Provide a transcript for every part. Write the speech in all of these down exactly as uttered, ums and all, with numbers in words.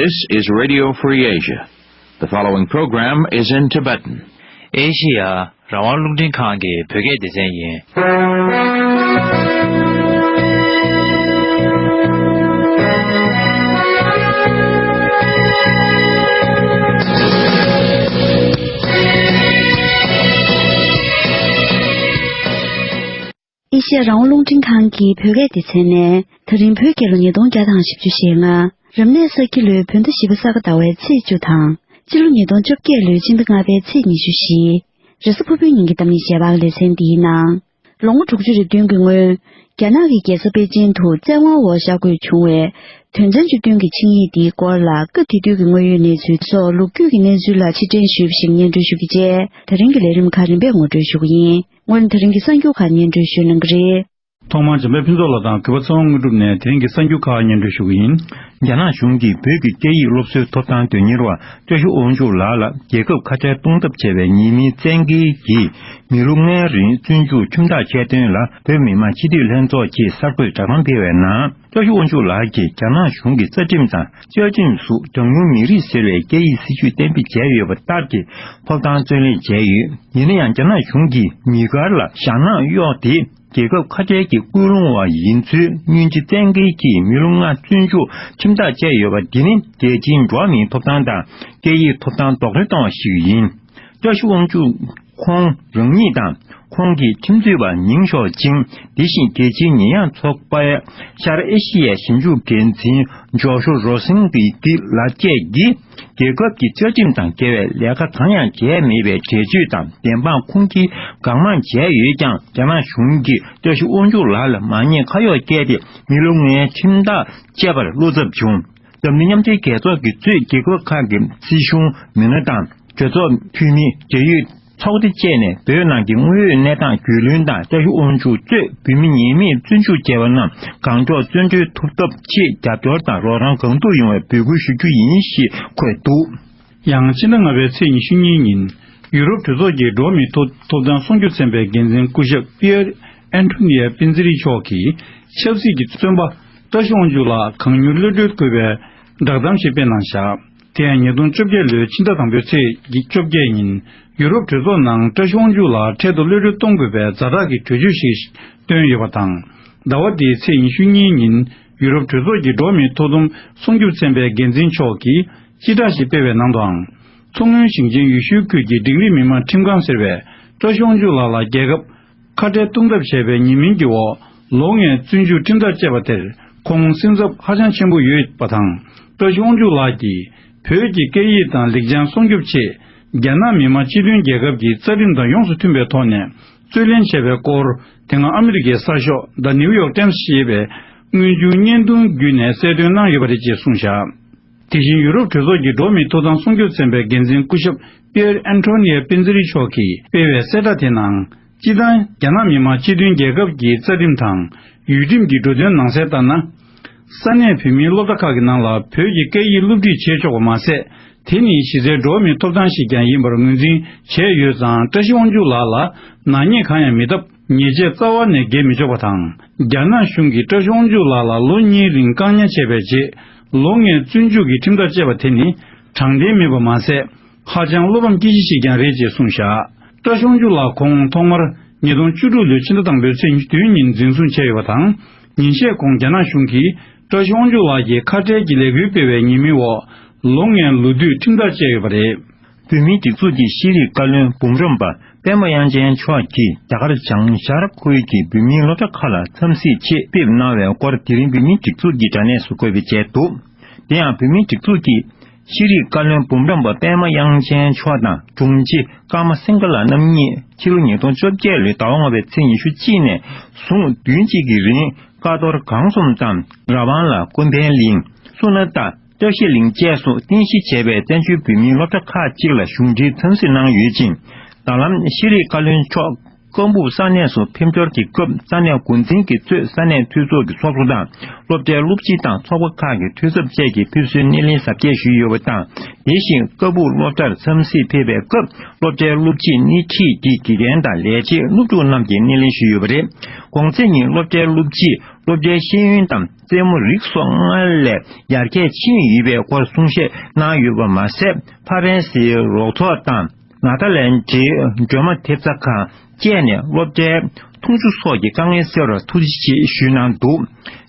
This is Radio Free Asia. The following program is in Tibetan. ཨེ་ཤི་ཡ་རང་དབང་རླུང་འཕྲིན་ཁང་གི་བོད་སྐད་སྡེ་ཚན་ཡིན། ཨེ་ཤི་ཡ་རང་དབང་རླུང་འཕྲིན་ཁང་གི་བོད་སྐད་སྡེ་ཚན་ནས་ད་རིང་བོད་རྒྱལ་ལོ་ཉིས་སྟོང་བརྒྱ་དང་བཞི་བཅུ་ཞེ་ལྔ། རབ་གནས་ས་ཁྱི་ལོའི་བོད་ཟླ་བཞི་པ་ས་ག་ཟླ་བའི་ཚེས་བཅུ་དང་། སྤྱི་ལོ་ཉིས་སྟོང་བཅོ་བརྒྱད་ལོའི་སྤྱི་ཟླ་ལྔ་པའི་ཚེས་ཉི་ཤུ་བཞི། རེས་གཟའ་ཕུར་བུའི་ཉིན་གྱི་གཏམ་ངན་རྒྱས་པ་ལེ་ཚན་འདིའི་ནང་། ལོ་ངོ་དྲུག་ཅུ་རེ་བདུན་གྱི་སྔོན། རྒྱ་ནག་གི་རྒྱལ་ས་པེ་ཅིན་དུ་བཙན་དབང་འོག་བཞག་དགོས་བྱུང་བའི། དོན་ཚན་བཅུ་བདུན་གྱི་ཆིངས་ཡིག་འདིའི་སྐོར་ལ་སྐབས་དེ་དུས་ཀྱི་དངོས་ཡོད་གནས་ཚུལ་སོགས་ལོ་རྒྱུས་ཀྱི་གནས་ཚུལ་ལ་ཕྱིར་དྲན་ཞུས་པ་ཞིག་སྙན་སྒྲོན་ཞུ་རྒྱུ་བཅས། ད་རིང་གི་ལས་རིམ་ཁག་རིམ་པས་ངོ་སྤྲོད་ཞུ་གི་ཡིན། སྔོན་ད་རིང་གི་གསར་འགྱུར་ཁག་སྙན་སྒྲོན་ཞུ་གནང་གི་རེད། ཐོག་མར་འཇམ་དཔལ་ཕུན་ཚོགས་ལགས་དང་གུས་པ་ཚེ་དབང་དངོས་གྲུབ་ནས་དེ་རིང་གི་གསར་འགྱུར་ཁག་སྙན་སྒྲོན་ཞུ་གི་ཡིན། རྒྱ་ནག་གཞུང་གིས་བོད་ཀྱི་སྐད་ཡིག་སློབ་གསོའི་ཐོབ་ཐང་དོན་གཉེར་བ་བཀྲ་ཤིས་དབང་ཕྱུག་ལགས་ལ་རྒྱལ་ཁབ་ཁ་བྲལ་གཏོང་ཐབས་བྱས་པའི་ཉེས་མིང་བཙན་འགེལ་གྱིས་མི་ལོ་ལྔའི་རིང་བཙོན་འཇུག་ཁྲིམས་ཐག་བཅད་དོན་ལ་བོད་མི་མང་སྤྱི་འཐུས་ལྷན་ཚོགས་ཀྱིས་གསར་འགོད་བསྒྲགས་གཏམ་སྤེལ་བའི་ནང་། བཀྲ་ཤིས་དབང་ཕྱུག་ལགས་ཀྱིས་རྒྱ་ནག་གཞུང་གི་རྩ་ཁྲིམས་དང་བཅའ་ཁྲིམས་སུ་གྲངས་ཉུང་མི་རིགས་ཟེར་བའི་སྐད་ཡིག་སྲིད་བྱུས་གཏན་འབེབས་བྱས་ཡོད་པ་ལྟར་གྱི་ཐོབ་ཐང་བརྩོན་ལེན་བྱས་ཡོད། ཡིན་ན་ཡང་རྒྱ་ནག་གཞུང་གིས་མི་དཀར་ལ་ཞྭ་ནག་གཡོགས་ཏེ་རྒྱལ་ཁབ་ཁ་བྲལ་གྱི་སྐུལ་སློང་བ་ཡིན་ཚུལ་སྙིང་རྗེ་བཙན་འགེལ་གྱིས་མི་ལོ་ལྔ་བཙོན་འཇུག་ཁྲིམས་ཐག་བཅད་ཡོད་པ་འདི་ནི་རྒྱལ་སྤྱིའི་འགྲོ་བ་མིའི་ཐོབ་ཐང་དང་སྐད་ཡིག་ཐོབ་ཐང་རྡོག་རོལ་གཏོང་བ་ཞིག་ཡིན། བཀྲ་ཤིས་དབང་ཕྱུག་ཁོང་རང་ཉིད་དང་ཁོང་གི་ཁྲིམས་རྩོད་པ་ཉིང་ཞའོ་ཅིང་དེ་བཞིན་རྒྱལ་སྤྱིའི་ཉེས་ཡངས་ཚོགས་པའི་ཤར་ཨེ་ཤི་ཡའི་ཞིབ་འཇུག་འགན་འཛིན་ཇོ་ཤོ་རོ་སིན་གི་ཏི་ལགས་བཅས་ཀྱིས་རྒྱལ་ཁབ་ཀྱི་བཅའ་ཁྲིམས་དང་འགལ་བའི་ལས་ཀ་གང་ཡང་བྱས་མེད་པའི་འགྲེལ་བརྗོད་དང་བདེན་དཔང་ཁུངས་སྐྱེལ་གང་མང་བྱས་ཡོད་ཀྱང་། རྒྱ་ནག་གཞུང་གིས་བཀྲ་ཤིས་དབང་ཕྱུག་ལགས་ལ་མ་ཉེས་ཁ་གཡོགས་བཀལ་ཏེ་མི་ལོ་ལྔའི་ཁྲིམས་ཐག་བཅད་པར་བློ་འཚབ་བྱུང་། འཛམ་གླིང་མཉམ་འབྲེལ་རྒྱལ་ཚོགས་ཀྱིས་གཙོས་རྒྱལ་ཁབ་ཁག་གི་སྲིད་གཞུང་མི་སྣ་དང་གྲོས་ཚོགས་འཐུས་མི། འབྲེལ་ཡོད་ཚོགས་སྡེ་བཅས་ནས་བོད་ནང་གི་དངོས་ཡོད་གནས་སྟངས་རྒྱུས་ལོན་དང་། བཀྲ་ཤིས་དབང་ཕྱུག་གཙོས་བོད་མི་ཉེས་མེད་བཙོན་འཇུག་བྱས་པ་རྣམས་གང་མགྱོགས་བཙོན་གྲོལ་ཐུབ་ཐབས་ཆེད་རྒྱབ་སྐྱོར་དང་རོགས་རམ་གང་ཐུབ་ཡོང་བའི་འབོད་སྐུལ་ཞུ་རྒྱུ་ཡིན་ཞེས་འཁོད་འདུག། ཡང་ཕྱི་ཟླ་ལྔ་པའི་ཚེས་ཉི་ཤུ་གཉིས་ཉིན་ཡུ་རོབ་གྲོས་ཚོགས་ཀྱི་འགྲོ་བ་མིའི་ཐོབ་ཐོབ་ཐང་སྲུང་སྐྱོབ་ཚན་པའི་འགན་འཛིན་སྐུ་ཞབས་པི་ཡེར་ཨན་ཐོ་ནི་ཡ་པིན་ཛི་རི་མཆོག་གིས་ཆབ་སྲིད་ཀྱི་བཙོན་པ་བཀྲ་ཤིས་དབང་ཕྱུག་ལགས་གང་མྱུར་གློད་གྲོལ་དགོས་པའི་བསྒྲགས་གཏམ་ཞིག་སྤེལ་གནང་བཞག། དེ་ཡང་ཉིས་སྟོང་བཅོ་བརྒྱད་ལོའི་ཕྱི་ཟླ་དང་པོའི་ཚེས་བཅོ་བརྒྱད་ཉིན་ཡུ་རོབ་གྲོས་ཚོགས་ནང་བཀྲ་ཤིས་དབང་ཕྱུག་ལགས་འཕྲལ་དུ་གློད་གྲོལ་གཏོང་དགོས་པའི་ཛ་དྲག་གི་གྲོས་ཆོད་ཞིག་བཏོན་ཡོད་པ་དང་། ཟླ་བ་འདིའི་ཚེས་ཉི་ཤུ་གཉིས་ཉིན་ཡུ་རོབ་གྲོས་ཚོགས་ཀྱི་འགྲོ་བ་མིའི་ཐོབ་ཐང་སྲུང་སྐྱོབ་ཚན་པའི་འགན་འཛིན་མཆོག་གིས་སྤྱི་བསྒྲགས་ཤིག་སྤེལ་བའི་ནང་དུའང་། མཚོ་སྔོན་ཞིང་ཆེན་ཡུལ་ཤུལ་ཁུལ་གྱི་འབྲིང་རིམ་མི་དམངས་ཁྲིམས་ཁང་ཟེར་བས་བཀྲ་ཤིས་དབང་ཕྱུག་ལགས་ལ་རྒྱལ་ཁབ་ཁ་བྲལ་གཏོང་ཐབས་བྱས་པའི་ཉེས་མིང་གི་འོག་ལོ་ལྔའི་བཙོན་འཇུག་ཁྲིམས་ཐག་བཅད་པ་དེར་ཁོང་སེམས་འཚབ་ཧ་ཅང་ཆེན་པོ་ཡོད་པ་དང་། བཀྲ་ཤིས་དབང་ཕྱུག་ལགས་ཀྱིས་བོད་ཀྱི་སྐད་ཡིག་དང་ལེགས་བྱང་སྲུང་སྐྱོབ་ཆེད་རྒྱ་ནག་མི་དམངས་སྤྱི་མཐུན་རྒྱལ་ཁབ་ཀྱི་རྩ་ཁྲིམས་དང་ཡོངས་སུ་མཐུན་པའི་ཐོག་ནས་རྩོད་ལེན་བྱས་པའི་སྐོར། དེ་སྔ་ཨ་མི་རི་ཀའི་གསར་ཤོག་The New York Times ཞེས་པའི་དངོས་བྱུང་བརྙན་ཐུང་བརྒྱུད་ནས་གསལ་སྟོན་གནང་ཡོད་པ་རེད་ཅེས་གསུངས་བཞག། དེ་བཞིན་ཡུ་རོབ་གྲོས་ཚོགས་ཀྱི་འགྲོ་བ་མིའི་ཐོབ་ཐང་སྲུང་སྐྱོབ་ཚན་པའི་འགན་འཛིན་སྐུ་ཞབས་པི་ཡེར་ཨན་ཐོ་ནི་ཡ་པིན་ཛི་རི་མཆོག་གིས་སྤེལ་བའི་གསལ་བསྒྲགས་དེ་ནང་། སྤྱིར་བཏང་རྒྱ་ནག་མི་དམངས་སྤྱི་མཐུན་རྒྱལ་ཁབ་ཀྱི་རྩ་ཁྲིམས་དང་ཡུལ་ཁྲིམས་ཀྱི་འབྲུ་དོན་ནང་གསལ་ལྟར་ན། ས་གནས་བོད་མིའི་སློབ་གྲྭ་ཁག་གི་ནང་ལ་བོད་ཀྱི་སྐད་ཡིག་སློབ་ཁྲིད་བྱེད་ཆོག་པ་མ་ཟད། དེ་ནི་གཞི་རྩའི་འགྲོ་བ་མིའི་ཐོབ་ཐང་ཞིག་ཀྱང་ཡིན་པར་ངོས་འཛིན་བྱས་ཡོད་ཙང་། བཀྲ་ཤིས་དབང་ཕྱུག་ལགས་ལ་ནག་ཉེས་གང་ཡང་མེད་སྟབས། ཉེས་ཆད་རྩ་བ་ནས་འགེལ་མི་ཆོག་པ་དང་། རྒྱ་ནག་གཞུང་གིས་བཀྲ་ཤིས་དབང་ཕྱུག་ལགས་ལ་ལོ་གཉིས་རིང་བཀག་ཉར་བྱས་པའི་རྗེས། ལོ་ལྔའི་བཙོན་འཇུག་གི་ཁྲིམས་ཐག་བཅད་པ་དེ་ནི་དྲང་བདེན་མིན་པ་མ་ཟད། ཧ་ཅང་བློ་ཕམ་སྐྱེ་གཞི་ཞིག་ཀྱང་རེད་ཅེས་གསུངས་བཞག། བཀྲ་ཤིས་དབང་ཕྱུག་ལགས་ཁོང་ཐོག་མར་ཉིས་སྟོང་བཅུ་དྲུག་ལོའི་ཕྱི་ཟླ་དང་པོའི་ཚེས་ཉི་ཤུ་བདུན་ཉིན་འཛིན་བཟུང་བྱས་ཡོད་པ་དང་། ཉིན་ཤས་གོང་རྒྱ་ནག་གཞུང་གིས་བཀྲ་ཤིས་དབང་ཕྱུག་ལགས་ཀྱི་ཁ་བྲལ་གྱི་ལས་འགུལ་སྤེལ་བའི་ཉེས་མིང་འོག་ལོ་ལྔའི་ལོ་དུས་ཁྲིམས་ཐག་བཅད་ཡོད་པ་རེད། བོད་མིའི་སྒྲིག་འཛུགས་ཀྱི་ཤེས་རིག་བཀའ་བློན་འབུམ་རམས་པ་པད་མ་དབྱངས་ཅན་མཆོག་གིས་རྒྱ་གར་བྱང་ཤར་ཁུལ་གྱི་བོད་མིའི་སློབ་གྲྭ་ཁག་ལ་འཚམས་གཟིགས་ཆེད་ཕེབས་གནང་བའི་སྐོར་དེ་རིང་བོད་མིའི་སྒྲིག་འཛུགས་ཀྱི་དྲ་གནས་སུ་འཁོད་པ་བཅས་འདུག། དེ་ཡང་བོད་མིའི་སྒྲིག་འཛུགས་ཀྱི་ཤེས་རིག་བཀའ་བློན་འབུམ་རམས་པ་པད་མ་དབྱངས་ཅན་མཆོག་དང་དྲུང་ཆེ་ཀརྨ་སིང་ག་ལ་རྣམ་གཉིས་ཕྱི་ལོ་ཉིས་སྟོང་བཅོ་བརྒྱད་ལོའི་ཟླ་བ་ལྔ་པའི་ཚེས་ཉི་ཤུ་གཅིག་ནས་བཟུང་བདུན་གཅིག་གི་རིང་ཀ་རྡོར་སྒང་གསུམ་དང་ར་བང་ལ་ཀུན་ཕན་གླིང་སུ་ན་ཏ། བཀྲ་ཤིས་གླིང་བཅས་སུ་རྟེན་གཞི་བྱས་པའི་བཙན་བྱོལ་བོད་མིའི་སློབ་གྲྭ་ཁག་ཅིག་ལ་གཞུང་འབྲེལ་འཚམས་གཟིགས་གནང་ཡོད་ཅིང་། ད་ལམ་ཤེས་རིག་བཀའ་བློན་མཆོག་ ཀ་སྦུག་ས་གནས་སུ་ཕེབས་འབྱོར་གྱི་སྐབས། ས་གནས་འགོ་འཛིན་གྱི་གཙོས་ས་གནས་འཐུས་ཚོགས་ཀྱི་ཚོགས་གཙོ་དང་། སློབ་གྲྭའི་སློབ་སྤྱི་དང་ཚོགས་པ་ཁག་གི་འཐུས་ཚབ་བཅས་ཀྱིས་ཕེབས་བསུའི་སྣེ་ལེན་གཟབ་རྒྱས་ཞུས་ཡོད་པ་དང་། དེ་བཞིན་ཀ་སྦུག་སློབ་གྲྭར་འཚམས་གཟིགས་ཕེབས་པའི་སྐབས། སློབ་གྲྭའི་སློབ་སྤྱིས་སྣེ་ཁྲིད་ཀྱིས་དགེ་རྒན་དང་ལས་བྱེད་སློབ་ཕྲུག་རྣམས་ཀྱི་སྣེ་ལེན་ཞུས་ཡོད་པ་རེད། གོང་ཚེས་ཉིན་སློབ་གྲྭའི་སློབ་སྤྱིས་སློབ་གྲྭའི་ཤེས་ཡོན་དང་རྩེད་མོ་རིགས་སོགས་སྔར་ལས་ཡར་རྒྱས་ཕྱིན་ཡོད་པའི་སྐོར་གསུང་བཤད་གནང་ཡོད་པ་མ་ཟད། ཕ་རན་སིའི་རོགས་ཚོགས་དང་ནེ་དར་ལེན་ཌིའི་སྒྲོལ་མ་ཐེབས་རྩ་ཁང་བཅས་ནས་སློབ་གྲྭའི་འཐུང་ཆུ་སོགས་ཀྱི་དཀའ་ངལ་སེལ་བར་ཐུགས་རྗེ་ཆེ་ཞུས་གནང་འདུག་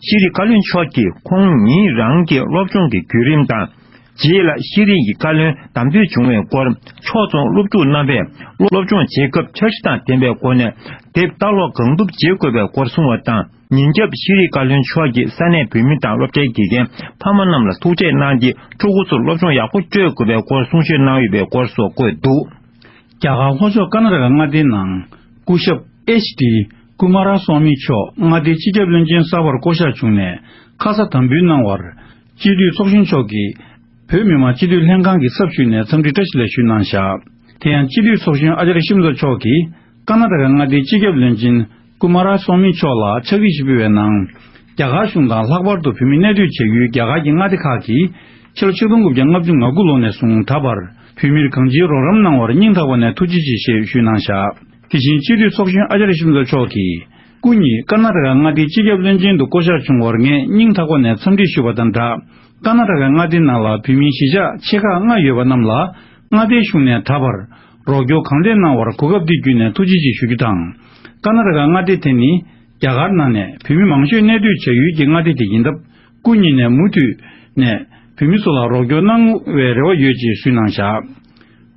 ཤེས་རིག་བཀའ་བློན་མཆོག་གིས་ཁོང་ཉིད་རང་གི་སློབ་སྦྱོང་གི་བརྒྱུད་རིམ་དང་། རྗེས་ལ་ཤེས་རིག་གི་བཀའ་བློན་བདམས་ཐོན་བྱུང་བའི་སྐོར། ཕྱོགས་མཚུངས་སློབ་ཕྲུག་རྣམ་པས་སློབ་སྦྱོང་བྱེད་སྐབས་འཆར་གཞི་དང་ལྡན་པའི་སྒོ་ནས་དེབ་ལྟ་ཀློག་གང་ཐུབ་བྱེད་དགོས་པའི་སྐོར་གསུངས་པ་དང་། ཉིན་རྒྱབ་ཤེས་རིག་བཀའ་བློན་མཆོག་གིས་ས་གནས་བོད་མི་དང་སློབ་གྲྭའི་དགེ་རྒན་ཕ་མ་རྣམས་ལ་ཐུག་འཕྲད་གནང་སྟེ། ཕྲུ་གུ་ཚོར་སློབ་སྦྱོང་ཡག་པོ་སྤྲོད་དགོས་པའི་སྐོར་གསུང་བཤད་གནང་ཡོད་པའི་སྐོར་སོགས་བཀོད་འདུག་རྒྱ་གར་ལྷོ་ཕྱོགས་ཀར་ན་ཊ་ཀ་མངའ་སྡེའི་ནང་སྐུ་ཞབས་ཨེཆ་ཌི་ཀུ་མ་ར་སྭ་མི་མཆོག་མངའ་སྡེའི་སྤྱི་ཁྱབ་བློན་ཆེན་གསར་པར་བསྐོ་གཞག་བྱུང་ནས་ཁ་ས་དམ་འབུལ་གནང་བར། སྤྱི་འཐུས་ཚོགས་གཞོན་མཆོག་གིས་བོད་མི་མང་སྤྱི་འཐུས་ལྷན་ཁང་གི་ཚབ་ཞུས་ནས་འཚམས་འདྲི་བཀྲ་ཤིས་བདེ་ལེགས་ཞུས་གནང་བཞག་དེ་ཡང་སྤྱི་འཐུས་ཚོགས་གཞོན་ཨ་ཅཱརྱ་ཤི་མཛོ་མཆོག་གིས་ཀར་ན་ཊ་ཀ་མངའ་སྡེའི་སྤྱི་ཁྱབ་བློན་ཆེན་ཀུ་མ་ར་སྭ་མི་མཆོག་ལ་ཕྱག་བྲིས་ཤིག་ཕུལ་བའི་ནང་། རྒྱ་གར་གཞུང་དང་ལྷག་པར་དུ་བོད་མི་གནས་སྡོད་བྱ་ཡུལ་རྒྱ་གར་གྱི་མངའ་སྡེ་ཁག་གིས་ཕྱི་ལོ་ཆིག་སྟོང་དགུ་བརྒྱ་ལྔ་བཅུ་ང་དགུ་ལོ་ནས་བཟུང་ད་བར་བོད་མིར་གང་ཅིའི་རོགས་རམ་གནང་བར་སྙིང་ཐག་པ་ནས་ཐུགས་རྗེ་ཆེ་ཞེས་ཞུས་གནང་བཞག་དེ་བཞིན་སྤྱི་འཐུས་ཚོགས་གཞོན་ཨ་ཅཱརྱ་ཤི་མཛོ་མཆོག་གིས། སྐུ་ཉིད་ཀར་ན་ཊ་ཀ་མངའ་སྡེའི་སྤྱི་ཁྱབ་བློན་ཆེན་དུ་བསྐོ་གཞག་བྱུང་བར་ངས་སྙིང་ཐག་པ་ནས་འཚམས་འདྲི་ཞུ་བ་དང་སྦྲགས། ཀར་ན་ཊ་ཀ་མངའ་སྡེ་ནང་ལ་བོད་མིའི་གཞིས་ཆགས་ཆེ་ཁག་ལྔ་ཡོད་པ་རྣམས་ལ་མངའ་སྡེའི་གཞུང་ནས་ད་བར་རོགས་སྐྱོར་གང་ལེགས་གནང་བར་གོ་སྐབས་འདི་བརྒྱུད་ནས་ཐུགས་རྗེ་ཆེ་ཞུ་རྒྱུ་དང་། ཀར་ན་ཊ་ཀ་མངའ་སྡེ་དེ་ནི་རྒྱ་གར་ནང་ནས་བོད་མི་མང་ཤོས་གནས་སྡོད་བྱ་ཡུལ་གྱི་མངའ་སྡེ་དེ་ཡིན་སྟབས། སྐུ་ཉིད་ནས་མུ་མཐུད་ནས་བོད་མི་ཚོ་ལ་རོགས་སྐྱོར་གནང་བའི་རེ་བ་ཡོད་ཅེས་ཞུས་གནང་བཞག་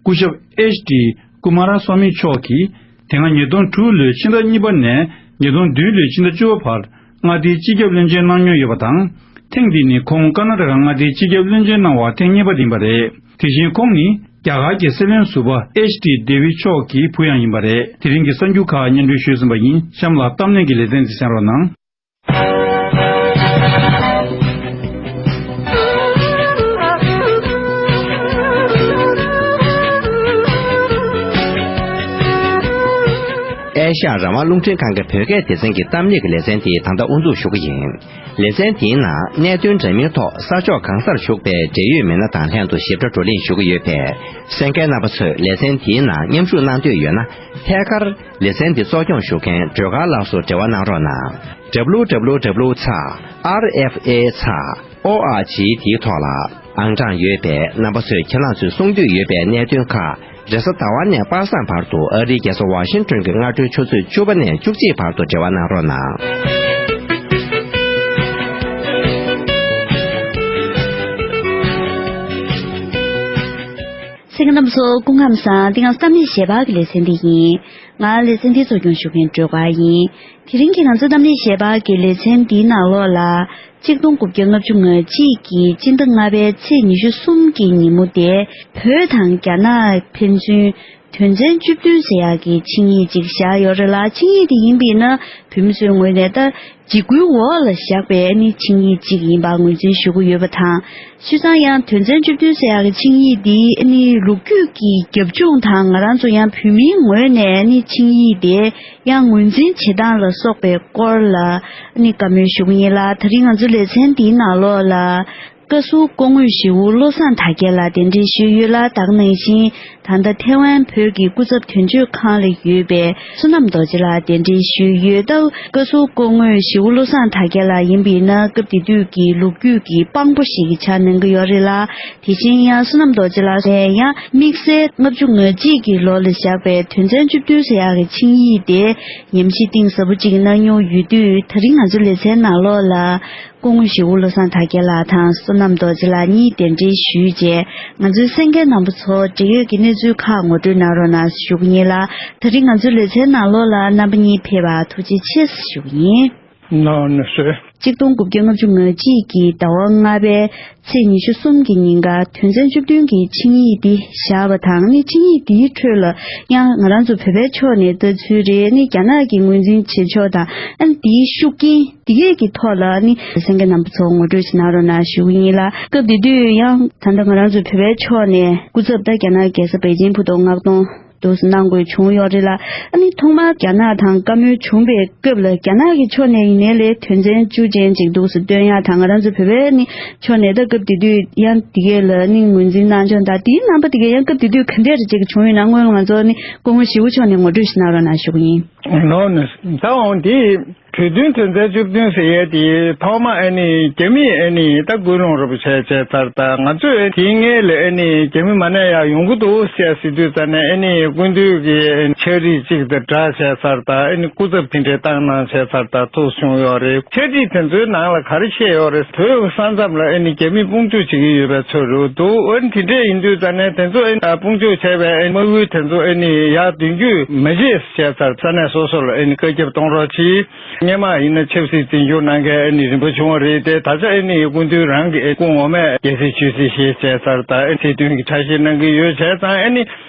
སྐུ་ཞབས་ཨེཆ་ཌི་ཀུ་མ་ར་སྭ་མི་མཆོག་གིས་དེ་སྔ་ཉིས་སྟོང་དྲུག་ལོའི་ཕྱི་ཟླ་གཉིས་པ་ནས་ཉིས་སྟོང་བདུན་ལོའི་ཕྱི་ཟླ་བཅུ་པ་བར་མངའ་སྡེའི་སྤྱི་ཁྱབ་བློན་ཆེན་གནང་མྱོང་ཡོད་པ་དང་། ཐེངས་འདི་ནི་ཁོང་ཀར་ན་ཊ་ཀ་མངའ་སྡེའི་སྤྱི་ཁྱབ་བློན་ཆེན་གནང་བ་ཐེངས་གཉིས་པ་ཡིན་པ་རེད། དེ་བཞིན་ཁོང་ནི་རྒྱ་གར་གྱི་སྲིད་བློན་ཟུར་པ་ཨེཆ་ཌི་ཌེ་བིད་མཆོག་གི་བུ་ཡང་ཡིན་པ་རེད། དེ་རིང་གི་གསར་འགྱུར་ཁག་སྙན་སྒྲོན་ཞུས་ཟིན་པ་ཡིན། གཤམ་ལ་གཏམ་གླེང་གི་ལེ་ཚན་འདི་གསན་རོགས་གནང་། ཨེ་ཤ་ཡ་རང་དབང་རླུང་འཕྲིན་ཁང་གི་བོད་སྐད་སྡེ་ཚན་གྱི་གཏམ་གླེང་གི་ལེ་ཚན་དེ་ད་ལྟ་དབུ་འཛུགས་ཞུ་གི་ཡིན། ལེ་ཚན་དེའི་ནང་གནད་དོན་འདྲ་མིན་ཐོག་ས་ཕྱོགས་གང་སར་བཞུགས་པའི་འབྲེལ་ཡོད་མི་སྣ་དང་ལྷན་དུ་ཞིབ་ཕྲ་བགྲོ་གླེང་ཞུ་གི་ཡོད་པས། གསན་མཁན་རྣམ་པ་ཚོས་ལེ་ཚན་དེའི་ནང་མཉམ་ཞུགས་གནང་འདོད་ཡོད་ན། ཐད་ཀར་ལེ་ཚན་འདི་གཙོ་སྐྱོང་ཞུ་མཁན་སྒྲོལ་དཀར་ལགས་སུ་འབྲེལ་བ་གནང་རོགས་གནང་། W W W ཚེག་R F A ཚེག O R G དེའི་ཐོག་ལ་ཨང་གྲངས་ཡོད་པས། རྣམ་པ་ཚོས་ཁྱེད་རང་ཚོས་གསུང་འདོད་ཡོད་པའི་གནད་དོན་ཁག་རེས་གཟའ་ཟླ་བ་ནས་པ་སངས་བར་དུ་ཨ་རིའི་རྒྱལ་ས་ཝ་ཤིང་ཏོན་གྱི་སྔ་དྲོའི་ཆུ་ཚོད་བཅུ་པ་ནས་བཅུ་གཅིག་བར་དུ་འབྲེལ་བ་གནང་རོགས་གནང་། གསན་མཁན་རྣམ་པ་ཚོ་སྐུ་ཁམས་བཟང་། འདི་ང་ཚོ་གཏམ་གླེང་ཞལ་པར་གྱི་ལེ་ཚན་འདི་ཡིན། ང་ལེ་ཚན་འདི་གཙོ་སྐྱོང་ཞུ་མཁན་སྒྲོལ་དཀར་ཡིན། དེ་རིང་གི་ང་ཚོ་གཏམ་གླེང་ཞལ་པར་གྱི་ལེ་ཚན་འདིའི་ནང་ལོགས་ལ། གཅིག་སྟོང་དགུ་བརྒྱ་ལྔ་བཅུ་ང་གཅིག་གི་སྤྱི་ཟླ་ལྔ་པའི་ཚེས་ཉི་ཤུ་གསུམ་གྱི་ཉིན་མོ་དེ། བོད་དང་རྒྱ་ནག་ཕན་ཚུན་དོན་ཚན་བཅུ་བདུན་ཟེར་ཡག་གི་ཆིངས་ཡིག་ཅིག་བཞག་ཡོད་རེད་ལ། ཆིངས་ཡིག་དེ་ཡིན་པས་ན་བོད་མི་ཚོའི་ངོས་ནས་ད་འཇིགས་སྐུལ་འོག་ལ་བཞག་པའི་ཨ་ནི་ཆིངས་ཡིག་ཅིག་ཡིན་པ་ངོས་འཛིན་ཞུ་གི་ཡོད་པ་དང་། བྱས་ཙང་ཡང་དོན་ཚན་བཅུ་བདུན་ཟེར་ཡག་གི་ཆིངས་ཡིག་འདི་ཨ་ནི་ལོ་རྒྱུས་ཀྱི་རྒྱབ་ལྗོངས་དང་། ང་རང་ཚོ་ཡང་བོད་མིའི་ངོས་ནས་ཨ་ནི་ཆིངས་ཡིག་དེ་ཡང་ངོས་འཛིན་བྱེད་སྟངས་ལ་སོགས་པའི་སྐོར་ལ་ཨ་ནི་བཀའ་མོལ་ཞུ་གི་ཡིན་ལ། དེ་རིང་ང་ཚོའི་ལེ་ཚན་འདིའི་ནང་ལོགས་ལ། བཀའ་ཟུར་སྐུ་ངོ་ཞེ་བོ་བློ་བཟང་དར་རྒྱས་ལགས་གདན་འདྲེན་ཞུས་ཡོད་ལ། ད་ག་ནང་བཞིན་ད་ལྟ་ཐེ་ཝན་བོད་ཀྱི་སྐུ་ཚབ་དོན་གཅོད་ཁང་ལ་ཡོད་པའི་བསོད་ནམས་རྡོ་རྗེ་ལགས་གདན་འདྲེན་ཞུས་ཡོད། ད་བཀའ་ཟུར་སྐུ་ངོ་ཞེ་བོ་བློ་བཟང་དར་རྒྱས་ལགས་ཡིན་པས་ན། སྐབས་དེ་དུས་ཀྱི་ལོ་རྒྱུས་ཀྱི་དཔང་པོ་ཞིག་གི་ཆ་གནང་གི་ཡོད་རེད་ལ། དེ་བཞིན་ཡང་བསོད་ནམས་རྡོ་རྗེ་ལགས་ནས་ཡང་དམིགས་བསལ་ལྔ་བཅུ་ང་གཅིག་གི་ལོ་ལ་བཞག་པའི་དོན་ཚན་བཅུ་བདུན་ཟེར་ཡག་གི་ཆིངས་ཡིག་དེ་ཉམས་ཞིབ་གཏིང་ཟབ་པོ་ཅིག་གནང་མྱོང་ཡོད་དུས། དེ་རིང་ང་ཚོའི་ལེ་ཚན་ནང་ལོགས་ལ། སྐུ་ངོ་ཞེ་བོ་བློ་བཟང་དར་རྒྱས་ལགས་དང་བསོད་ནམས་རྡོ་རྗེ་ལགས་གཉིས་གདན་འདྲེན་ཞུས་རྗེས། ང་ཚོའི་གསན་མཁན་རྣམ་པ་ཚོ་འབྲེལ་ཡོད་ཀྱི་གནས་ཚུལ་ཁག་ངོ་སྤྲོད་གནང་རོགས་གནང་ཞུ་གི་ཡིན་ལ། དེ་རིང་ང་ཚོའི་ལེ་ཚན་ནང་ལོགས་ལ་རྣམ་པ་གཉིས་ཕེབས་པར་ཐུགས་རྗེ་ཆེ་ཞུ་གི་ཡིན། ནང་ནས་གསོལ། གཅིག་སྟོང་དགུ་བརྒྱ་ལྔ་བཅུ་ང་གཅིག་གི་ཟླ་བ་ལྔ་པའི་ཚེས་ཉི་ཤུ་གསུམ་གྱི་ཉིན་ཀ་དོན་ཚན་བཅུ་བདུན་གྱི་ཆིངས་ཡིག་འདི་བཞག་པ་དང་། ནི་ཆིངས་ཡིག་འདིའི་ཁྲོད་ལ་ཡང་ང་རང་ཚོ་བོད་པའི་ཕྱོགས་ནས་ལྟ་ཚུལ་རེད། ནི་རྒྱ་ནག་གི་ངོས་འཛིན་བྱེད་ཕྱོགས་དང་། ཨ་ནི་འདིའི་ཤུགས་རྐྱེན། འདི་གས་ཀྱི་ཐོག་ལ་ནི་གསན་མཁན་རྣམ་པ་ཚོ་ངོ་སྤྲོད་ཅིག་གནང་རོགས་གནང་ཞུ་གི་ཡིན་ལ། སྐབས་དེ་དུས་ཡང་ད་ལྟ་ང་རང་ཚོའི་བོད་པའི་ཕྱོགས་ནས་སྐུ་ཚབ་ད་རྒྱ་ནག་རྒྱལ་ས་པེ་ཅིན་བོད་ཐོག་མངའ་སྡོང་ འདུག་སེ་གནང་དགོས་བྱུང་ཡོད་རེད་ལ། ཨ་ནི་ཐོག་མར་རྒྱ་ནག་དང་བཀའ་མོལ་བྱུང་པའི་སྐབས་ལ་རྒྱ་ནག་གི་ཕྱོགས་ནས་ཡིན་ནའི་ལས་དོན་ཚན་བཅུ་ཅན་ཅིག་འདུག་སེ་བཏོན་ཡག་དང་། ང་རང་ཚོ་བོད་པའི་ནི་ཕྱོགས་ནས་ད་སྐབས་དེ་དུས་ཡང་དེ་གས་ལ་ནི་ངོས་འཛིན་གནང་ཕྱོགས་དང་དེའི་རྣམ་པ་དེ་གས་ཡང་སྐབས་དེ་དུས་ག་འདྲས་རེ་ཅིག་བྱུང་ཡོད་ན། སྔོན་ལ་ང་ཚོ་ནི་སྐུ་ངོ་ཞི་བོ་མཆོག་ནས་ངོ་སྤྲོད་ཞིག་གནང་རོགས་གནང་ཞུ་གི་ཡིན། ནོ་ནི་ད་འོང་དེ། གྲོས་མཐུན་དོན་ཚན་བཅུ་བདུན་ཟེར་ཡས་དེ་ཐོག་མ་ཨ་ནི་རྒྱ་མིས་ཨ་ནི་ད་སྐུལ་སློང་རོབ་བྱས་བྱས་ཚར། ད་ང་ཚོས་དེའི་སྔོན་ལ་ཨ་ནི་རྒྱ་མི་མ་ནས་ཡར་ཡོང་གི་འདུག་ཟེར་ཟེར་དུས་ཙ་ནས། ཨ་ནི་སྐུ་མདུན་གྱི་ཕྱག་བྲིས་གཅིག་དང་སྦྲགས་བྱས་ཚར། ད་ཨ་ནི་སྐུ་ཚབ་དེ་འདྲས་བཏང་གནང་བྱས་ཚར། ད་ཐུགས་བྱུང་ཡོད་རེད། ཕྱག་བྲིས་དེ་ཚོའི་ནང་ལ་ག་རེ་བཤད་ཡོད་རེད། བོད་ཀྱི་ས་མཚམས་ལ་ཨ་ནི་རྒྱ་མིས་དཔུང་འཇུག་བྱེད་ཀྱི་ཡོད་པའི་ཚོད་རུ་འདུག་ཨ་ནི་དེ་འདྲས་ཡིན་དུས་ཙ་ནས་དེ་ཚོ་ཨ་ནི་དཔུང་འཇུག་བྱས་པའི་ཨ་ནི་དམག་ཡུལ་དེ་ཚོ་ཨ་ནི་ཡར་འདོན་རྒྱུ་མ་བྱེད་བྱས་ཚར། ས་གནས་སོ་སོ་ལ་ཨ་ནི་བཀའ་ཁྱབ་གཏོང་རོགས་གྱིས། སྔོན་མ་ཡིན་ན་ཆབ་སྲིད་འཛིན་སྐྱོང་གནང་མཁན་ཨ་ནི་རིམ་པ་བྱུང་བ་རེད་དེ། ད་ཆ་ཨ་ནི་སྐུ་མདུན་རང་གི་སྐུ་ངོ་མས་རྒྱལ་སྲིད་ཆོས་སྲིད་ཞེས་བྱས་ཚར། ད་ཨ་ནི་སྲིད་དོན་གྱི་ཐབས་ཤེས་གནང་གི་ཡོད་བྱས་ཙང་། ཨ་ནི་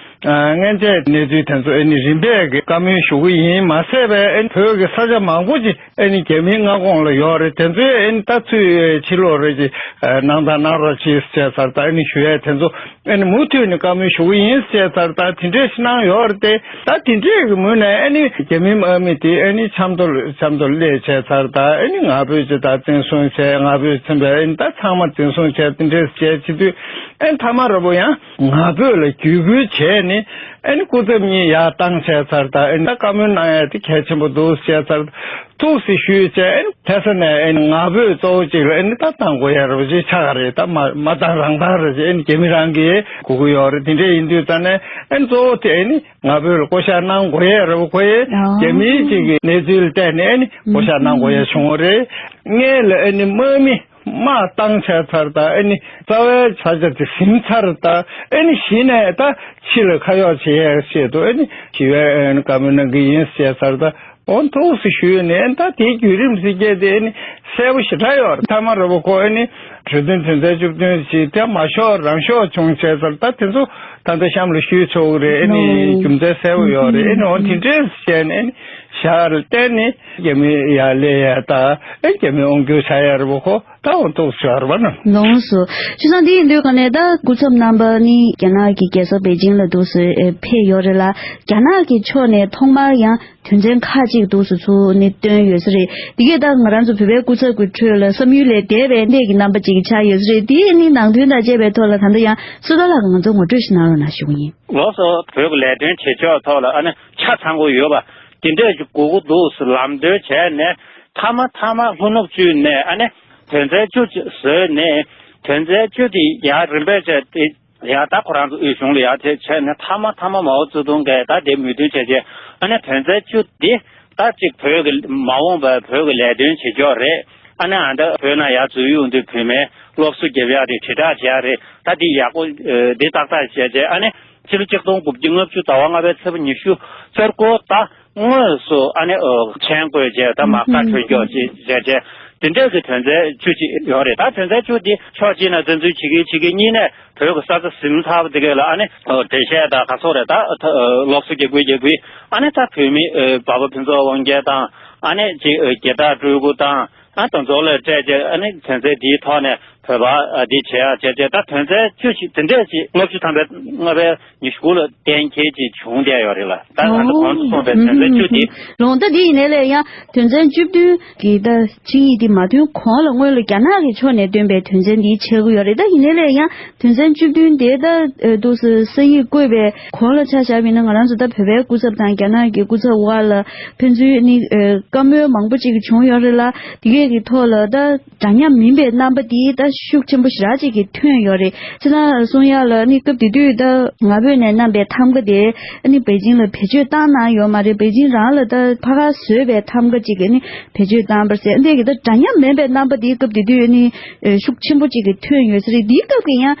ཨ་སྔོན་ཆད་གནས་ཚུལ་དེ་ཚོ་ཨ་ནི་རིམ་པས་ཀྱི་བཀའ་མོལ་ཞུ་གི་ཡིན། མ་ཟད་པའི་ཨ་ནི་བོད་ཀྱི་ས་ཆ་མང་པོ་ཅིག་ཨ་ནི་རྒྱ་མིའི་མངའ་ཁོངས་ལ་ཡོད་རེད། དེ་ཚོའི་ཨ་ནི་ད་ཚུར་ཕྱིར་ལོག་རེ་ཅིག་གནང་དང་གནང་རོགས་གྱིས་བྱས་ཚར། ད་ཨ་ནི་ཞུ་ཡས་དེ་ཚོ་ཨ་ནི་མུ་མཐུད་ནས་བཀའ་མོལ་ཞུ་གི་ཡིན་ཟེར་ཚར། ད་དེ་འདྲས་ཤིག་གནང་ཡོད་རེད་དེ། ད་དེ་འདྲས་ཀྱི་ངོས་ནས་ཨ་ནི་རྒྱ་མིའི་དམག་མི་དེ་ཨ་ནི་ཆབ་མདོ་ལ་ཆབ་མདོ་ལ་སླེབས་བྱས་ཚར། ད་ཨ་ནི་ང་ཕོད་ཅིག་ད་འཛིན་བཟུང་བྱས། ང་ཕོད་ཚུན་པའི་ཨ་ནི་ད་ཚང་མ་འཛིན་བཟུང་བྱས། དེ་འདྲས་བྱས་བྱེད་དུས་ཨ་ནི་མཐའ་མ་ར་བོ་ཡང་ང་ཕོད་ལ་བརྒྱུད་སྐུལ་བྱས་ནས་ཨ་ནི་སྐུ་ཚབ་གཉིས་ཡར་བཏང་བྱས་ཚར། ད་ཨ་ནི་ད་བཀའ་མོལ་གནང་ཡ་དེ་གལ་ཆེན་པོ་འདུག་བྱས་ཚར། ཐུགས་སུ་ཞུས་བྱས། ཨ་ནི་ལྷ་ས་ནས་ཨ་ནི་ང་ཕོད་གཙོ་བོ་གཅིག་ལ་ཨ་ནི་ད་བཏང་དགོས་ཡ་ར་བོ་ཅིག་ཆགས་ཀ་རེད། ད་མ་མ་བཏང་རང་བཏང་ར་ཅིག་ཨ་ནི་རྒྱ་མི་རང་གིས་དགོས་ཀྱི་ཡོད་རེད། དེ་འདྲས་ཡིན་དུས་ཙ་ནས་ཨ་ནི་གཙོ་བོ་དེ་ཨ་ནི་ང་ཕོད་ལ་བསྐོ་བཞག་གནང་དགོས་ཡ་ར་བོ་ཁོ་ཡས་རྒྱ་མིའི་གཅིག་གི་གནས་ཚུལ་ལ་བལྟས་ནས་ཨ་ནི་བསྐོ་བཞག་གནང་དགོས་ཡ་བྱུང་བ་རེད། སྔོན་ལ་ཨ་ནི་དམག་མི་དམག་བཏང་བྱས་ཚར། ད་ཨ་ནི་རྩ་བའི་ས་ཆ་དེ་ཟིན་ཚར། ད་ཨ་ནི་གཞི་ནས་ད་ཕྱི་ལ་ཁ་གཡོག་བྱེད་ཡས་ཆེད་དུ་ཨ་ནི་ཞི་བའི་ཨ་ནི་བཀའ་མོལ་གནང་གི་ཡིན་བྱས་ཚར། ད་འོ་ཐུགས་སུ་ཞུས་ནས་ད་དེའི་བརྒྱུད་རིམ་ཟེར་མཁན་དེ་ཨ་ནི་གསལ་པོ་ཞེ་དྲག་ཡོད་རེད། མཐའ་མ་ར་བོ་ཁོ་ཨ་ནི་གྲོས་མཐུན་དོན་ཚན་བཅུ་བདུན་ཞིག་དེ་མ་ཤོར་རང་ཤོར་བྱུང་བྱས་ཚར། ད་དེ་ཚོ་ད་ལྟ་གཤམ་ལ་ཞུས་ཆོག་གི་རེད། ཨ་ནི་རྒྱུ་མཚན་གསལ་པོ་ཡོད་རེད། ཨ་ནི་འོ་དེ་འདྲས་བྱས་ནས་ཨ་ནི་ཞར་ལ་བལྟས་ནས་རྒྱ་མི་ཡར་སླེབས་ཡ་ད་ཨེ་རྒྱ་མི་དབང་སྒྱུར་བྱ་ཡ་ར་བོ་ཁོ། ད་འོ་ཐུགས་སུ་ཆུད་པ་ན། ལོངས་སུ། བྱས་ཙང་དེ་ཡིན་དུས་ག་ནས་ད་སྐུ་ཚབ་རྣམ་པ་ནི་རྒྱ་ནག་གི་རྒྱལ་ས་པེ་ཅིང་ལ་འདུག་སེ་ཕེབས་ཡོད་རེད་ལ། རྒྱ་ནག་གི་ཕྱོགས་ནས་ཐོག་མར་ཡང་དོན་ཚན་ཁག་ཅིག་འདུག་སེ་ཚུར་ནི་བཏོན་ཡོད་ས་རེད། དེ་གས་ད་ང་རང་ཚོ་བོད་པའི་སྐུ་ཚབ་ཀྱི་ཁྲོད་ལ་བསམ་ཡུལ་ལས་འདས་པའི་གནད་ཀྱི་རྣམ་པ་ཅིག་ཆགས་ཡོད་ས་རེད། དེའི་ནི་ནང་དོན་དང་བཅས་པའི་ཐོག་ལ་ད་ལྟ་ཡང་བསོད་དར་ལགས་ཀྱིས་ང་ཚོར་ངོ་སྤྲོད་ཞིག་གནང་རོགས་གནང་ཞུ་གི་ཡིན། ལགས་སོ། བོད་ཀྱི་ལས་དོན་བྱེད་ཕྱོགས་ཐོག་ལ་ཨ་ནི་ཆ་ཚང་པོ་ཡོད་པ་དེ་འདྲས་ཀྱི་དགོས་ཀྱི་འདུག་ལམ་སྟོན་བྱས་ནས། མཐའ་མ་མཐའ་མ་ལྷོ་ནུབ་བཅུ་ནས་ཨ་ནི་དོན་ཚན་བཅུ་བཟོས་ནས། དོན་ཚན་བཅུ་དེ་ཡར་རིམ་པས་བྱས་ཏེ་ཡར་ད་ཁོ་རང་ཚོ་དབུས་གཞུང་ལ་ཡར་དེ་བྱས་ནས། མཐའ་མ་མཐའ་མ་མའོ་ཙེ་ཏུང་གིས་ད་དེ་མོས་མཐུན་བྱས་རྗེས། ཨ་ནི་དོན་ཚན་བཅུ་འདི་ད་ཅིག་བོད་ཀྱི་མ་འོངས་པའི་བོད་ཀྱི་ལས་དོན་བྱེད་ཕྱོགས་རེད། ཨ་ནི་ཨ་ད་བོད་ནང་ཡར་འཛུལ་ཡོང་དུས་བོད་མིའི་སློབ་གསོ་རྒྱབ་ཡག་རེད། དྲིལ་བསྒྲགས་བྱེད་ཡག་རེད། ད་འདི་ཡག་པོ་འདི་ཏག་ཏག་བྱས་རྗེས། ཨ་ནི་ཕྱི་ལོ་ཆིག་སྟོང་དགུ་བརྒྱ་ལྔ་བཅུ་ཟླ་བ་ལྔ་པའི་ཚེས་པ་ཉི་ཤུ་རྩ་དགུ་ད་དངོས་སུ་ཨ་ནི་མཆན་བཀོད་བྱས། ད་མར་བཀའ་འཁྲོལ་རྒྱག་ཅིག་བྱས་རྗེས། དེ་འདྲས་ཀྱི་དོན་ཚན་བཅུ་གཅིག་ཡོད་རེད། ད་དོན་ཚན་བཅུ་འདི་ཕྱོགས་གཅིག་ནས་བཙན་འཛུལ་བྱེད་ཀྱི་བྱེད་ཀྱི། གཉིས་ནས་བོད་ཀྱི་ས་ཆ་ཟིན་ཚར་བ་དེ་གས་ལ་ཨ་ནི་འགྲེལ་བཤད་དང་ག་ཚོད་རེད། ད་སློབ་གསོ་རྒྱག་དགོས་རྒྱག་དགོས། ཨ་ནི་ད་བོད་མི་འབའ་པ་ཕུན་ཚོགས་དབང་རྒྱལ་དང་། ཨ་ནི་ཅིག་རྒྱལ་དར་སྤྲུལ་སྐུ་དང་། ཨ་དེ་ཚོ་ལ་སྤྲད་རྗེས། ཨ་ནི་དོན་ཚན་འདིའི་ཐོག་ནས་བོད་པ་ཨ་འདི་བྱེད་ཡག་བྱས་རྗེས། ད་དོན་ཚན་བཅུ་ཞིག་དེ་འདྲས་ཅིག་ལྔ་བཅུ་ཐམ་པའི་ལྔ་པའི་ཉི་ཤུ་དགུ་ལ་གཏན་འཁེལ་ཅིག་བྱུང་བསྡད་ཡོད་རེད་ལ། ད་ང་ཚོ་གོང་དུ་གསུངས་པའི་དོན་ཚན་བཅུ་འདི། ལོང་ད་འདི་ཡིན་ནའི་ལས་ཡང་དོན་ཚན་བཅུ་བདུན་གྱི་ད་ཆིངས་ཡིག་འདི་མ་ཐོན་གོང་ལ་སྔོན་ལ་རྒྱ་ནག་གི་ཕྱོགས་ནས་བཏོན་པའི་དོན་ཚན་འདི་ཆགས་ཀྱི་ཡོད་རེད། ད་ཡིན་ནའི་ལས་ཡང་དོན་ཚན་བཅུ་བདུན་དེ་ད་འདུག་སེ་ས་ཡིག་བཀོད་པའི་གོང་ལ་ཆ་བཞག་པ་ཡིན་ན། ང་རང་ཚོ་ད་བོད་པའི་སྐུ་ཚབ་དང་རྒྱ་ནག་གི་སྐུ་ཚབ་དབར་ལ་ཕན་ཚུན་ནི་བཀའ་མོལ་མང་པོ་ཅིག་བྱུང་ཡོད་རེད་ལ། དེ་གས་ཀྱི་ཐོག་ལ་ད་འདྲ་མཉམ་མིན་པའི་རྣམ་པ་དེ་ད་ཤུགས་ཆེན་པོ་ཞེ་དྲག་ཅིག་གིས་ཐོན་ཡོད་རེད། ཅེས་ན་གསུང་ཡག་ལ་ནི་སྐབས་དེ་དུས་ད་ང་ཕོད་ནས་བསྣམས་པའི་ཐམ་ག་དེ་ནི་པེ་ཅིང་ལ་བེད་སྤྱོད་བཏང་གནང་ཡོད་མ་རེད། པེ་ཅིང་རང་ལ་ད་ཕ་ག་བཟོས་པའི་ཐམ་ག་ཅིག་གིས་ནི་བེད་སྤྱོད་བཏང་པར་ཟེར། འདི་གི་ད་འདྲ་མཉམ་མིན་པའི་རྣམ་པ་དེ་སྐབས་དེ་དུས་ནི་ཤུགས་ཆེན་པོ་ཅིག་གིས་ཐོན་ཡོད་ས་རེད། དེའི་སྐབས་ཀྱི་ཡང་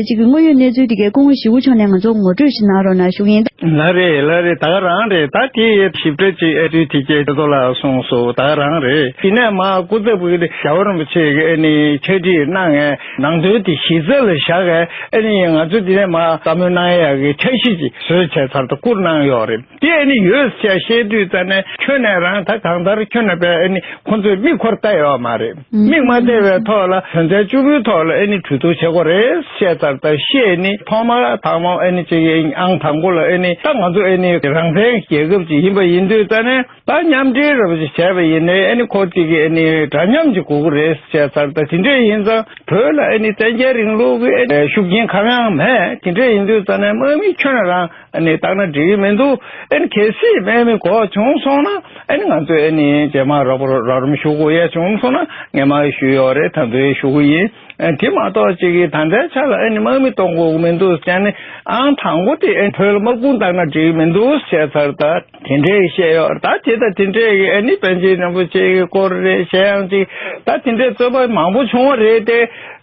ཅིག་གི་དངོས་ཡོད་གནས་ཚུལ་དེ་གའི་སྐུ་ངོ་ཞི་བོ་མཆོག་ནས་ང་ཚོ་ངོ་སྤྲོད་ཞིག་གནང་རོགས་གནང་ཞུ་གི་ཡིན། ལགས་རེད། ལགས་རེད། ད་ག་རང་རེད། ད་དེ་ཞིབ་ཕྲ་ཅིག་ཨ་དུས་དེ་གའི་དེ་ཚོ་ལ་གསུངས་སོང་། ད་ག་རང་རེད། དེ་ནས་མ་སྐུ་ཚབ་ཀྱི་རྒྱལ་བ་རིན་པོ་ཆེ་གི་ཨ་ནི་ཕྱག་བྲིས་གནང་ ངས་ནང་དོན་དེ་གཞི་རྩ་ལ་བཞག་གས་ཨ་ནི་ང་ཚོ་འདི་ནས་མར་བཀའ་མོལ་གནང་ཡག་གི་འཆར་གཞི་ཅིག་བཟོས་བྱས་ཚར་དུ་བསྐུར་གནང་ཡོད་རེད། དེ་ཨ་ནི་ཡོད་ཅེས་བཤད་དུས་ཙ་ནས་ཁྱོན་ནས་རང་ད་གང་ལྟར་ཁྱོན་ནས་པས་ཨ་ནི་ཁོ་ཚོས་མིག་ཁོར་ལྟ་ཡོད་མ་རེད། མིག་མ་བལྟས་པའི་ཐོག་ལ་དོན་ཚན་བཅུ་པོའི་ཐོག་ལ་ཨ་ནི་གྲོས་བསྡུར་བྱེད་དགོས་རེད་བཤད་ཚར་ད་བཤད་ནི་ཐོག་མར་དང་མོ་ཨ་ནི་ཅིག་ཨང་དང་པོ་ལ་ཨ་ནི་ད་ང་ཚོ་ཨ་ནི་རང་བཙན་རྒྱལ་ཁབ་ཅིག་ཡིན་པ་ཡིན་དུས་ཙ་ནས། ད་མཉམ་འབྲེལ་རབ་ཅིག་བྱས་པ་ཡིན་ནའི་ཨ་ནི་ཁོ་གཅིག་གིས་ཨ་ནི་འདྲ་མཉམ་ཅིག་དགོས་ཀྱི་རེད་ཅེས་ཚར་ད་དེ་འདྲས་ཡིན་ཙང་བོད་ལ་ཨ་ནི་བཙན་རྒྱལ་རིང་ལུགས་ཀྱི་ཨ་ནི་ཤུགས་རྐྱེན་གང་ཡང་མེད། དེ་འདྲས་ཡིན་དུས་ཙ་ནས་དམག་མི་ཁྱོན་རང་ཨ་ནི་བཏང་ན་འགྲིག་གི་མི་འདུག་ཨ་ནི་གལ་སྲིད་དམག་མི་དགོས་བྱུང་སོང་ན་ཨ་ནི་ང་ཚོས་ཨ་ནི་རྗེས་མ་རོགས་པ་རོགས་རམ་ཞུ་དགོས་ཡས་བྱུང་སོང་ན་ངས་མ་ཞུས་ཡོད་རེད། ད་དུང་ཞུ་གི་ཡིན། ཨ་དེ་མ་གཏོགས་གཅིག་གིས་ད་ལྟའི་ཆ་ལ་ཨ་ནི་དམག་མི་གཏོང་དགོས་ཀྱི་མི་འདུག་ཟེར་ནས་ཨང་དང་པོ་དེ་ཨ་ནི་བོད་ལ་དམག་དཔུང་བཏང་ན་འགྲིག་གི་མི་འདུག་ཟེར་ཚར་ད། དེ་འདྲས་བཤད་ཡོད། ད་དེ་ད་དེ་འདྲས་ཀྱི་ཨ་ནི་པཎ་ཆེན་རིན་པོ་ཆེ་གི་སྐོར་རེད་གཞན་ཡང་ཅིག་ད་དེ་འདྲས་རྩོད་པ་མང་པོ་བྱུང་བ་རེད་དེ།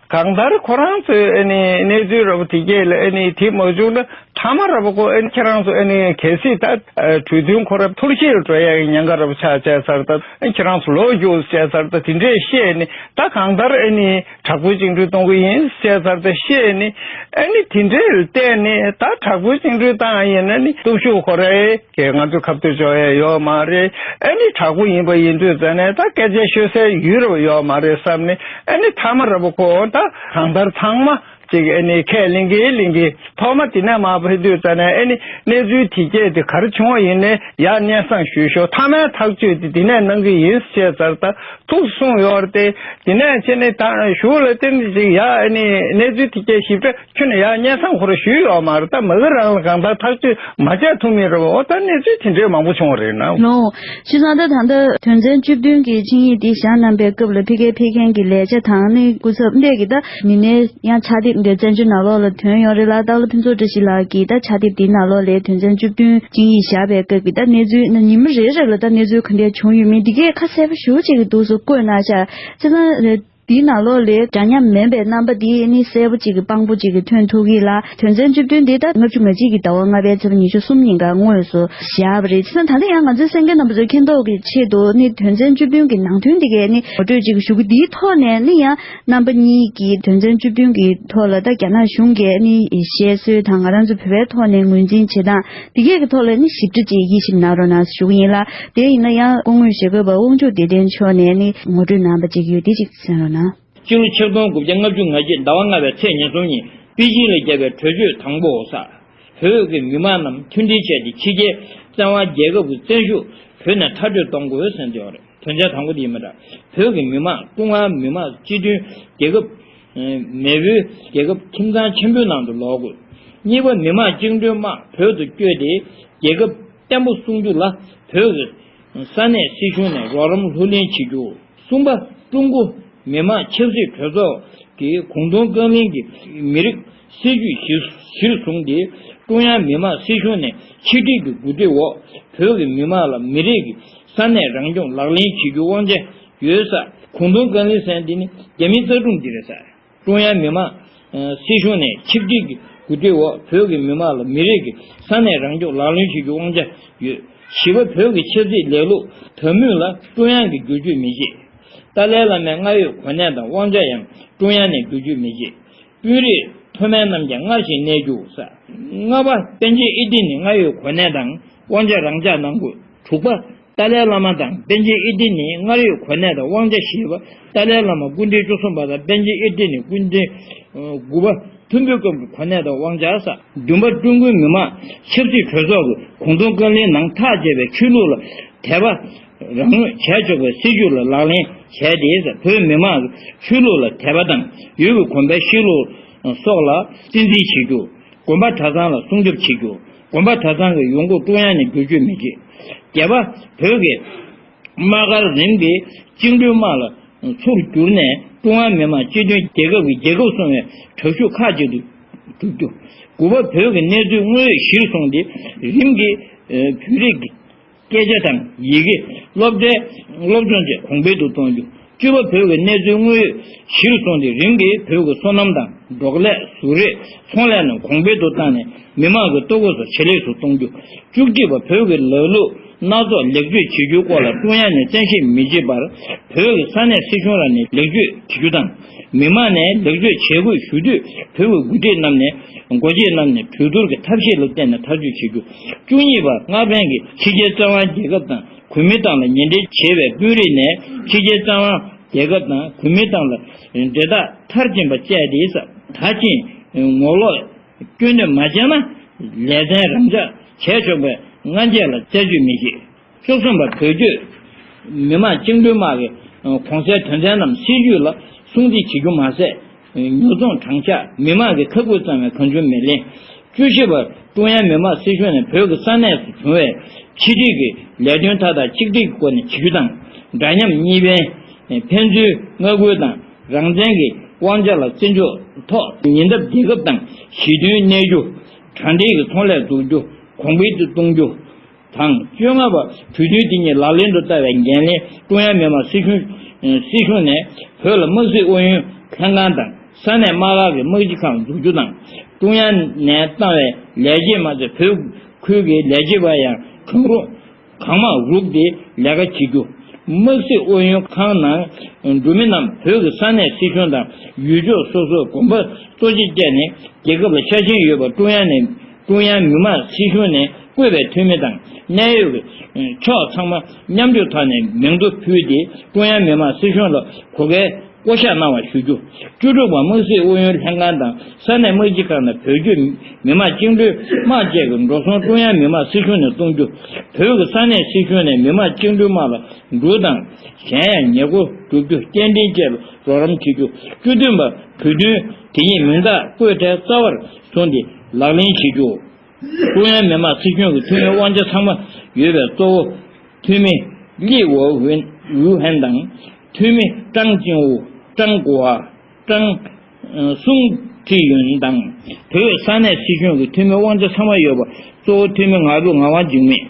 གང་ལྟར་ཁོ་རང་ཚོའི་ཨ་ནི་གནས་ཚུལ་ར་བ་དེ་གས་ལ་ཨ་ནི་དེ་མ་བྱུང་ན་མཐའ་མ་ར་བ་ཁོ་ཨ་ནི་ཁྱེད་རང་ཚོ་ཨ་ནི་གལ་སྲིད་ད་གྲོས་མཐུན་ཁོ་ར་ཐུར་ཤེས་འགྲོ་ཡ་གི་ཉེན་ཁ་ར་བ་ཆགས་བྱས་ཚར་ད་ཨ་ནི་ཁྱེད་རང་ཚོ་ལོག་རྒྱུགས་བྱས་ཚར་ད་དེ་འདྲས་བཤད་ནི་ད་གང་ལྟར་ཨ་ནི་དྲག་པོའི་བཅིངས་འགྲོལ་གཏོང་གི་ཡིན་བཤད་ཚར་ད་བཤད་ནི་ཨ་ནི་དེ་འདྲས་ལ་བལྟས་ནི་ད་དྲག་པོའི་བཅིངས་འགྲོལ་བཏང་ཡིན་ན་ནི་སྟོབས་ཤུགས་ཁོ་ར་ཨེ། གས་ང་ཚོ་ཁ་གཏད་གཅོག་ཡས་ཡོད་མ་རེད། ཨ་ནི་དྲག་པོ་ཡིན་པ་ཡིན་དུས་ཙ་ནས་ད་སྐད་ཆ་ཤོད་སའི་ཡུལ་རབ་ཡོད་མ་རེད་བསམ་ནས་ཨ་ནི་མཐའ་མ་རབ་ཁོ་ད་གང་ལྟར་ཚང་མ་ཅིག་ཨ་ནི་ཁས་ལེན་གི་ལེན་གི་ཐོག་མ་དེ་ནས་མ་ཕེབས་དུས་ཙ་ནས་ཨ་ནི་གནས་ཚུལ་དེ་སྐད་དེ་ག་རེ་བྱུང་བ་ཡིན་ནའི་ཡར་སྙན་སེང་ཞུས་ཤོག་མཐའ་མའི་ཐག་གཅོད་དེ་དེ་ནས་གནང་གི་ཡིན་ཞེས་ཟེར་ད་ཐུགས་གསུངས་ཡོད་རེད་དེ། དེ་ནས་ཕྱི་ནས་ད་གཞུག་ལ་བརྟེན་ཅིག་ཡ་ཨ་ནི་གནས་ཚུལ་དེ་སྐད་ཞིབ་ཕྲ། ཁྱོད་ནས་ཡང་སྙན་སེང་ཁོ་ར་ཞུས་ཡོད་མ་རེད། ད་མ་གི་རང་ལ་གང་ལྟར་ཐག་གཅོད་མ་བྱས་ཐུབ་མིན་རེད་བ། འོ་ད་གནས་ཚུལ་དེ་འདྲའི་མང་པོ་བྱུང་བ་རེད་ན། ལོ། བྱས་ཙང་ད་ད་ལྟ་དོན་ཚན་བཅུ་བདུན་གྱི་ཆིངས་ཡིག་འདི་བཞག་གནང་པའི་སྐབས་ལ་ཕ་གིར་ཕེབས་མཁན་གྱི་ལས་བྱ་དང་ནི་སྐུ་ཚབ་འདས་ཀྱི་ད་མི་སྣའི་ཡང་ཕྱག་དེབ་འདི་བཙན་བྱོལ་ནང་ལོགས་ལ་ཐོན་ཡོད་རེད་ལ། སྟག་ལྷ་ཕུན་ཚོགས་བཀྲ་ཤིས་ལགས་ཀྱིས་ད་ཕྱག་དེབ་འདིའི་ནང་ལོགས་ལ་དོན་ཚན་བཅུ་བདུན་ཆིངས་ཡིག་བཞག་པའི་སྐབས་ཀྱི་ད་གནས་ཚུལ་ཉི་མ་རེ་རེ་ལ་ད་གནས་ཚུལ་ག་འདྲ་བྱུང་ཡོད་མེད་འདི་གས་ཁ་གསལ་པོ་ཞེ་པོ་ཅིག་གི་འདུག་སེ་བཀོད་གནང་ཤག་བྱས་ཙང་། འདིའི་ནང་ལོགས་ལས་འདྲ་མཉམ་མིན་པའི་རྣམ་པ་འདི་ནི་གསལ་པོ་གཅིག་གི་དཔང་པོ་གཅིག་གི་ཐོན་ཐུབ་ཀྱི་ལ། དོན་ཚན་བཅུ་བདུན་འདི་ད་ལྔ་བཅུ་ང་གཅིག་གི་ཟླ་བ་ལྔ་པའི་ཚེས་པ་ཉི་ཤུ་གསུམ་ཉིན་ཀ་དངོས་སུ་བཞག་པ་རེད། བྱས་ཙང་ད་ལྟ་ཡང་ང་ཚོའི་གསན་མཁན་རྣམ་པ་ཚོས་མཁྱེན་རྟོགས་ཀྱི་ཆེད་དུ་ནི་དོན་ཚན་བཅུ་བདུན་གྱི་ནང་དོན་འདི་གས་ནི་ངོ་སྤྲོད་གཅིག་ཞུ་གི། འདིའི་ཐོག་ནས་ནི་ཡང་རྣམ་པ་གཉིས་ཀྱིས་དོན་ཚན་བཅུ་བདུན་གྱི་ཐོག་ལ་ད་རྒྱ་ནག་གཞུང་གིས་ནི་བཤད་སྲོལ་དང་ང་རང་ཚོ་བོད་པའི་ཐོག་ནས་ངོས་འཛིན་བྱེད་སྟངས་འདི་གས་ཀྱི་ཐོག་ལ་ནི་ཞིབ་ཕྲ་ཅིག་དབྱེ་ཞིབ་གནང་རོགས་གནང་ཞུ་གི་ཡིན་ལ། དེ་ཡིན་ན་ཡང་སྐུ་ངོ་ཞྭ་སྒབ་པ་དབང་ཕྱུག་བདེ་ལྡན་མཆོག་ནས་ནི་ངོ་སྤྲོད་གནང་བ་ཅིག་ཡོད། དེ་ཅིག་གསན་རོགས་གནང་། སྤྱི་ལོ་ཆིག་སྟོང་དགུ་བརྒྱ་ལྔ་བཅུ་ང་གཅིག་ཟླ་བ་ལྔ་པའི་ཚེས་ཉེར་གསུམ་ཉིན་པེ་ཅིང་ལ་བརྒྱབ་པའི་གྲོས་ཆོད་དང་པོ་སར། བོད་ཀྱི་མི་མང་རྣམས་མཐུན་སྒྲིལ་བྱས་ཏེ་ཕྱི་རྒྱལ་བཙན་དབང་རྒྱལ་ཁབ་ཀྱི་བཙན་ཤུགས་བོད་ནས་མཐར་སྐྲོད་གཏོང་དགོས་ཟེར་འདོད་རེད། དོན་ཚན་དང་པོ་དེ་ཡིན་པ་འདྲ། བོད་ཀྱི་མི་མང་ཀྲུང་ཧྭ་མི་དམངས་སྤྱི་མཐུན་རྒྱལ་ཁབ། མེས་པོའི་རྒྱལ་ཁབ་ཁྱིམ་ཚང་ཆེན་པོའི་ནང་དུ་ལོག་དགོས། གཉིས་པ། མི་དམངས་བཅིངས་འགྲོལ་དམག་བོད་དུ་བསྐྱོད་དེ་རྒྱལ་ཁབ་བརྟན་པོ་སྲུང་རྒྱུ་ལ་བོད་ཀྱི་ས་གནས་སྲིད་གཞུང་ནས་རོགས་རམ་ལྷུར་ལེན་བྱེད་རྒྱུ། གསུམ་པ། ཀྲུང་གོ་མི་དམངས་ཆབ་སྲིད་གྲོས་ཚོགས་ཀྱི་གུང་སྟོང་ཀུན་གླེང་གི་མི་རིགས་སྲིད་ཇུས་གཞིར་བཟུང་སྟེ་ཀྲུང་དབྱང་མི་དམངས་སྲིད་གཞུང་ནས་ཆིག་སྒྲིལ་གྱི་འགོ་ཁྲིད་འོག་བོད་ཀྱི་མི་དམངས་ལ་མི་རིགས་ཀྱི་ས་གནས་རང་སྐྱོང་ལག་ལེན་བྱེད་རྒྱུའི་དབང་ཆ་ཡོད་ས། གུང་སྟོང་ཀུན་གླེང་ཟེར་འདི་ནི་རྒྱ་མིའི་རྩ་དྲུང་འདི་རེད་ས། ཀྲུང་དབྱང་མི་དམངས་སྲིད་གཞུང་ནས་ཆིག་སྒྲིལ་གྱི་འགོ་ཁྲིད་འོག་བོད་ཀྱི་མི་དམངས་ལ་མི་རིགས་ཀྱི་ས་གནས་རང་སྐྱོང་ལག་ལེན་བྱེད་རྒྱུའི་དབང་ཆ་ཡོད། བཞི་པ། བོད་ཀྱི་ཆབ་སྲིད་ལས་ལུགས་དང་མོས་ལ་ཀྲུང་དབྱང་གིས་བསྒྱུར་བཅོས་མི་བྱེད། ཏཱ་ལའི་བླ་མའི་སྔར་ཡོད་གོ་གནས་དང་དབང་ཆ་ཡང་ཀྲུང་དབྱང་ནས་བསྒྱུར་བཅོས་མི་བྱེད། དཔོན་རིགས་མཐོ་དམན་རྣམས་ཀྱང་སྔར་བཞིན་གནས་རྒྱུ་ས། ལྔ་པ། པཎ་ཆེན་ཨིར་ཏི་ནི་སྔར་ཡོད་གོ་གནས་དང་དབང་ཆ་རང་འཇགས་གནང་དགོས། དྲུག་པ། ཏཱ་ལའི་བླ་མ་དང་པཎ་ཆེན་ཨིར་ཏི་ནི་སྔར་ཡོད་གོ་གནས་དང་དབང་ཆ་བཞི་པ། ཏཱ་ལའི་བླ་མ་སྐུ་ཕྲེང་བཅུ་གསུམ་པ་དང་པཎ་ཆེན་ཨིར་ཏི་ནི་སྐུ་ཕྲེང་དགུ་པ་མཐོན་པོའི་སྐབས་ཀྱི་གོ་གནས་དང་དབང་ཆ་ས། བདུན་པ། ཀྲུང་གོའི་མི་དམངས་ཆབ་སྲིད་གྲོས་ཚོགས་ཀྱི་གུང་སྟོང་ཀུན་གླེང་ནང་ཐག་བཅད་པའི་ཆོས་ལུགས་ལ་དད་པ་རང་མོས་བྱས་ཆོག་པའི་སྲིད་ཇུས་ལ་ལག་ལེན་བྱས་ཏེ་ས། བོད་མི་དམངས་ཀྱི་ཆོས་ལུགས་ལ་དད་པ་དང་ཡུལ་གྱི་གོམས་པའི་གཤིས་ལུགས་སོགས་ལ་གཅེས་འཛིན་བྱེད་རྒྱུ། དགོན་པ་གྲྭ་ཚང་ལ་སྲུང་སྐྱོབ་བྱེད་རྒྱུ། དགོན་པ་གྲྭ་ཚང་གི་ཡོང་སྒོ་ཀྲུང་དབྱང་ནས་བསྒྱུར་བཅོས་མི་བྱེད། བརྒྱད་པ། བོད་ཀྱི་དམག་སྒར་རིམ་གྱིས་བཅིངས་འགྲོལ་དམག་ལ་ཚུར་བསྒྱུར་ནས་ཀྲུང་ཧྭ་མི་དམངས་སྤྱི་མཐུན་རྒྱལ་ཁབ་ཀྱི་རྒྱལ་ཁབ་སྲུང་བའི་དྲག་ཤུགས་ཁག་ཅིག་ཏུ་གྲུབ་རྒྱུ། དགུ་པ། བོད་ཀྱི་གནས་ཚུལ་དངོས་ཡོད་གཞིར་བཟུང་སྟེ་རིམ་གྱིས་བོད་རིགས་ཀྱི་སྐད་ཆ་དང་ཡི་གེ། སློབ་གྲྭའི་སློབ་སྦྱོང་བཅས་གོང་འཕེལ་དུ་གཏོང་རྒྱུ། བཅུ་པ། བོད་ཀྱི་གནས་ཚུལ་དངོས་ཡོད་གཞིར་བཟུང་སྟེ་རིམ་གྱིས་བོད་ཀྱི་སོ་ནམ་དང་འབྲོག་ལས། བཟོ་རིག། ཚོང་ལས་རྣམས་གོང་འཕེལ་དུ་བཏང་ནས་མི་དམངས་ཀྱི་ལྟོ་གོས་སོགས་ཇེ་ལེགས་སུ་གཏོང་རྒྱུ། བཅུ་གཅིག་པ། བོད་ཀྱི་ལ་ལུ་ སྣ་ཚོགས་ལེགས་བཅོས་བྱེད་རྒྱུའི་སྐོར་ལ་ཀྲུང་དབྱང་ནས་བཙན་ཤེད་མི་བྱེད་པར། བོད་ཀྱི་ས་གནས་སྲིད་གཞུང་རང་ནས་ལེགས་བཅོས་བྱེད་རྒྱུ་དང་། མི་མང་ནས་ལེགས་བཅོས་བྱེད་དགོས་ཞུ་དུས། བོད་ཀྱི་འགོ་ཁྲིད་རྣམས་ནས། འགོ་བྱེད་རྣམས་ནས་གྲོས་བསྡུར་གྱི་ཐབས་ཤེས་ལ་བརྟེན་ནས་ཐག་གཅོད་བྱེད་རྒྱུ། བཅུ་གཉིས་པ། སྔར་ཕན་གྱི་ཕྱི་རྒྱལ་བཙན་དབང་རྒྱལ་ཁབ་དང་གུས་མོས་ཏང་ལ་ཉེ་འབྲེལ་བྱེད་པའི་དཔོན་རིགས་ནས་ཕྱི་རྒྱལ་བཙན་དབང་རྒྱལ་ཁབ་དང་གུས་མོས་ཏང་ལ་འབྲེལ་ཐག་མཐར་ཕྱིན་པ་བཅས་ཏེ། ད་ཕྱིན་ངོ་ལོག་སྐྱོན་འདོན་མ་བྱས་ན། ལེ་ཚན་རང་འཇགས་བྱས་ཆོག་པའི་སྔ་རྗེས་ལ་རྩད་གཅོད་མི་བྱེད། བཅུ་གསུམ་པ། བོད་བརྒྱུད་མི་མང་བཅིངས་འགྲོལ་དམག་གི་གོང་གསལ་དོན་ཚན་རྣམས་སྲིད་ཇུས་ལ་སྲུང་བརྩི་བྱེད་རྒྱུ་མ་ཟད། ཉོ་ཚོང་དྲང་གཞག་མི་མང་གི་ཁ་ཁུ་གཙང་བའི་གང་བྱུང་མི་ལེན། བཅུ་བཞི་པ། ཀྲུང་དབྱང་མི་དམངས་སྲིད་གཞུང་ནས་བོད་ཀྱི་ས་གནས་སུ་བྱུང་བའི་ཕྱི་འབྲེལ་གྱི་ལས་དོན་མཐའ་དག་ཆིག་སྒྲིལ་གྱི་སྒོ་ནས་བྱེད་རྒྱུ་དང་། འདྲ་མཉམ་གཉིས་ཕན། ཕན་ཚུན་མངའ་ཁུལ་དང་རང་བཙན་གྱི་དབང་ཆ་ལ་བརྩི་འཇོག་ཐོག་ཉེ་འདབས་རྒྱལ་ཁབ་དང་ཞི་མཐུན་གནས་རྒྱུ། དྲ་འབྲེལ་གྱི་ཚོང་ལས་འཛུགས་རྒྱུ་གོང་འཕེལ་དུ་གཏོང་རྒྱུ་དང་། བཅོ་ལྔ་པ། གྲོས་མཐུན་དེ་ཉིད་ལག་ལེན་དུ་བསྟར་བའི་འགན་ལེན། ཀྲུང་དབྱང་མི་དམངས་སྲིད་གཞུང་སྲིད་གཞུང་ནས་བོད་ལ་དམག་སྲིད་ཨུ་ཡོན་ལྷན་ཁང་དང་ས་གནས་དམག་ཁག་གི་དམག་སྤྱི་ཁང་འཛུགས་རྒྱུ་དང་། ཀྲུང་དབྱང་ནས་བཏང་བའི་ལས་བྱེད་མ་ཚད་བོད་ཁུལ་གྱི་ལས་བྱེད་པ་ཡང་གང་རུང་གང་མང་རུག་སྟེ་ལས་ཀ་བྱེད་རྒྱུ། དམག་སྲིད་ཨུ་ཡོན་ཁང་ནང་འགྲོ་མི་རྣམས་བོད་ཀྱི་ས་གནས་སྲིད་གཞུང་དང་ཡུལ་ཕྱོགས་སོ་སོའི་དགོན་པ་གཙོ་ཆེ་བཅས་ནས་རྒྱལ་ཁབ་ལ་ཤ་ཞེན་ཡོད་པ། ཀྲུང་དབྱང་ནས་ཀྲུང་དབྱང་མི་དམངས་སྲིད་གཞུང་ནས་བསྐོས་པའི་འཐུས་མི་དང་གནད་ཡོད་ཀྱི་ཕྱོགས་ཚང་མ་མཉམ་འཇོག་ཐོག་ནས་མིང་ཐོ་ཕུལ་ཏེ་ཀྲུང་དབྱང་མི་དམངས་སྲིད་གཞུང་ལ་གོ་སྐལ་བསྐོ་གཞག་གནང་བ་ཞུ་རྒྱུ། བཅུ་དྲུག་པ། དམག་སྲིད་ཨུ་ཡོན་ལྷན་ཁང་དང་ས་གནས་དམག་སྤྱི་ཁང་ནས་བོད་བརྒྱུད་མི་དམངས་བཅིངས་འགྲོལ་དམག་བཅས་ཀྱི་འགྲོ་སོང་ཀྲུང་དབྱང་མི་དམངས་སྲིད་གཞུང་ནས་གཏོང་རྒྱུ། བོད་ཀྱི་ས་གནས་སྲིད་གཞུང་ནས་མི་དམངས་བཅིངས་འགྲོལ་དམག་ལ་འབྲུ་དང་གཞན་ཡང་ཉེས་མཁོ་སྒྲུབ་རྒྱུ་སྐྱེལ་འདྲེན་བཅས་ལ་རོགས་རམ་བྱེད་རྒྱུ། བཅུ་བདུན་པ། གྲོས་མཐུན་དེ་ཉིད་མིང་རྟགས་བཀོད་འཕྲལ་རྩ་བར་བཟུང་སྟེ་ལག་ལེན་བྱེད་རྒྱུ། ཀྲུང་དབྱང་མི་དམངས་སྲིད་གཞུང་གི་འཐུས་མིའི་དབང་ཆ་ཚང་མ་ཡོད་པའི་གཙོ་བོ་འཐུས་མི་ལི་ཝུ་ཧུན་ཝུ་ཧན་དང་། འཐུས་མི་ཀྲང་ཅིང་ཝུ། ཀྲང་གོ་ཧྭ། ཀྲང་སུང་ཁྲི་ཡུན་དང་། བོད་ས་གནས་སྲིད་གཞུང་གི་འཐུས་མི་དབང་ཆ་ཚང་མ་ཡོད་པ། གཙོ་བོ་འཐུས་མི་ངག་དབང་འཇིགས་མེད།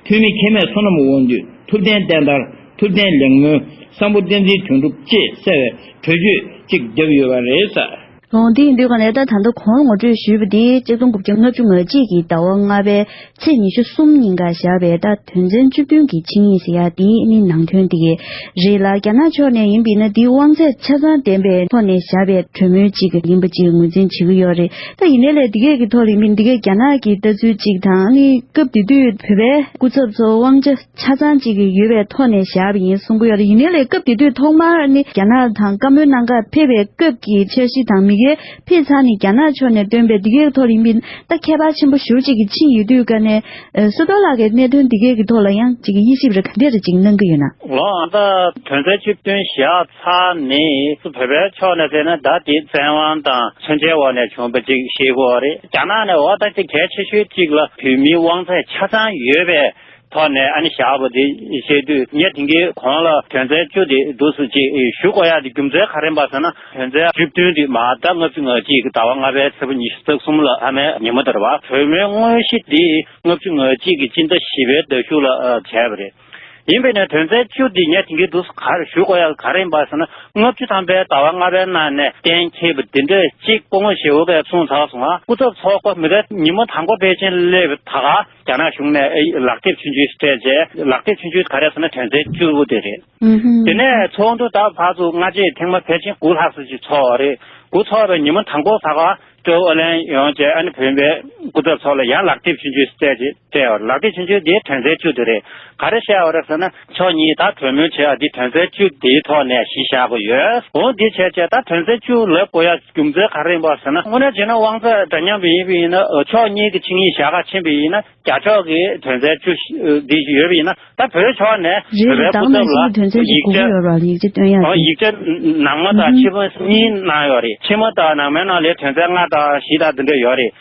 འཐུས་མི་ཁེ་མེད་བསོད་ནམས་དབང་འདུས། ཐུབ་བསྟན་བསྟན་དར། ཐུབ་བསྟན་ལེགས་སྨོན། སམ་བྷོ་བསྟན་འཛིན་དོན་གྲུབ་བཅས་གསལ་བའི་གྲོས་ཆོད་ཅིག་བརྒྱབ་ཡོད་པ་རེད་ཟེར། འོང་དེ་ཡིན་དུས་ག་ནས་ད་ད་ལྟ་གོང་ངོ་སྤྲོད་ཞུས་པ་དེ་ཆིག་སྟོང་དགུ་བརྒྱ་ལྔ་བཅུ་ང་གཅིག་གི་ཟླ་བ་ལྔ་པའི་ཚེས་ཉི་ཤུ་གསུམ་ཉིན་ཀ་བཞག་པའི་ད་དོན་ཚན་བཅུ་བདུན་གྱི་ཆིངས་ཡིག་ཟེར་ཡ་དེ་ནི་ནང་དོན་དེ་གའི་རེད་ལ། རྒྱ་ནག་ཕྱོགས་ནས་ཡིན་པས་ན་དེའི་དབང་ཚད་ཆ་ཚང་ལྡན་པའི་ཐོག་ནས་བཞག་པའི་གྲོས་མོལ་ཅིག་ཡིན་པ་ཅིག་ངོས་འཛིན་བྱེད་ཀྱི་ཡོད་རེད། ད་ཡིན་ནའི་ལས་འདི་གའི་གི་ཐོག་ལ་ཡིན་པས་འདི་གའི་རྒྱ་ནག་གི་ལྟ་ཚུལ་ཅིག་དང་ནི་སྐབས་དེ་དུས་བོད་པའི་སྐུ་ཚབ་ཚོ་དབང་ཆ་ཆ་ཚང་གཅིག་གི་ཡོད་པའི་ཐོག་ནས་བཞག་པ་ཡིན་གསུང་གི་ཡོད་རེད། ཡིན་ནའི་ལས་སྐབས་དེ་དུས་ཐོག་མར་ནི་རྒྱ་ནག་དང་བཀའ་མོལ་གནང་གར་ཕེབས་པའི་སྐབས་ཀྱི་འཆར་གཞི་དང་མི་སྒེར་ཕེབས་ཚར་ནས་རྒྱ་ནག་ཕྱོགས་ནས་བཏོན་པའི་འདི་གའི་ཐོག་ལ་ཡིན་པའི་ད་ཁྱད་པར་ཆེན་པོ་ཞེ་པོ་ཅིག་གི་ཕྱིན་ཡོད་དུས་ཀ་ནས་ཨ་བསོད་རྡོར་ལགས་ཀྱི་གནད་དོན་འདི་གའི་གི་ཐོག་ལ་ཡང་ཅིག་དབྱེ་ཞིབ་རེ་ག་འདྲ་རེ་ཅིག་གནང་གི་ཡོད་ན། ལགས། ད་དོན་ཚན་བཅུ་བདུན་བཞག་ཚར་ནས་བོད་པའི་ཕྱོགས་ནས་བལྟས་ན་ད་དེ་བཙན་དབང་དང་མཚོན་ཆའི་འོག་ནས་བྱུང་བ་ཅིག་ཤེས་དགོས་རེད། རྒྱ་ནག་ནས་འོ་ད་དེ་གལ་ཆེ་ཤོས་གཅིག་ལ་བོད་མིའི་དབང་ཚད་ཆ་ཚང་ཡོད་པའི་ཐོག་ནས་ཨ་ནི་བཞག་པ་དེ་བཤད་དུས། ངས་དེང་གི་གོང་ལ་དོན་ཚན་བཅུ་དེ་འདུག་སེ་ཅིག་ཞུ་དགོས་ཡ་དེ་རྒྱུ་མཚན་ག་རེ་ཡིན་པ་ཟེར་ན། དོན་ཚན་བཅུ་བདུན་དེ་མ་ཟད་ལྔ་བཅུ་ང་གཅིག་གི་ཟླ་བ་ལྔ་པའི་ཚེས་པ་ཉི་ཤུ་རྩ་གསུམ་ལ་མཐའ་མའི་ཉིན་མོ་དེ་རེད་པ། གྲོས་མོལ་དངོས་གཞི་དེ་ལྔ་བཅུ་ང་གཅིག་གི་སྤྱི་ཟླ་བཞི་པའི་ཟླ་གཞུག་ལ་ཨ་བྱས་པ་རེད། ཡིན་པས་ན་དོན་ཚན་བཅུ་འདི་ངས་དེང་གི་འདུག་སེ་ག་རེ་ཞུ་དགོས་ཡ་ག་རེ་ཡིན་པ་ཟེར་ན། ལྔ་བཅུ་ཐམ་པའི་ཟླ་བ་ལྔ་པའི་ནང་ནས་གཏན་འཁེལ་བ་འདི་འདྲ་གཅིག་སྐུ་ངོ་ཞི་བ་ལྷས་གསུངས་ཚར་སོང་ང་། སྐུ་ཚབ་ཚོགས་པ་མི་རེ་ཉིན་མོ་དང་པོ་ཕལ་ཆེར་སླེབས་ད་ག་རྒྱ་ནག་གཞུང་ནས་ཨེ་ལག་དེབ་ཆུང་ཆུང་སྤྲད་རྗེས། ལག་དེབ་ཆུང་ཆུང་ག་རེ་ཟེར་ན་དོན་ཚན་བཅུ་དེ་རེད། ཨུ་ཧུམ། དེ་ནས་ཚོགས་འདུ་ད་ཕར་ཚུར་སྔ་རྗེས་ཐེངས་མ་ཕལ་ཆེར་དགུ་ལྷག་ཙམ་ཅིག་ཚོགས་པ་རེད། དགུ་ཚོགས་པའི་ཉིན་མོ་དང་པོ་ད་ག་ཀྲོའུ་ཨ་ལན་ཡོང་རྗེས་ཨ་ནི་བོད་པའི་སྐུ་ཚབ་ཚོ་ལ་ཡང་ལག་དེབ་ཆུང་ཆུང་སྤྲད་རྗེས་སྤྲད་པ་རེད། ལག་དེབ་ཆུང་ཆུང་དེའི་དོན་ཚན་བཅུ་དེ་རེད། ག་རེ་བཤད་པ་རེད་ཟེར་ན། ཕྱོགས་གཉིས་ད་གྲོས་མོལ་བྱེད་ཡ་འདི་དོན་ཚན་བཅུ་དེའི་ཐོག་ནས་གཞི་བཞག་དགོས་ཡོད། འོ་འདི་བྱས་རྗེས་ད་དོན་ཚན་བཅུ་ལབ་དགོས་ཡ་རྒྱུ་མཚན་ག་རེ་ཡིན་པ་ཟེར་ན། དངོས་གནས་བྱས་ན་དབང་ཚད་འདྲ་མཉམ་ཡིན་པ་ཡིན་ན། ཕྱོགས་གཉིས་ཀྱི་ཆིངས་ཡིག་བཞག་ག་ཕྱིན་པ་ཡིན་ན། རྒྱ་ཕྱོགས་ཀྱི་དོན་ཚན་བཅུ་འདི་ཡོད་པ་ཡིན་ན། ད་བོད་ཕྱོགས་ནས་རེད་རེད། བོད་པའི་སྐུ་ཚབ་ལ་ཡིག་ཆ་ཡིག་ཆ་ནང་མ་དང་ཕྱི་མ་དང་ནང་མའི་ནང་ལ་ལས་ཐོན་ཡ་ཡིག་ཆ་ནང་མ་དང་ཕྱི་མ་གཉིས་གནང་ཡོད་རེད། ཕྱི་མ་དང་ནང་མའི་ནང་ལས་དོན་ཚན་ལྔ་དང་བཞི་དང་འདི་འདྲ་ཡོད་རེད།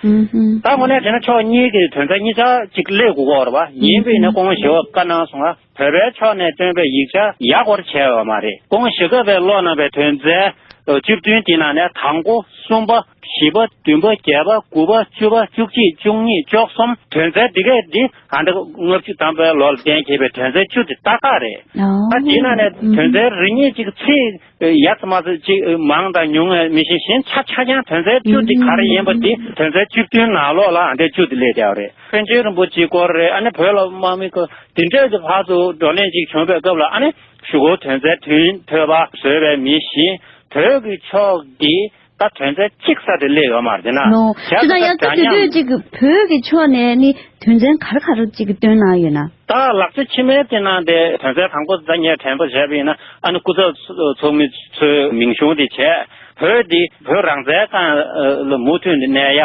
ད་དངོས་གནས་བྱས་ན་ཕྱོགས་གཉིས་ཀྱི་དོན་ཚན་གཉིས་ཆ་གཅིག་སླེབས་དགོས་ཀྱི་ཡོད་རེད་པ། ཡིན་པས་ན་སྐུ་ངོ་ཞི་བ་བཀའ་གནང་སོང་ང་། བོད་པའི་ཕྱོགས་ནས་བཏོན་པའི་ཡིག་ཆ་ཡག་པོ་བྱས་ཡོད་མ་རེད། སྐུ་ངོ་ཞི་བ་ལྷས་ཀློག་གནང་བའི་དོན་ཚན། བཅུ་བདུན་དེའི་ནང་ནས་དང་པོ། གསུམ་པ། བཞི་པ། བདུན་པ། བརྒྱད་པ། དགུ་པ། བཅུ་པ། བཅུ་གཅིག་བཅུ་གཉིས། བཅུ་གསུམ། དོན་ཚན་འདི་གས་འདི་ཨ་འདི་ལྔ་བཅུ་ཐམ་པའི་ལོར་གཏན་འཁེལ་བའི་དོན་ཚན་བཅུ་དེ་ཏག་ཏག་རེད། ཨོ། ད་དེའི་ནང་ནས་ཨུ་དོན་ཚན་རེ་གཉིས་ཅིག་ཚིག་ཡ་ཚ་མ་ཚ་ཅིག་མང་དང་ཉུང་ངེས་མི་ཤེས་གཞན་ཆ་ཆ་རྐྱང་དོན་ཚན་བཅུ་འདི་ག་རེ་ཡིན་པ་འདི་དོན་ཚན་བཅུ་བདུན་ནང་ལོགས་ལ་ཨ་འདི་བཅུ་འདི་སླེབས་བསྡད་པ་རེད། པཎ་ཆེན་རིན་པོ་ཆེའི་སྐོར་རེད། ཨ་ནི་བོད་ལ་དམག་མི་ཀ་འདི་འདྲས་ཀྱི་བར་དུ་བགྲོ་གླེང་ཅིག་བྱུང་བའི་སྐབས་ལ་ཨ་ནི་གཞུག་གུ་དོན་ཚན་བདུན་ཐོས་པ་བཟོད་པའི་མི་བཞི། བོད་ཀྱི་ཕྱོགས་ཀྱི་ད་དོན་ཚན་གཅིག་ས་དེ་སླེབས་ཡོད་མ་རེད་ན། ནོ། བྱས་ཙང་ད་ཡང་ད་དེ་དུས་ཅིག་བོད་ཀྱི་ཕྱོགས་ནས་ནི་དོན་ཚན་ག་རེ་ག་རེ་ཅིག་བཏོན་གནང་ཡོད་ན། ད་ལག་ཆ་ཕྱི་མའི་དེ་ནང་དེ་དོན་ཚན་དང་པོ་ད་ངས་དྲན་པ་བྱས་པ་ཡིན་ན་ཨ་ནི་སྐུ་ཚབ་ཚོགས་མི་ཚོའི་མིང་གཞུང་དེ་བྱས། བོད་འདི་བོད་རང་བཙན་སྒང་ལ་མུ་མཐུད་ནས་གནས་ཡ།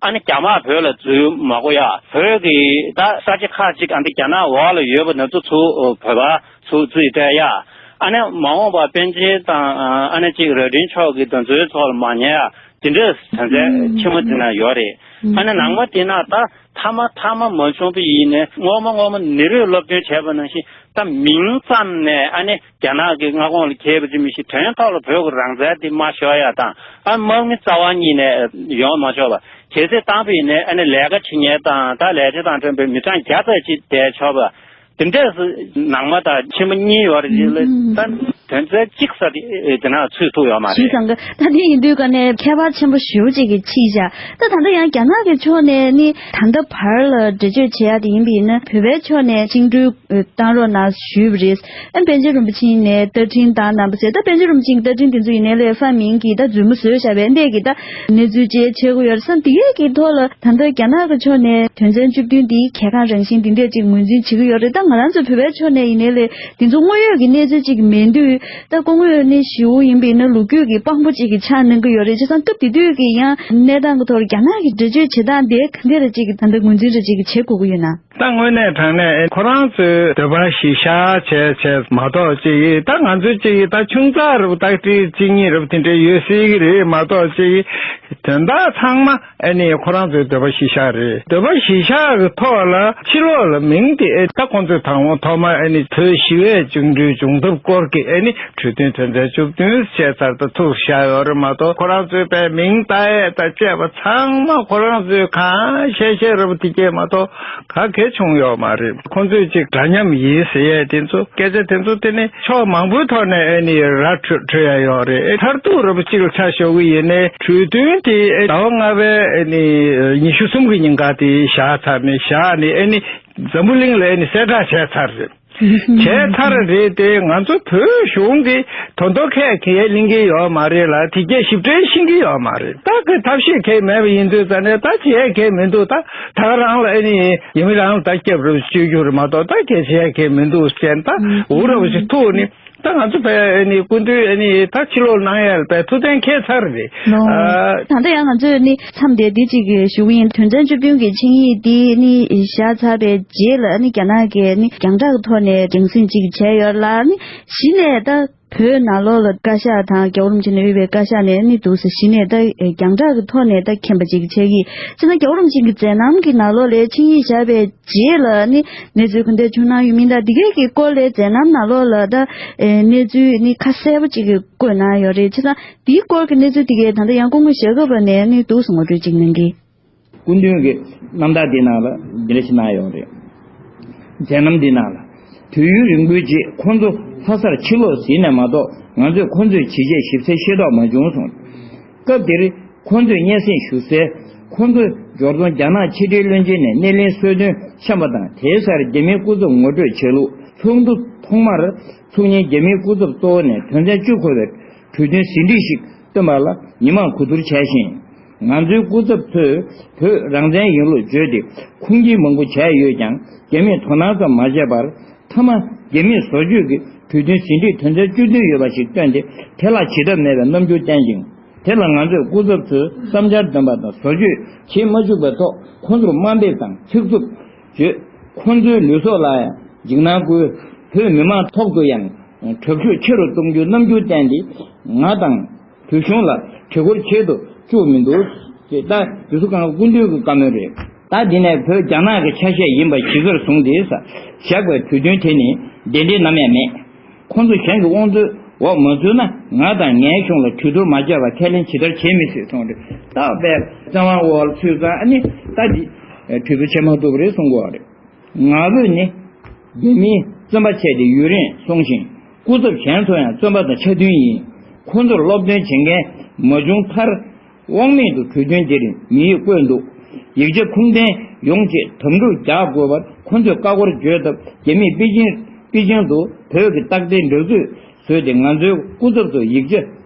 ཨ་ནི་རྒྱ་དམག་བོད་ལ་འཛུལ་མ་དགོས་ཡ། བོད་ཀྱི་ད་ས་ཆ་ཁག་ཅིག་ཨ་ནི་རྒྱ་ནག་འོག་ལ་ཡོད་པ་ན་ཚོ་ཚུར་བོད་པ་ཚུར་རྩིས་སྤྲད་ཡ། ཨ་ནི་མ་འོངས་པ་པཎ་ཆེན་དང་ཨ་ནི་ཅིག་རྭ་སྒྲེང་ཕྱོགས་ཀྱི་དོན་ཚོའི་ཚོགས་ལ་མ་ཉན་ཡ། དེ་འདྲའི་དོན་ཚན་ཆེན་མོ་དེ་ན་ཡོད་རེད། ཨ་ནི་ནང་མ་དེ་ན་ད་མཐའ་མ་མཐའ་མ་མ་བྱུང་བ་ཡིན་ནས་སྔོན་མ་སྔོན་མ་ནེ་རུས་སློབ་སྟོན་བྱས་པ་ནང་བཞིན་ད་མིང་ཙམ་ནས་ཨ་ནི་རྒྱ་ནག་གི་མངའ་ཁོངས་ལ་འཁེལ་བ་ཅིག་མི་ཤེས། དོན་ཐོག་ལ་བོད་ཀྱི་རང་བཙན་དེ་མ་ཤོར་ཡ་དང་ཨ་དམག་མི་རྩ་བ་ཉིད་ནས་ཡོང་མ་ཆོག་པ། གལ་སྲིད་བཏང་པ་ཡིན་ནའི་ཨ་ནི་ལས་ཀ་བྱེད་མཁན་དང་ད་ལས་བྱེད་དང་མཐུན་པའི་མི་གྲངས་བརྒྱ་ཙམ་ཅིག་བསྡད་ཆོག་པ། དེ་འདྲས་སུ་ནང་མ་དང་ཕྱི་མ་གཉིས་ཡོད་རེད། ཅིག་ལ་ད་དོན་ཚན་གཅིག་ས་དེ་དེ་ན་ཚུད་ཐུབ་ཡོད་མ་རེད། ཞུས་ཙང་གི་ད་དེ་ཡིན་དུས་ཀ་ནས་ཁྱད་པར་ཆེན་པོ་ཞེ་པོ་ཅིག་གི་ཕྱིས་བཞག་ད་ད་ལྟ་ཡང་རྒྱ་ནག་གི་ཕྱོགས་ནས་ནི་ད་ལྟ་བར་ལ་འགྲེལ་བརྗོད་བྱེད་ཡ་དེ་ཡིན་པ་ཡིན་ན་བོད་པའི་ཕྱོགས་ནས་བཅིངས་འགྲོལ་བཏང་རོགས་གནང་ཞུས་པ་རེད། ཨ་པཎ་ཆེན་རིན་པོ་ཆེ་ནས་བརྡ་འཕྲིན་བཏང་གནང་པ་ཟེར། ད་པཎ་ཆེན་རིན་པོ་ཆེ་གི་བརྡ་འཕྲིན་དེ་ཚོ་ཡིན་ནའི་ལས་ཧྥ་མིང་གིས་ད་རྫུན་མ་བཟོས་བཞག་པའི་འདས་ཀྱི་ད་གནས་ཚུལ་བཅས་བྱེད་དགོས་ཡོད་རེད་བསམ། དེ་གའི་གི་ཐོག་ལ་ད་ལྟ་རྒྱ་ནག་གི་ཕྱོགས་ནས་དོན་ཚན་བཅུ་བདུན་འདིའི་གལ་འགངས་རང་བཞིན་འདི་འདྲས་ཅིག་ངོས་འཛིན་བྱེད་ཀྱི་ཡོད་རེད། ད་ང་རང་ཚོ་བོད་པའི་ཕྱོགས་ནས་ཡིན་ནའི་ལས་དེ་ཚོ་དངོས་ཡོད་ཀྱི་གནས་ཚུལ་ཅིག་མིན་དུས་ད་སྐུ་ངོ་ནི་ཞི་བོ་ཡིན་པ་ཡིན་ན་ལོ་རྒྱུས་ཀྱི་དཔང་པོ་ཅིག་གི་ཆགས་གནང་གི་ཡོད་རེད། བྱས་ཙང་སྐབས་དེ་དུས་ཀྱི་ཡང་གནས་སྟངས་ཀྱི་ཐོག་རྒྱ་ནག་གི་འགྲེལ་བརྗོད་བྱེད་སྟངས་དེ་ག་འདྲས་ཅིག་ད་ལྟ་ངོས་འཛིན་རེ་ཅིག་བྱེད་དགོས་ཀྱི་ཡོད་ན། ད་དངོས་གནས་དྲང་གནས་ཁོ་རང་ཚོའི་འདོད་པ་གཞི་བཞག་བྱས་བྱས་མ་གཏོགས་ཅིག་ད་ང་ཚོའི་ཅིག་ད་ཆུང་ཙག་རུ་ཏག་ཏྲིག་གཅིག་གཉིས་རུ་དེ་འདྲས་ཡོད་སྲིད་ཀྱི་རེད་མ་གཏོགས་ཅིག་དོན་དག་ཚང་མ་ཨ་ནི་ཁོ་རང་ཚོའི་འདོད་པ་གཞི་བཞག་རེད། འདོད་པ་གཞི་བཞག་གི་ཐོག་ལ་ཕྱི་ལོགས་ལ་མིང་དེ་ཨེ་ད་ཁོང་ཚོས་དང་པོ་ཐོག་མ་ཨ་ནི་བོད་ཞི་བའི་བཅིངས་འགྲོལ་བྱུང་ཐབས་སྐོར་གྱི་ཨ་ནི་གྲོས་མཐུན་དོན་ཚན་བཅུ་བདུན་བཤད་ཚར་དང་ཐུགས་བཞག་ཡོད་རེད་མ་གཏོགས་ཁོ་རང་ཚོའི་པའི་མིང་ལྟ་ཡས་དང་བཅས་པ་ཚང་མ་ཁོ་རང་ཚོའི་གང་བཤད་བཤད་རབ་དེ་སྐྱེས་མ་གཏོགས་ག་གེ་བྱུང་ཡོད་མ་རེད། ཁོང་ཚོས་ཅིག་འདྲ་མཉམ་ཡིན་ཟེར་ཡས་དེ་ཚོ་སྐད་ཆ་དེ་ཚོ་དེ་ནི་ཕྱོགས་མང་པོའི་ཐོག་ནས་ཨེ་ནི་ར་འཕྲོད་འཕྲོད་ཡ་ཡོད་རེད། ཨེ་མཐར་ཐུག་རབ་གཅིག་ལ་ཆ་ཞོག་གི་ཡིན་ནའི་གྲོས་མཐུན་དེ་ཨེ་ཟླ་བ་ལྔ་པའི་ཨེ་ནི་ཉི་ཤུ་གསུམ་གི་ཉིན་ཀ་དེ་བཞག་ཚར་ནས་བཞག་ནས་ཨེ་ནི་འཛམ་བུ་གླིང་ལ་ཨེ་ནི་གསལ་བསྒྲགས་བྱས་ཚར་རེད། བྱས་ཚར་རེད་དེ་ང་ཚོ་བོད་གཞུང་གིས་དོན་ཐོག་ཁས་ཁས་ལེན་གྱི་ཡོད་མ་རེད་ལ་དེ་གས་ཞིབ་ཕྲ་ཤེས་ཀྱི་ཡོད་མ་རེད། ད་གི་ཐབས་ཤེས་གས་མེད་པ་ཡིན་དུས་ཙ་ནས་ད་བྱེད་ཡས་གས་མི་འདུག་ད་ད་ག་རང་ལ་ཨེ་ནི་ཡིན་མི་རང་ལ་ད་སྐྱབས་རུ་བཅོལ་རྒྱུ་རེད་མ་གཏོགས་ད་གས་བྱེད་ཡས་གས་མི་འདུག་ཟེར་ད་འུ་ར་བ་ཞིག་ཐུག་ནི་ད་ང་ཚོ་བས་ཨེ་ནི་སྐུ་མདུན་ཨེ་ནི་ད་ཕྱི་ལོགས་གནང་ཡས་ལ་བས་ཐུགས་གཏན་འཁེལ་ཚར་རེད། ལོ། ཨ། ད་ལྟ་ཡང་ང་ཚོས་ནི་མཚམས་དེ་འདི་གཅིག་གི་ཞུ་གི་ཡིན། དོན་ཚན་བཅུ་བདུན་གྱི་ཆིངས་ཡིག་འདི་ནི་བཞག་ཚར་བའི་རྗེས་ལ་ནི་རྒྱ་ནག་གིས་ནི་རྒྱང་བསྒྲགས་ཀྱི་ཐོག་ནས་རྒྱང་སྲིང་གཅིག་བྱས་ཡོད་ལ་ནི་གཞི་ནས་ད་བོད་ནང་ལོགས་ལ་བཀའ་ཤག་དང་རྒྱལ་བ་རིན་པོ་ཆེ་ནས་དབུས་པའི་བཀའ་ཤག་ནས་ནི་འདུག་ཟེར་གཞི་ནས་ད་རྒྱང་བསྒྲགས་ཀྱི་ཐོག་ནས་ད་མཁྱེན་པ་ཅིག་བྱས་ཀྱི། བྱས་ན་རྒྱལ་བ་རིན་པོ་ཆེ་གི་མཛད་རྣམ་གྱི་ནང་ལོགས་ལ་ཆིངས་ཡིག་བཞག་པའི་རྗེས་ལ་ནི་གནས་ཚུལ་ག་འདྲ་བྱུང་གནང་ཡོད་མིན་དང་འདི་གའི་གི་སྐོར་ལ་མཛད་རྣམ་ནང་ལོགས་ལ་ད་ཨེ་གནས་ཚུལ་ནི་ཁ་གསལ་པོ་ཅིག་གི་བཀོད་གནང་ཡོད་རེད། བྱས་ཙང་འདིའི་སྐོར་གྱི་གནས་ཚུལ་འདི་གའི་ད་ལྟ་ཡང་སྐུ་ངོ་ཞྭ་སྒབ་པ་ནས་ནི་འདུག་སེ་ངོ་སྤྲོད་ཅིག་གནང་གི། སྐུ་མདུན་གྱི་རྣམ་ཐར་འདི་ནང་ལ་འདི་འདྲ་ཞིག་གནང་ཡོད་རེད། མཛད་རྣམ་འདི་ནང་ལ་དུས་ཡུན་རིང་པོའི་རྗེས་ཁོང་ཚོ་ལྷ་སར་ཕྱིར་ལོག་ཟིན་ནས་མ་གཏོགས་ང་ཚོས་ཁོང་ཚོའི་བྱས་རྗེས་ཞིབ་གསལ་ཤེས་རྟོགས་མ་བྱུང་སོང་། སྐབས་དེར་ཁོང་ཚོས་སྙན་སེང་ཞུ་སའི་ཁོང་ཚོ་འབྱོར་ཚོང་རྒྱ་ནག་ཕྱི་འབྲེལ་བློན་ཆེན་ནས་སྣེ་ལེན་གསོལ་སྟོན་འཆམ་པ་དང་དེའི་སར་རྒྱ་མིའི་སྐུ་ཚབ་ངོ་སྤྲོད་བྱེད་ལུགས་ཚོགས་འདུ་ཐོག་མར་ཚོགས་ཉིན་རྒྱ་མིའི་སྐུ་ཚབ་གཙོ་བོ་ནས་དོན་ཚན་བཅུ་འཁོད་པའི་གྲོས་མཐུན་ཟིན་བྲིས་ཤིག་བཏོན་པ་ལ་མི་མང་གོ་བསྡུར་བྱས་ཤིང་། ང་ཚོའི་སྐུ་ཚབ་ཚོས་བོད་རང་བཙན་ཡིན་ལུགས་བརྗོད་དེ་ཁུངས་སྐྱེལ་མང་པོ་བྱས་ཡོད་ཀྱང་རྒྱ་མིས་དོ་སྣང་ཙམ་མ་བྱས་པར་མཐའ་མ་རྒྱ་མིས་བཟོ་བཅོས་ཀྱི་གྲོས་མཐུན་ཟིན་བྲིས་དོན་ཚན་བཅུ་བདུན་ཡོད་པ་ཞིག་བཏོན་ཏེ་དེ་ལ་བྱེད་ཐབས་མེད་པའི་རྣམ་འགྱུར་བསྟན་ཅིང་། དེ་ལ་ང་ཚོས་སྐུ་ཚབ་ཚོས་བསམ་འཆར་འདོན་པ་དང་བཟོ་བཅོས་བྱེད་མ་བཅུག་པའི་ཐོག་ཁོང་ཚོར་དམའ་འབེབས་དང་ཚིག་རྩུབ་བརྗོད། ཁོང་ཚོའི་ལུས་སྲོག་ལ་ཡང་འཇིགས་སྣང་བསྐུལ། བོད་མི་མང་ཐོག་ཏུ་ཡང་དྲག་ཤུགས་ཆེ་རུ་གཏོང་རྒྱུའི་རྣམ་འགྱུར་བསྟན་ཏེ་ང་དང་། བོད་གཞུང་ལ་དྲི་སྐོར་བྱེད་དུ་བཅུག་མི་འདུག་ཅེས་ད་དེ་ཚོ་གང་སྐུ་མདུན་གྱི་བཀའ་མོལ་རེད། ད་འདི་ནས་བོད་རྒྱ་ནག་གི་ཆ་ཤས་ཡིན་པ་གཞི་རྩར་བཟུང་སྟེ་བཞག་པའི་གྲོས་མཐུན་དེ་ནི་བདེན་འབྲེལ་ནམ་ཡང་མེད། ཁོང་ཚོ་གཞན་གྱི་དབང་ཚོད་ འོ་མ་ཚུད་ན་ང་དང་ངའི་གཞུང་ལ་གྲོས་བསྡུར་མ་བྱས་པར་ཁས་ལེན་ཇི་ལྟར་བྱེད་མི་སྲིད་གསུངས་རེད། ད་དཔེ་བཙན་དབང་འོག་ལ་ཚུད་ཙང་ཨ་ནི་ད་འདི་གྲོས་བསྡུར་བྱེད་མ་ཐུབ་པ་རེད་གསུང་གི་ཡོད་རེད། ང་ཕོད་ནི་རྒྱ་མིའི་བཙོན་པ་བྱས་ཏེ་ཡུན་རིང་སོང་ཞིང་། སྐུ་ཚབ་གཞན་ཚོ་ཡང་བཙོན་པ་དང་ཆ་མཐུན་ཡིན། ཁོ་ཚོར་སློབ་སྟོན་བྱེད་མཁན་མ་བྱུང་མཐར། དབང་མེད་དུ་གྲོས་མཐུན་འདིར་མིང་ཡིག་བཀོད་འདུག་ཡིག་ཆ་ཁུངས་ལྡན་ཡོང་ཆེད་དམ་ཕྲུག་རྒྱག་དགོས་པར་ཁོ་ཚོས་བཀའ་འཁོར་བརྗོད་སྟབས། རྒྱ་མིས་པེ་ཅིང་པེ་ཅིང་དུ་བོད་ཀྱི་རྟགས་མཚན་འདྲ་མཚུངས་བཟོས་ཏེ་ང་ཚོའི་སྐུ་ཚབ་ཚོ་ཡིག་ཆ་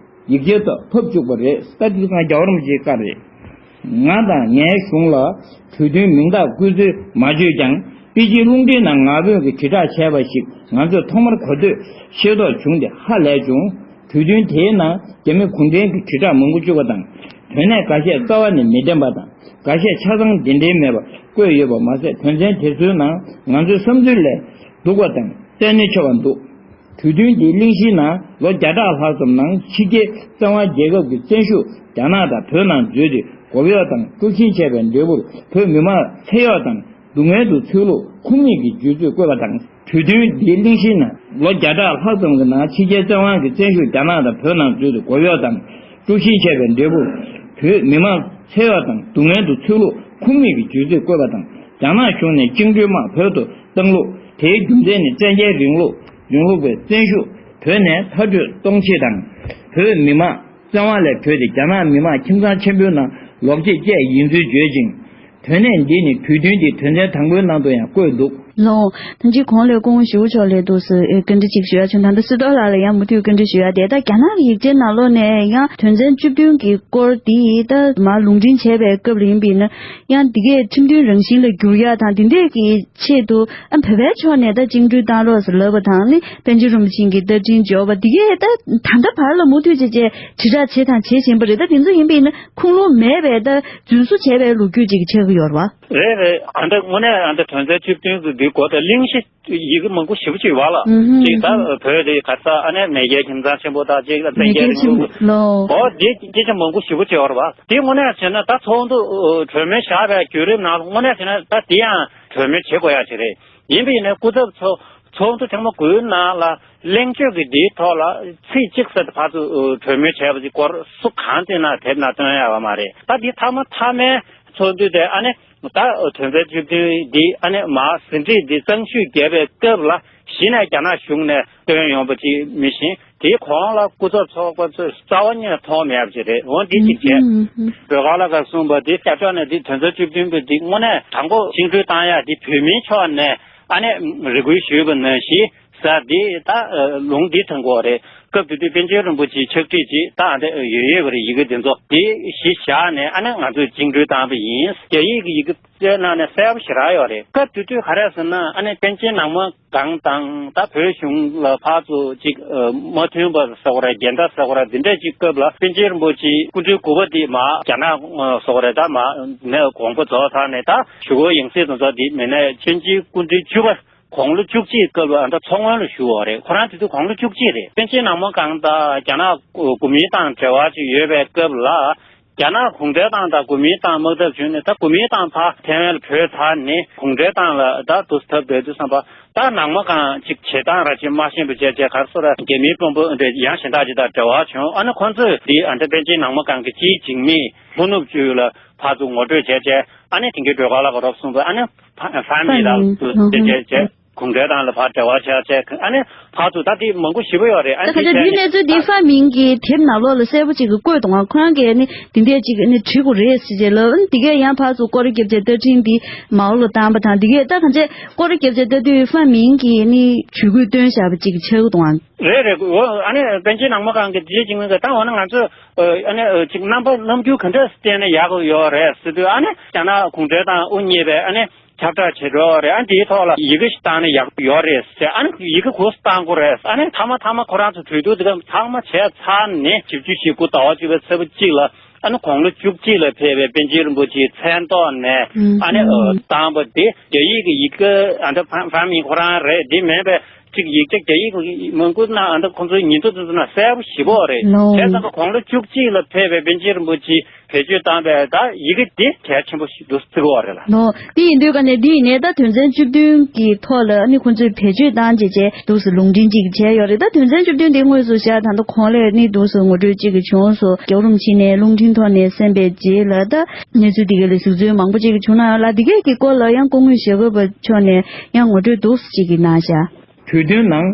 ཡིག་ཆའི་ཐོག་ཕབ་བཅུག་པ་རེད། ད་དེ་ཚོ་ང་རྒྱལ་བ་རིན་པོ་ཆེའི་བཀའ་རེད། ང་དང་ངའི་གཞུང་ལ་གྲོས་མཐུན་མིང་རྟགས་བཀོད་ཚུལ་མ་བརྗོད་ཀྱང་། པེ་ཅིང་རླུང་འཕྲིན་ནང་ང་ཕོད་ཀྱིས་དྲིལ་བསྒྲགས་བྱས་པ་ཞིག་ང་ཚོས་ཐོག་མར་གོ་ཐོས་ཤེས་རྟོགས་བྱུང་སྟེ་ཧ་ལས་བྱུང་། གྲོས་མཐུན་དེའི་ནང་རྒྱ་མི་གུང་ཁྲན་གྱི་དྲིལ་བསྒྲགས་མང་པོ་བཅུག་པ་དང་། དོན་གནད་འགའ་ཤས་རྩ་བ་ནས་མི་བདེན་པ་དང་། འགའ་ཤས་ཆ་ཚང་བདེན་འབྲེལ་མེད་པ་བཀོད་ཡོད་པ་མ་ཟད། དོན་ཚན་དེ་ཚོའི་ནང་ང་ཚོའི་བསམ་ཚུལ་ལས་སྡུག་པ་དང་བཙན་གནོན་ཆེ་བ་འདུག་གྲོས་མཐུན་འདིའི་གླེང་གཞིའི་ནང་ལོ་བརྒྱ་ཕྲག་ལྷག་ཙམ་ནང་ཕྱི་རྒྱལ་བཙན་དབང་རྒྱལ་ཁབ་ཀྱི་བཙན་ཤུགས་རྒྱ་ནག་དང་བོད་ནང་འཛུལ་ཏེ་མགོ་གཡོག་དང་དཀྲུག་ཤིང་བྱས་པའི་འབྲས་བུར་བོད་མི་མང་ཚེ་གཡོག་དང་སྡུག་བསྔལ་དུ་ཚུད་ལུགས་ཁུངས་མེད་ཀྱི་བརྗོད་ཚུལ་བཀོད་པ་དང་། གྲོས་མཐུན་འདིའི་གླེང་གཞིའི་ནང་ལོ་བརྒྱ་ཕྲག་ལྷག་ཙམ་གྱི་ནང་ཕྱི་རྒྱལ་བཙན་དབང་གི་བཙན་ཤུགས་རྒྱ་ནག་དང་བོད་ནང་འཛུལ་ཏེ་མགོ་གཡོག་དང་དཀྲུག་ཤིང་བྱས་པའི་འབྲས་བུར་བོད་མི་མང་ཚེ་གཡོག་དང་སྡུག་བསྔལ་དུ་ཚུད་ལུགས་ཁུངས་མེད་ཀྱི་བརྗོད་ཚུལ་བཀོད་པ་དང་། རྒྱ་ནག་གཞུང་ནས་བཅིངས་འགྲོལ་དམག་བོད་དུ་བཏང་ལུགས། དེའི་རྒྱུ་མཚན་ནི་བཙན་རྒྱལ་རིང་ལུགས་གཞུང་ལུགས་པའི་བཙན་ཤུགས་བོད་ནས་མཐར་སྐྲོད་གཏོང་ཆེད་དང་། བོད་མི་མང་བཙན་དབང་ལས་གྲོལ་ཏེ་རྒྱ་ནག་མི་མང་ཁྱིམ་ཚང་ཆེན་པོའི་ནང་ལོག་ཆེད་བཅས་ཡིན་ཚུལ་བརྗོད་ཅིང་། དོན་གནད་འདི་ནི་གྲོས་མཐུན་འདིའི་དོན་ཚན་དང་པོའི་ནང་དུ་ཡང་བཀོད་འདུག་ལོ། ཐེངས་གཅིག་གོང་ལས་སྐུ་ངོ་ཞི་བོ་མཆོག་ལས་འདུག་སེ་བཀའ་འདྲི་གཅིག་ཞུ་ཡ་བྱུང་། ད་ལྟ་སྲིད་ཐོག་ལགས་ལ་ཡང་མུ་མཐུད་བཀའ་འདྲི་ཞུ་ཡ་དེ། ད་རྒྱ་ནག་གི་ཡིག་ཆའི་ནང་ལོགས་ནས་ཡང་དོན་ཚན་བཅུ་བདུན་གྱི་སྐོར་འདི་ད་མར་ལུང་འདྲེན་བྱས་པའི་སྐབས་ལ་ཡིན་པས་ན། ཡང་འདི་གས་ཁྲིམས་མཐུན་རང་བཞིན་ལ་འགྱུར་ཡ་དང་དེ་འདྲས་ཀྱི་ཆེད་དུ་ཨ་བོད་པའི་ཕྱོགས་ནས་ད་བཅིངས་འགྲོལ་བཏང་རོགས་ཟེར་ལབ་པ་དང་ནི། པཎ་ཆེན་རིན་པོ་ཆེ་གི་བརྡ་འཕྲིན་འབྱོར་བ་འདི་གས་ད་ད་ལྟ་བར་ལ་མུ་མཐུད་བྱས་བྱས་དྲིལ་བསྒྲགས་བྱས་དང་བྱེད་བཞིན་པ་རེད། ད་དེ་ཚོ་ཡིན་པས་ན་ཁུངས་ལུང་མེད་པའི་ད་རྫུན་བཟོ་བྱས་པའི་ལོ་རྒྱུས་ཅིག་ཆགས་ཀྱི་ཡོད་རེད་བ། རེད་རེད། ཨ་འདྲ་དངོས་གནས་ཨ་འདྲ་དོན་ཚན་བཅུ་བདུན་གྱི་འདི་སྐོར་དང་གླེང་གཞི་ཡི་གེ་མང་པོ་ཞེ་པོ་ཅིག་ཡོད་རེད་བ་ལ། ཨུ་ཧུམ། ཅིག་ད་བོད་དེ་ག་ས་ཨ་ནེ་མེས་རྒྱལ་ཁྱིམ་ཚང་ཆེན་པོ་དང་ཅིག་ད་བཙན་རྒྱལ་རིང་ལུགས། ལོ། ཨོ་དེ་སྐད་ཆ་མང་པོ་ཞེ་པོ་ཅིག་ཡོད་རེད་བ། དེ་དངོས་གནས་བྱས་ན་ད་ཚོགས་འདུ་གྲོས་མོལ་བཞག་པའི་བརྒྱུད་རིམ་ནང་ལ་དངོས་གནས་བྱས་ན་ད་དེ་ཡང་གྲོས་མོལ་བྱེད་དགོས་ཡ་ཅིག་རེད། ཡིན་པ་ཡིན་ན་སྐུ་ཚབ་ཚོ་ཚོགས་འདུ་ཐེངས་མ་དགུའི་ནང་ལ་གླེང་བརྗོད་ཀྱི་འདིའི་ཐོག་ལ་ཚིག་གཅིག་ཟེར་ཏེ་ཕར་ཚུར་གྲོས་མོལ་བྱས་པ་ཅིག་སྐོར་སུ་གང་དེ་ན་དེབ་ན་སྟོན་ཡ་བ་མ་རེད། ད་འདི་མཐའ་མ་མཐའ་མའི་ཚོགས་འདུ་དེ་ཨ་ནི་ད་དོན་ཚན་བཅུ་བདུན་འདི་ཨ་ནི་མར་ཟིན་བྲིས་འདི་གཙང་ཞུས་བརྒྱབ་པའི་སྐབས་ལ་གཞི་ནས་རྒྱ་ནག་གཞུང་ནས་བཏོན་ཡོང་པ་ཅིག་མིན་ཞིང་། དེའི་གོང་ལ་སྐུ་ཚབ་ཚོགས་པ་ཚོས་རྩ་བ་ཉིད་ནས་མཐོང་མེད་པ་ཅིག་རེད། འོ་འདི་གཅིག་བྱས། སྒྲོལ་དཀར་ལགས་ཀྱིས་གསུངས་པ་འདི་སྐྱབས་བཅོལ་ནས་འདི་དོན་ཚན་བཅུ་བདུན་པ་འདི་དངོས་གནས་དང་པོ་བཅིངས་འགྲོལ་བཏང་ཡ་འདི་བོད་མིའི་ཕྱོགས་ནས་ཨ་ནི་རེ་སྐུལ་ཞུས་པ་ནང་བཞིན་ཟེར་འདི་ད་ལུང་འདི་ཐོན་གྱི་ཡོད་རེད། སྐབས་དེ་དུས་པཎ་ཆེན་རིན་པོ་ཆེའི་ཕྱག་བྲིས་ཅིག་ད་ཨ་འདི་ཡོད་ཡོད་པ་རེད། ཡི་གེ་འདི་ཚོ་འདི་གཞི་བཞག་ནས་ཨ་ནི་ང་ཚོས་བཅིངས་འགྲོལ་བཏང་པ་ཡིན། རྒྱ་ཡིག་གི་ཡི་གེ་ཚོའི་ནང་ནས་གསལ་པོ་ཞེ་དྲག་ཡོད་རེད། སྐབས་དེ་དུས་ག་རེ་ཟེར་ན་ཨ་ནི་པཎ་ཆེན་ནག་མོ་སྒང་དང་ད་བོད་གཞུང་ལ་ཕར་ཚུར་ཅིག་མ་མཐུན་པ་ཟེར་དགོས་རེད། འགལ་ཟླ་ཟེར་དགོས་རེད། འདི་འདྲ་ཅིག་སྐབས་ལ་པཎ་ཆེན་རིན་པོ་ཆེའི་སྐུ་ཕྲེང་དགུ་པ་འདི་མར་རྒྱ་ནག་ཟེར་དགོས་རེད། ད་མར་ནས་དགོངས་པ་རྫོགས་ཚར་ནས་ད་གཞུག་གུ་ཡང་སྲིད་དང་ཚོ་འདི་མིན་ནས་པཎ་ཆེན་སྐུ་ཕྲེང་བཅུ་པ་དགུང་ལོ་བཅུ་གཅིག་སྐབས་ལ་ད་མཚོ་སྔོན་ལ་བཞུགས་པ་རེད། ཁོ་རང་དེ་དུས་དགུང་ལོ་བཅུ་གཅིག་རེད། པཎ་ཆེན་ནག་མོ་སྒང་དང་རྒྱ་ནག་གོ་མིན་ཏང་འབྲེལ་བ་ཅིག་ཡོད་པའི་སྐབས་ལ། རྒྱ་ནག་གུང་ཁྲན་ཏང་དང་གོ་མིན་ཏང་དམག་འཐབ་བྱུང་ནས་ད་གོ་མིན་ཏང་ཕར་ཐེ་ཝན་ལ་བྲོས་ཚར་ནས་གུང་ཁྲན་ཏང་ལ་ད་དུས་ཐབས་བྲལ་དུས་ཙམ་པ་ད་ནག་མོ་སྒང་ཅིག་བྱེད་སྟངས་ར་ཅིག་མ་ཤེས་པ་བྱས་བྱས་ག་རེ་ཟེར་རྒྱ་མིའི་དཔོན་པོ་འདྲ་ཡང་གཞན་དག་ཅིག་དང་འབྲེལ་བ་བྱུང་། ཨ་ནི་ཁོང་ཚོས་འདི་ཨ་འདྲ་པཎ་ཆེན་ནག་མོ་སྒང་གི་སྤྱིའི་འཇིགས་མེད་ལྷོ་ནུབ་ཅུས་ལ་ཕར་ཚུར་ངོ་སྤྲོད་བྱས་བྱས། ཨ་ནི་དེང་གི་སྒྲོལ་དཀར་ལགས་ཀྱིས་རོབ་གསུངས་པ་ཨ་ནི་ཧྥ་མིན་ལ་དུ་དེ་བྱས་བྱས། གུང་ཁྲན་ཏང་ལ་ཕར་འབྲེལ་བ་བྱས་བྱས། ཨ་ནི་ཕར་ཚུར་ད་དེ་མང་པོ་ཞེ་པོ་ཡོད་རེད། ཨ་ནི་ད་ཆ་དེ་གནས་ཚུལ་འདི་ཧྥ་མིང་གི་དེབ་ནང་ལོགས་ལ་གསལ་པོ་ཅིག་གིས་བཀོད་འདུག་ཨ་ཁོ་རང་གིས་ནི་འདི་འདྲས་ཅིག་ནི་བྲིས་དགོས་རེད་ཟེར་བྱས་ལབ། ཨ་ནི་འདི་གས་ཡང་ཕར་ཚུར་སྐོར་ར་བརྒྱབ་བྱས་བརྡ་འཕྲིན་འདི་མའོ་ལ་བཏང་པ་དང་། འདི་གས་ད་གང་བྱས་སྐོར་ར་བརྒྱབ་བྱས་ལྟ་དུས་ཧྥ་མིང་གིས་ནི་ཇུས་འགོད་བཏོན་བཞག་པ་ཅིག་ཆགས་ཀྱི་འདུག་ཨ། རེད་རེད། འོ་ཨ་ནི་པཎ་ཆེན་ནག་མོ་སྒང་གི་དེ་ཅིག་ངོས་ཀྱི་ད་འོ་ན་ང་ཚོས་ཨ་ནི་ཅིག་རྣམ་པ་རྣམ་འགྱུར་ག་འདྲས་བསྟན་ན་ཡག་གི་ཡོད་རེད་ཟེར་དུས། ཨ་ནི་རྒྱ་ནག་གུང་ཁྲན་ཏང་དབུ་བརྙེས་པའི་ཨ་ནི་ཁྱབ་བསྒྲགས་བྱེད་འགྲོ་རེད། ཨ་འདིའི་ཐོག་ལ་ཡི་གེ་ཞིག་བཏང་ན་ཡག་པོ་ཡོད་རེད་ཟེར། ཨ་ནི་ཡི་གེ་ག་རེ་བཏང་དགོས་རེད། ཨ་ནི་མཐའ་མ་མཐའ་མ་ཁོ་རང་ཚོ་གྲོས་བསྡུར་དེ་ག་ཚང་མ་བྱས་ཚར་ནས་བཞི་བཅུ་ཞེ་དགུ་ཟླ་བ་བཅུ་པའི་ཚེས་པ་གཅིག་ལ་ཨ་ནི་དགུང་ལོ་བཅུ་གཅིག་ལ་ཕེབས་པའི་པཎ་ཆེན་རིན་པོ་ཆེའི་མཚན་ཐོག་ནས་ཨ་ནི་ཨ་བཏང་པ་དེ་རྒྱ་ཡིག་གི་ཡི་གེ་ཨ་འདྲ་ཧྥ་མིང་ཁོ་རང་རེད། དེ་མིན་པའི་ གཅིག་ཡིག་ཆ་རྒྱ་ཡིག་མང་པོ་ན་ཨ་འདྲ་ཁོང་ཚོའི་ཉིན་ཐོ་དེ་ཚོ་ན་གསལ་པོ་ཞེ་པོ་རེད། ལོ། བྱས་ཙང་དགུང་ལོ་བཅུ་གཅིག་ལ་ཕེབས་པའི་པཎ་ཆེན་རིན་པོ་ཆེ་བེད་སྤྱོད་བཏང་བའི་ད་ཡི་གེ་འདི་གལ་ཆེན་པོ་ཞིག་འདུག་བརྩི་གི་ཡོད་རེད་ལ། ལོ། དེ་ཡིན་དུས་ཀ་ནས་འདི་ཡིན་ནས་ད་དོན་ཚན་བཅུ་བདུན་གྱི་ཐོག་ལ་ཨ་ནི་ཁོང་ཚོས་བེད་སྤྱོད་བཏང་བྱས་བྱས་འདུག་སེ་ལུང་འདྲེན་ཅིག་བྱས་ཡོད་རེད། ད་དོན་ཚན་བཅུ་བདུན་འདི་དངོས་སུ་བཞག་ད་ལྟ་གོང་ལ་ནི་འདུག་སེ་ངོ་སྤྲོད་ཅིག་བྱུང་སོང་། རྒྱལ་བ་རིན་པོ་ཆེ་ནས་རླུང་འཕྲིན་ཐོག་ནས་གསན་པའི་རྗེས་ལ་ད་གནས་ཚུལ་འདི་ག་ལ་གཟིགས་ཚུལ་མང་པོ་ཅིག་བྱུང་གནང་ཡོད་ལ། འདི་གས་ཀྱི་སྐོར་ལ་ཡང་སྐུ་ངོ་ཞྭ་སྒབ་པ་མཆོག་ནས་ཡང་ངོ་སྤྲོད་འདུག་སེ་ཅིག་གནང་བཞག་གྲོས་མཐུན་ནང་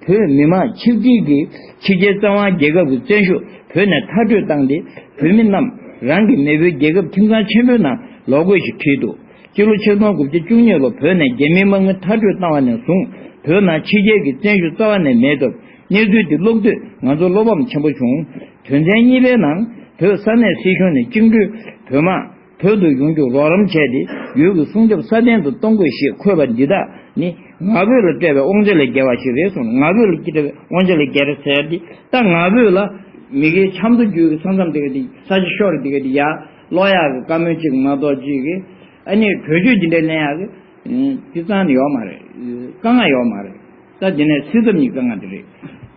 བོད་མི་མང་ཆིག་སྒྲིལ་གྱིས་ཕྱི་རྒྱལ་གཙང་བ་རྒྱལ་ཁབ་ཀྱི་བཙན་ཤུགས་བོད་ནས་མཐར་སྐྲོད་བཏང་སྟེ། བོད་མི་རྣམས་རང་གི་མེས་པོའི་རྒྱལ་ཁབ་ཁྱིམ་ཚང་ཆེན་པོའི་ནང་ལོག་དགོས་ཞེས་བྲིས་འདུག་སྤྱི་ལོ་ཆིག་སྟོང་དགུ་བརྒྱ་བཅུ་གཉིས་ལོར་བོད་ནས་རྒྱ་མིའི་དམག་མི་མཐར་སྐྲོད་བཏང་བ་ནས་བཟུང་བོད་ནང་ཕྱི་རྒྱལ་གྱི་བཙན་ཤུགས་རྩ་བ་ནས་མེད་སྟབས། གནས་ཚུལ་འདི་ཀློག་དུས་ང་ཚོར་བློ་ཕམ་ཆེན་པོ་བྱུང་། དོན་ཚན་གཉིས་པའི་ནང་བོད་ས་གནས་སྲིད་གཞུང་ནས་བཅིངས་འགྲོལ་བོད་དམག་བོད་དུ་ཡོང་རྒྱུར་རོགས་རམ་བྱས་ཏེ། ཡུལ་གྱི་སྲུང་སྐྱོབ་སྲ་བརྟན་དུ་གཏོང་དགོས་ཞེས་འཁོད་པ་འདི་དག་ནི་ང་ཕོད་ལ་སྤྲད་པའི་དབང་ཆ་ལས་བརྒལ་བ་ཞིག་རེད་གསུངས། ང་ཕོད་ལ་སྤྲད་པའི་དབང་ཆ་ལས་བརྒལ་རེད་ཟེར་ཏེ། ད་ང་ཕོད་ལ་མི་སྒེར་ཆབ་མདོ་རྒྱུད་ཀྱི་ས་མཚམས་དེ་ག་དེ་ས་ཆ་ཤོར་དེ་ག་དེ་ཡར་ལོག་ཡག་གི་བཀའ་མོལ་གཅིག་མ་གཏོགས་གཅིག་གི་ཨ་ནི་གྲོས་ཆོད་འདི་འདྲ་ལེན་ཡག་གི་དེ་རྩ་ནས་ཡོད་མ་རེད། དཀའ་ངལ་ཡོད་མ་རེད། ད་འདི་ནས་སྲིད་ཚབ་གཉིས་དཀའ་ངལ་དེ་རེད།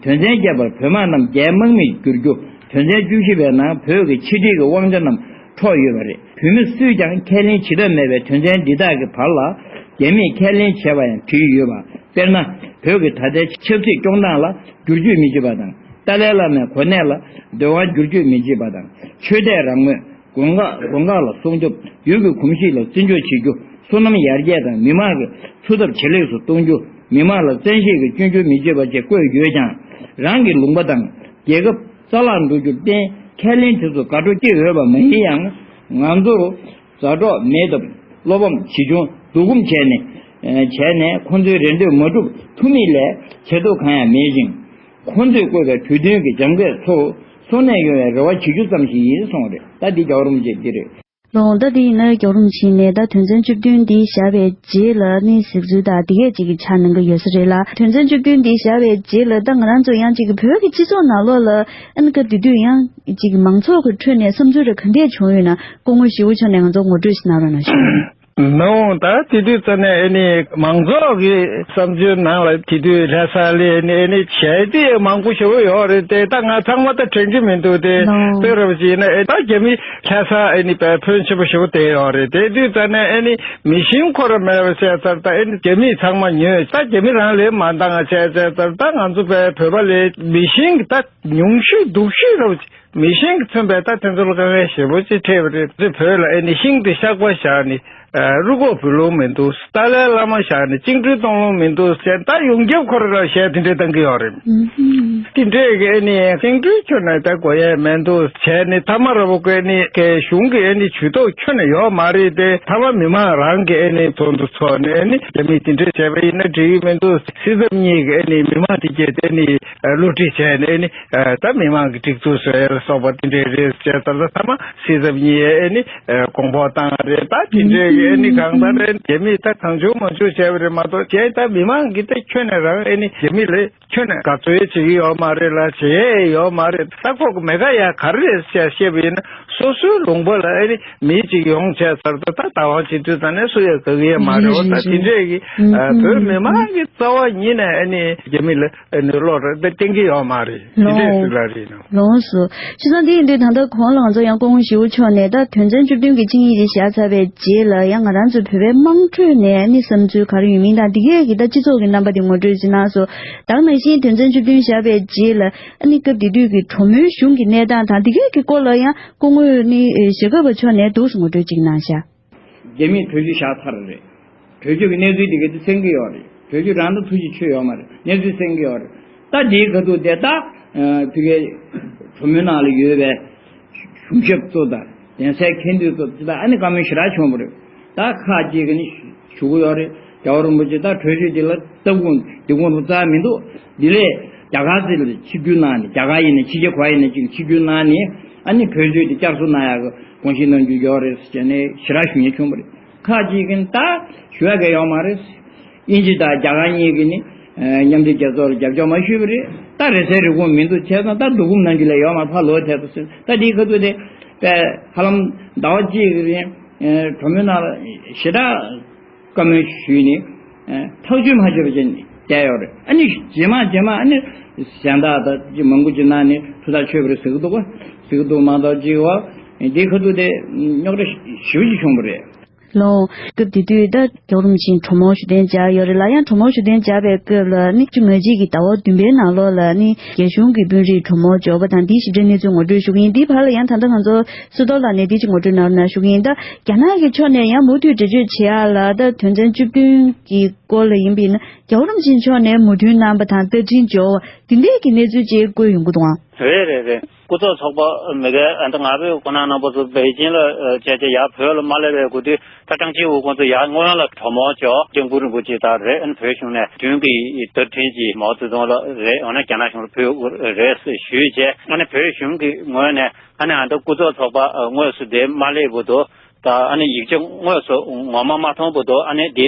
དོན་ཚན་བརྒྱད་པར་བོད་དམག་རྣམས་རྒྱའི་དམག་མིར་བསྒྱུར་རྒྱུ་དོན་ཚན་བཅུ་བཞི་པའི་ནང་བོད་ཀྱི་ཕྱི་འབྲེལ་གྱི་དབང་ཆ་རྣམས་འཕྲོག་ཡོད་པ་རེད། བོད་མི་སུས་ཀྱང་ཁས་ལེན་བྱེད་ཐབས་མེད་པའི་དོན་ཚན་འདི་དག་གི་བར་ལ་རྒྱ་མིས་ཁས་ལེན་བྱས་པ་ཡང་བྲིས་ཡོད་པ། དཔེར་ན། བོད་ཀྱི་ད་ལྟའི་ཆབ་སྲིད་སྐྱོང་སྟངས་ལ་བསྒྱུར་བཅོས་མི་བྱེད་པ་དང་། ཏཱ་ལའི་བླ་མའི་གོ་གནས་ལ་འདོད་དབང་བསྒྱུར་བཅོས་མི་བྱེད་པ་དང་། ཆོས་དད་རང་མོས། དགོན་ཁག་དགོན་ཁག་ལ་སྲུང་སྐྱོབ། ཡུལ་གྱི་གོམས་གཤིས་ལ་བརྩི་འཇོག་བྱེད་རྒྱུ། སོ་ནམ་ཡར་རྒྱས་དང་མི་དམངས་ཀྱི་འཚོ་ཐབས་ཇེ་ལེགས་སུ་གཏོང་རྒྱུ། མི་དམངས་ལ་བཙན་ཤེད་ཀྱིས་སྐྱོན་བརྗོད་མི་བྱེད་པ་བཅས་བཀོད་ཡོད་ཀྱང་། རང་གི་ལུང་པ་དང་རྒྱལ་ཁབ་རྩ་བརླག་འགྲོ་རྒྱུར་བརྟེན་ཁས་ལེན་དེ་ཚོ་དགའ་སྤྲོ་སྐྱེ་འོས་པ་མ་ཡིན་ཡང་། ང་ཚོར་ཛ་དྲག་མེད་སྟབས་བློ་ཕམ་ཇི་བྱུང་སྡུག་སྐོམ་བྱས་ནས་བྱས་ནས་ཁོང་ཚོའི་རེ་འདོད་མ་འགྲུབ་ཐུབ་མིན་ལས་བྱེད་ཐབས་གང་ཡང་མེད་ཅིང་། ཁོང་ཚོས་བཀོད་པའི་གྲོས་མཐུན་གྱི་སྦྱང་འབྲས་ཚོར་སོང་ནས་ཡོང་བའི་རེ་བ་བྱེད་རྒྱུ་ཙམ་ཞིག་ཡིན་གསུངས་རེད། ད་འདི་རྒྱལ་བ་རིན་པོ་ཆེ་འདི་རེད། ལོང་ད་འདི་ཡིན་ན་རྒྱལ་བ་རིན་པོ་ཆེ་ནས་ད་དོན་ཚན་བཅུ་བདུན་འདི་བཞག་པའི་རྗེས་ལ་ནི་གཟིགས་ཚུལ་དང་འདི་གས་ཅིག་གི་ཆ་གནང་གི་ཡོད་ས་རེད་ལ། དོན་ཚན་བཅུ་བདུན་འདི་བཞག་པའི་རྗེས་ལ་ད་ང་རང་ཚོ་ཡང་ཅིག་གི་བོད་ཀྱི་སྤྱི་ཚོགས་ནང་ལོགས་ལ་ཨ་ནི་སྐབས་དེ་དུས་ཡང་ཅིག་གི་མང་ཚོགས་ཀྱི་ཁྲོད་ནས་བསམ་ཚུལ་རེ་ག་འདྲས་བྱུང་ཡོད་ན་སྐུ་ངོ་ཞི་བོ་མཆོག་ནས་ང་ཚོ་ངོ་སྤྲོད་ཞིག་གནང་རོགས་གནང་ཞུ། ནོ། ད་དེ་དུས་ཙ་ནས་ཨེ་ནི་མང་ཚོགས་ཀྱི་བསམ་ཚུལ་ནང་ལ་དེ་དུས་ལྷ་ས་ལ་ཨེ་ནི་ཨེ་ནི་བྱས་ཏེ་མང་པོ་ཞེ་པོ་ཡོད་རེད་དེ། ད་ང་ཚང་མ་ད་དྲན་གྱི་མི་འདུག་དེ། ནོ། དཔེ་རབ་ཅིག་ཡིན་ན་ཨེ་ད་རྒྱ་མི་ལྷ་ས་ཨེ་ནི་དཔེ་ཕོན་ཆེན་པོ་ཞེ་པོ་དེ་ཡོད་རེད། དེ་དུས་ཙ་ནས་ཨེ་ནི་མི་ཤིང་ཁོ་ར་མེད་པ་བྱས་ཚར། ད་ཨེ་ནི་རྒྱ་མི་ཚང་མ་ཉོས། ད་རྒྱ་མི་རང་ལས་མ་འདང་བྱས་བྱས་ཚར། ད་ང་ཚོ་དཔེ་བོད་པ་ལས་མི་ཤིང་གི་ད་ཉུང་ཤོས་སྡུག་ཤོས་རབ་ཅིག་མི་ཤིང་གིས་མཚོན་པའི་ད་དེ་ཚོ་ལ་དཀའ་ངལ་ཞེ་པོ་ཅིག་འཕྲད་པ་རེད། བོད་ལ་ཨེ་ནི་ཤིང་དེ་གཤགས་པ་བཞག་ནས་རུ་ཁོག་འབུད་ལོང་མི་འདུག་ཏཱ་ལའི་བླ་མ་བཞག་ནས་བཅིངས་འགྲོལ་གཏོང་ལོང་མི་འདུག་ཟེར། ད་ཡོངས་ཁྱབ་ཁོ་ར་ལ་གཞས་དེ་འདྲས་བཏང་གི་ཡོད་རེད། དེ་འདྲས་ཀྱི་ཨེ་ནི་བཅིངས་འགྲོལ་ཁྱོན་ནས་ད་དགོས་ཡས་མི་འདུག་བྱས་ནས་མཐའ་མ་ར་བོ་ཀའི་ཨེ་ནི་གཞུང་གི་ཨེ་ནི་ཇུས་གཏོགས་ཁྱོན་ནས་ཡོད་མ་རེད་དེ། མཐའ་མ་མི་མང་རང་གི་ཨེ་ནི་ཚོགས་འདུ་ཚོགས་ནས་ཨེ་ནི་རྒྱ་མིས་དེ་འདྲས་བྱས་པ་ཡིན་ན་འགྲིག་གི་མི་འདུག་སྲིད་ཚབ་གཉིས་ཀྱི་ཨེ་ནི་མི་མང་དེ་གྱད་དེ་ཨེ་ནི་བསླུ་བྲིད་བྱས་ནས་ཨེ་ནི། ད་མི་མང་གི་སྒྲིག་འཛུགས་བཟོ་ཡ་ལ་སོགས་པ་དེ་འདྲས་རེད་ཟེར། ད་ལྟ་ཚང་མ་སྲིད་ཚབ་གཉིས་ཨེ་ནི་དགོངས་པ་བཏང་བ་རེད། ད་དེ་འདྲས་ཀྱི་ཨེ་ནི་གང་ལྟར་ཨེ་ནི་རྒྱ་མིས་ད་གང་བྱུང་མང་བྱུང་བྱས་པ་རེད་མ་གཏོགས། གཞན་ད་མི་མང་གི་ད་ཁྱོན་ནས་རང་ཨེ་ནི་རྒྱ་མི་ལ་ཁྱོན་ནས་དགའ་ཚོར་བྱེད་ཀྱི་ཡོད་མ་རེད་ལ། བྱེད་ཡས་ཡོད་མ་རེད། ད་ཁོ་གི་མེད་ཀ་ཡ་ག་རེ་རེད་ཟེར་བཤད་པ་ཡིན་ན། སོ་སོའི་ལུང་པ་ལ་ཨེ་ནི་མི་གཅིག་ཡོང་བྱས་ཚར་ད་ད་བདག་དབང་བྱེད་དུས་ད་ནས་སུ་ཡང་དགའ་གི་ཡོད་མ་རེད། འོ་ད་དེ་འདྲས་ཀྱི་བོད་མི་མང་གི་རྩ་བ་ཉིད་ནས་ཨེ་ནི་རྒྱ་མི་ལ་ཨེ་ནི་བློ་རེ་ད་གཏན་གྱི་ཡོད་མ་རེད། དེ་འདྲས་ལོང་། ཟིག་ལ་རེད་ནོ། ལོངས་སུ། བྱས་ཙང་དེ་ཡིན་དུས་ད་ལྟ་གོང་ལ་ང་ཚོ་ཡང་སྐུ་ངོ་ཞི་བོ་མཆོག་ནས་ད་དོན་ཚན་བཅུ་བདུན་གྱི་ཆིངས་ཡིག་དེ་བཞག་ཚར་བའི་རྗེས་ལ་ཡང་ང་རང་ཚོ་བོད་པའི་དམངས་ཁྲོད་ནས་ནི་བསམ་ཚུལ་ག་རེ་ཡོད་མིན་དང་འདི་གས་ཀྱི་ད་སྤྱི་ཚོགས་ཀྱི་རྣམ་པ་དེ་ངོ་སྤྲོད་ཅིག་གནང་སོང་། ད་ག་ནང་བཞིན་དོན་ཚན་བཅུ་བདུན་བཞག་པའི་རྗེས་ལ་ཨ་ནི་སྐབས་དེ་དུས་ཀྱི་གྲོས་མོལ་གཞུང་གི་གནས་སྟངས་དང་འདི་གས་ཀྱི་སྐོར་ལ་ཡང་སྐུ་ངོ་ནི་ཞྭ་སྒབ་པ་མཆོག་ནས་འདུག་སེ་ངོ་སྤྲོད་ཅིག་གནང་ཤག་རྒྱ་མིས་གྲོས་ཆོད་བཞག་ཚར་རེད། གྲོས་ཆོད་ཀྱི་གནས་ཚུལ་དེ་ག་དེ་གསན་གྱི་ཡོད་རེད། གྲོས་ཆོད་རང་ད་ཐུགས་རྗེ་ཆེ་ཡོད་མ་རེད། གནས་ཚུལ་གསན་གྱི་ཡོད་རེད། ད་དེའི་ཁ་ཐུག་དེ་ད་ཕ་གིའི་གྲོས་མོལ་ནང་ལ་ཡོད་པའི་གཞུང་ཞབས་ཚོ་དང་གདན་སའི་མཁན་ཟུར་ཚོ་དེ་དག་ཨ་ནི་བཀའ་མོལ་ཞེ་དྲག་བྱུང་བ་རེད། ད་ཁག་ཅིག་གིས་ནི་ཞུ་གི་ཡོད་རེད། རྒྱལ་བ་རིན་པོ་ཆེ་ད་གྲོས་ཆོད་དེ་ལ་སྟབས་ཁུངས་དེ་ཁོང་ཚོ་རྩ་མི་འདུག་འདི་ལས་རྒྱ་གར་ཚོ་ལ་ཆིབས་བསྒྱུར་གནང་ནས། རྒྱ་གར་ཡིན་ན་ཕྱི་རྒྱལ་ཁག་ཡིན་ན་ཅིག་ཆིབས་བསྒྱུར་གནང་ནས་ཨ་ནི་གྲོས་ཆོད་དེ་བསྐྱར་གསོ་གནང་ཡག་གི་དགོངས་བཞེས་གནང་རྒྱུ་ཡོད་རེད་ཟེར་ནས་ཞེ་དྲག་ཞུ་མཁན་བྱུང་བ་རེད། ཁག་ཅིག་གིས་ད་ཞུ་ཡ་ག་ཡོད་མ་རེད། དབྱིན་ཇི་དང་རྒྱ་གར་གཉིས་ཀྱིས་ནི་མཉམ་འབྲེལ་རྒྱལ་ཚོགས་ལ་རྒྱབ་སྐྱོར་མ་ཞུས་པ་རེད། ད་རེ་ཟའི་རེ་སྐུལ་མི་འདུག་བྱས་ཙང་ད་སྡུག་སྐུམ་ནང་རྒྱུ་ལས་ཡོད་མ་རེད། ཕར་ལོག་ཐལ་ཏོ་ཟེར། ད་དེའི་ཁ་ཐུག་དེ་དཔེ་ཧ་ལམ་ཟླ་བ་གཅིག་གི་རིང་གྲོས་མོལ་ནང་ལ་ཞེ་དྲག་བཀའ་མོལ་ཞུས་ནས་ཐག་གཅོད་མ་བྱས་པ་བྱས་ནས་ བསྡད་ཡོད་རེད། ཨ་ནི་རྗེས་མ་རྗེས་མ་ཨ་ནི་གཞན་དག་ད་ཅི་མང་པོ་ཅིག་གནང་ནས་ཐུགས་ཐག་ཆོད་པ་རེད་ཟེར་གི་འདུག་ག་ཟེར་གི་འདུག་མ་གཏོགས་ཅིག་བ་འདི་ཁ་ཐུག་དེ་རྙོག་དྲ་ཞེ་པོ་ཅིག་བྱུང་བ་རེད། ལོ། སྐབས་དེ་དུས་ད་རྒྱལ་བ་རིན་པོ་ཆེས་གྲོས་མོལ་ཞུ་གཏན་འཇགས་ཡོད་རེད་ལ། ཡང་གྲོས་མོལ་ཞུ་གཏན་འཇགས་པའི་སྐབས་ལ་ནི་ཆུ་ང་གཅིག་གི་ཟླ་བ་བདུན་པའི་ནང་ལོགས་ལ་ནི་རྒྱ་གཞུང་གི་དཔོན་རིགས་གྲོས་མོལ་འབྱོར་བ་དང་འདིའི་ཞིབ་ཕྲའི་གནས་ཚུལ་ངོ་སྤྲོད་ཞུ་གི་ཡིན། འདིའི་བར་ལ་ཡང་ད་ལྟ་ང་ཚོ་སུ་ཏོ་ལགས་ནས་འདི་ཅིག་ངོ་སྤྲོད་གནང་རོགས་གནང་ཞུ་གི་ཡིན། ད་རྒྱ་ནག་གི་ཕྱོགས་ནས་ཡང་མུ་མཐུད་འགྲེལ་བརྗོད་བྱེད་ཡག་ལ་ད་དོན་ཚན་བཅུ་བདུན་གྱི་སྐོར་ལ་ཡིན་པས་ན་རྒྱལ་བ་རིན་པོ་ཆེའི་ཕྱོགས་ནས་མོས་མཐུན་གནང་བ་དང་བརྡ་འཕྲིན་འབྱོར་བ་འདི་འདྲས་ཀྱི་གནས་ཚུལ་ཅིག་བཀོད་ཡོང་གི་འདུག་ཨང་། རེད་རེད་རེད། སྐུ་ཚབ་ཚོགས་པ་མི་སྒེར་ཨ་ད་ང་ཕོད་ཁོ་ན་རྣམ་པ་ཚོ་པེ་ཅིན་ལ་བཅར་བྱས་ཡར་བོད་ལ་མ་སླེབས་པའི་སྒུག་དུས་ད་ཀྲང་ཅིའུ་ཁོང་ཚོ་ཡར་སྔོན་ལ་གྲོས་མོལ་བྱས་སྐྱབས་མགོན་རིན་པོ་ཆེ་དང་རེད། ཨ་ནི་བོད་གཞུང་ནས་མདུན་གྱི་བརྡ་འཕྲིན་གྱིས་མའོ་ཙེ་ཏུང་ལ་རེད། འོ་ན་རྒྱ་ནག་གཞུང་ལ་ཕུལ་དགོས་རེད་ཞུས་བྱས། ཨ་ནི་བོད་གཞུང་གི་ངོས་ནས་ཨ་ནི་ཨ་ད་སྐུ་ཚབ་ཚོགས་པ་དངོས་སུ་དེ་མ་སླེབས་བར་དུ་ད་ཨ་ནི་ཡིག་ཆ་དངོས་སུ་ངོ་མ་མ་མཐོང་བར་དུ་ཨ་ནི་དེ་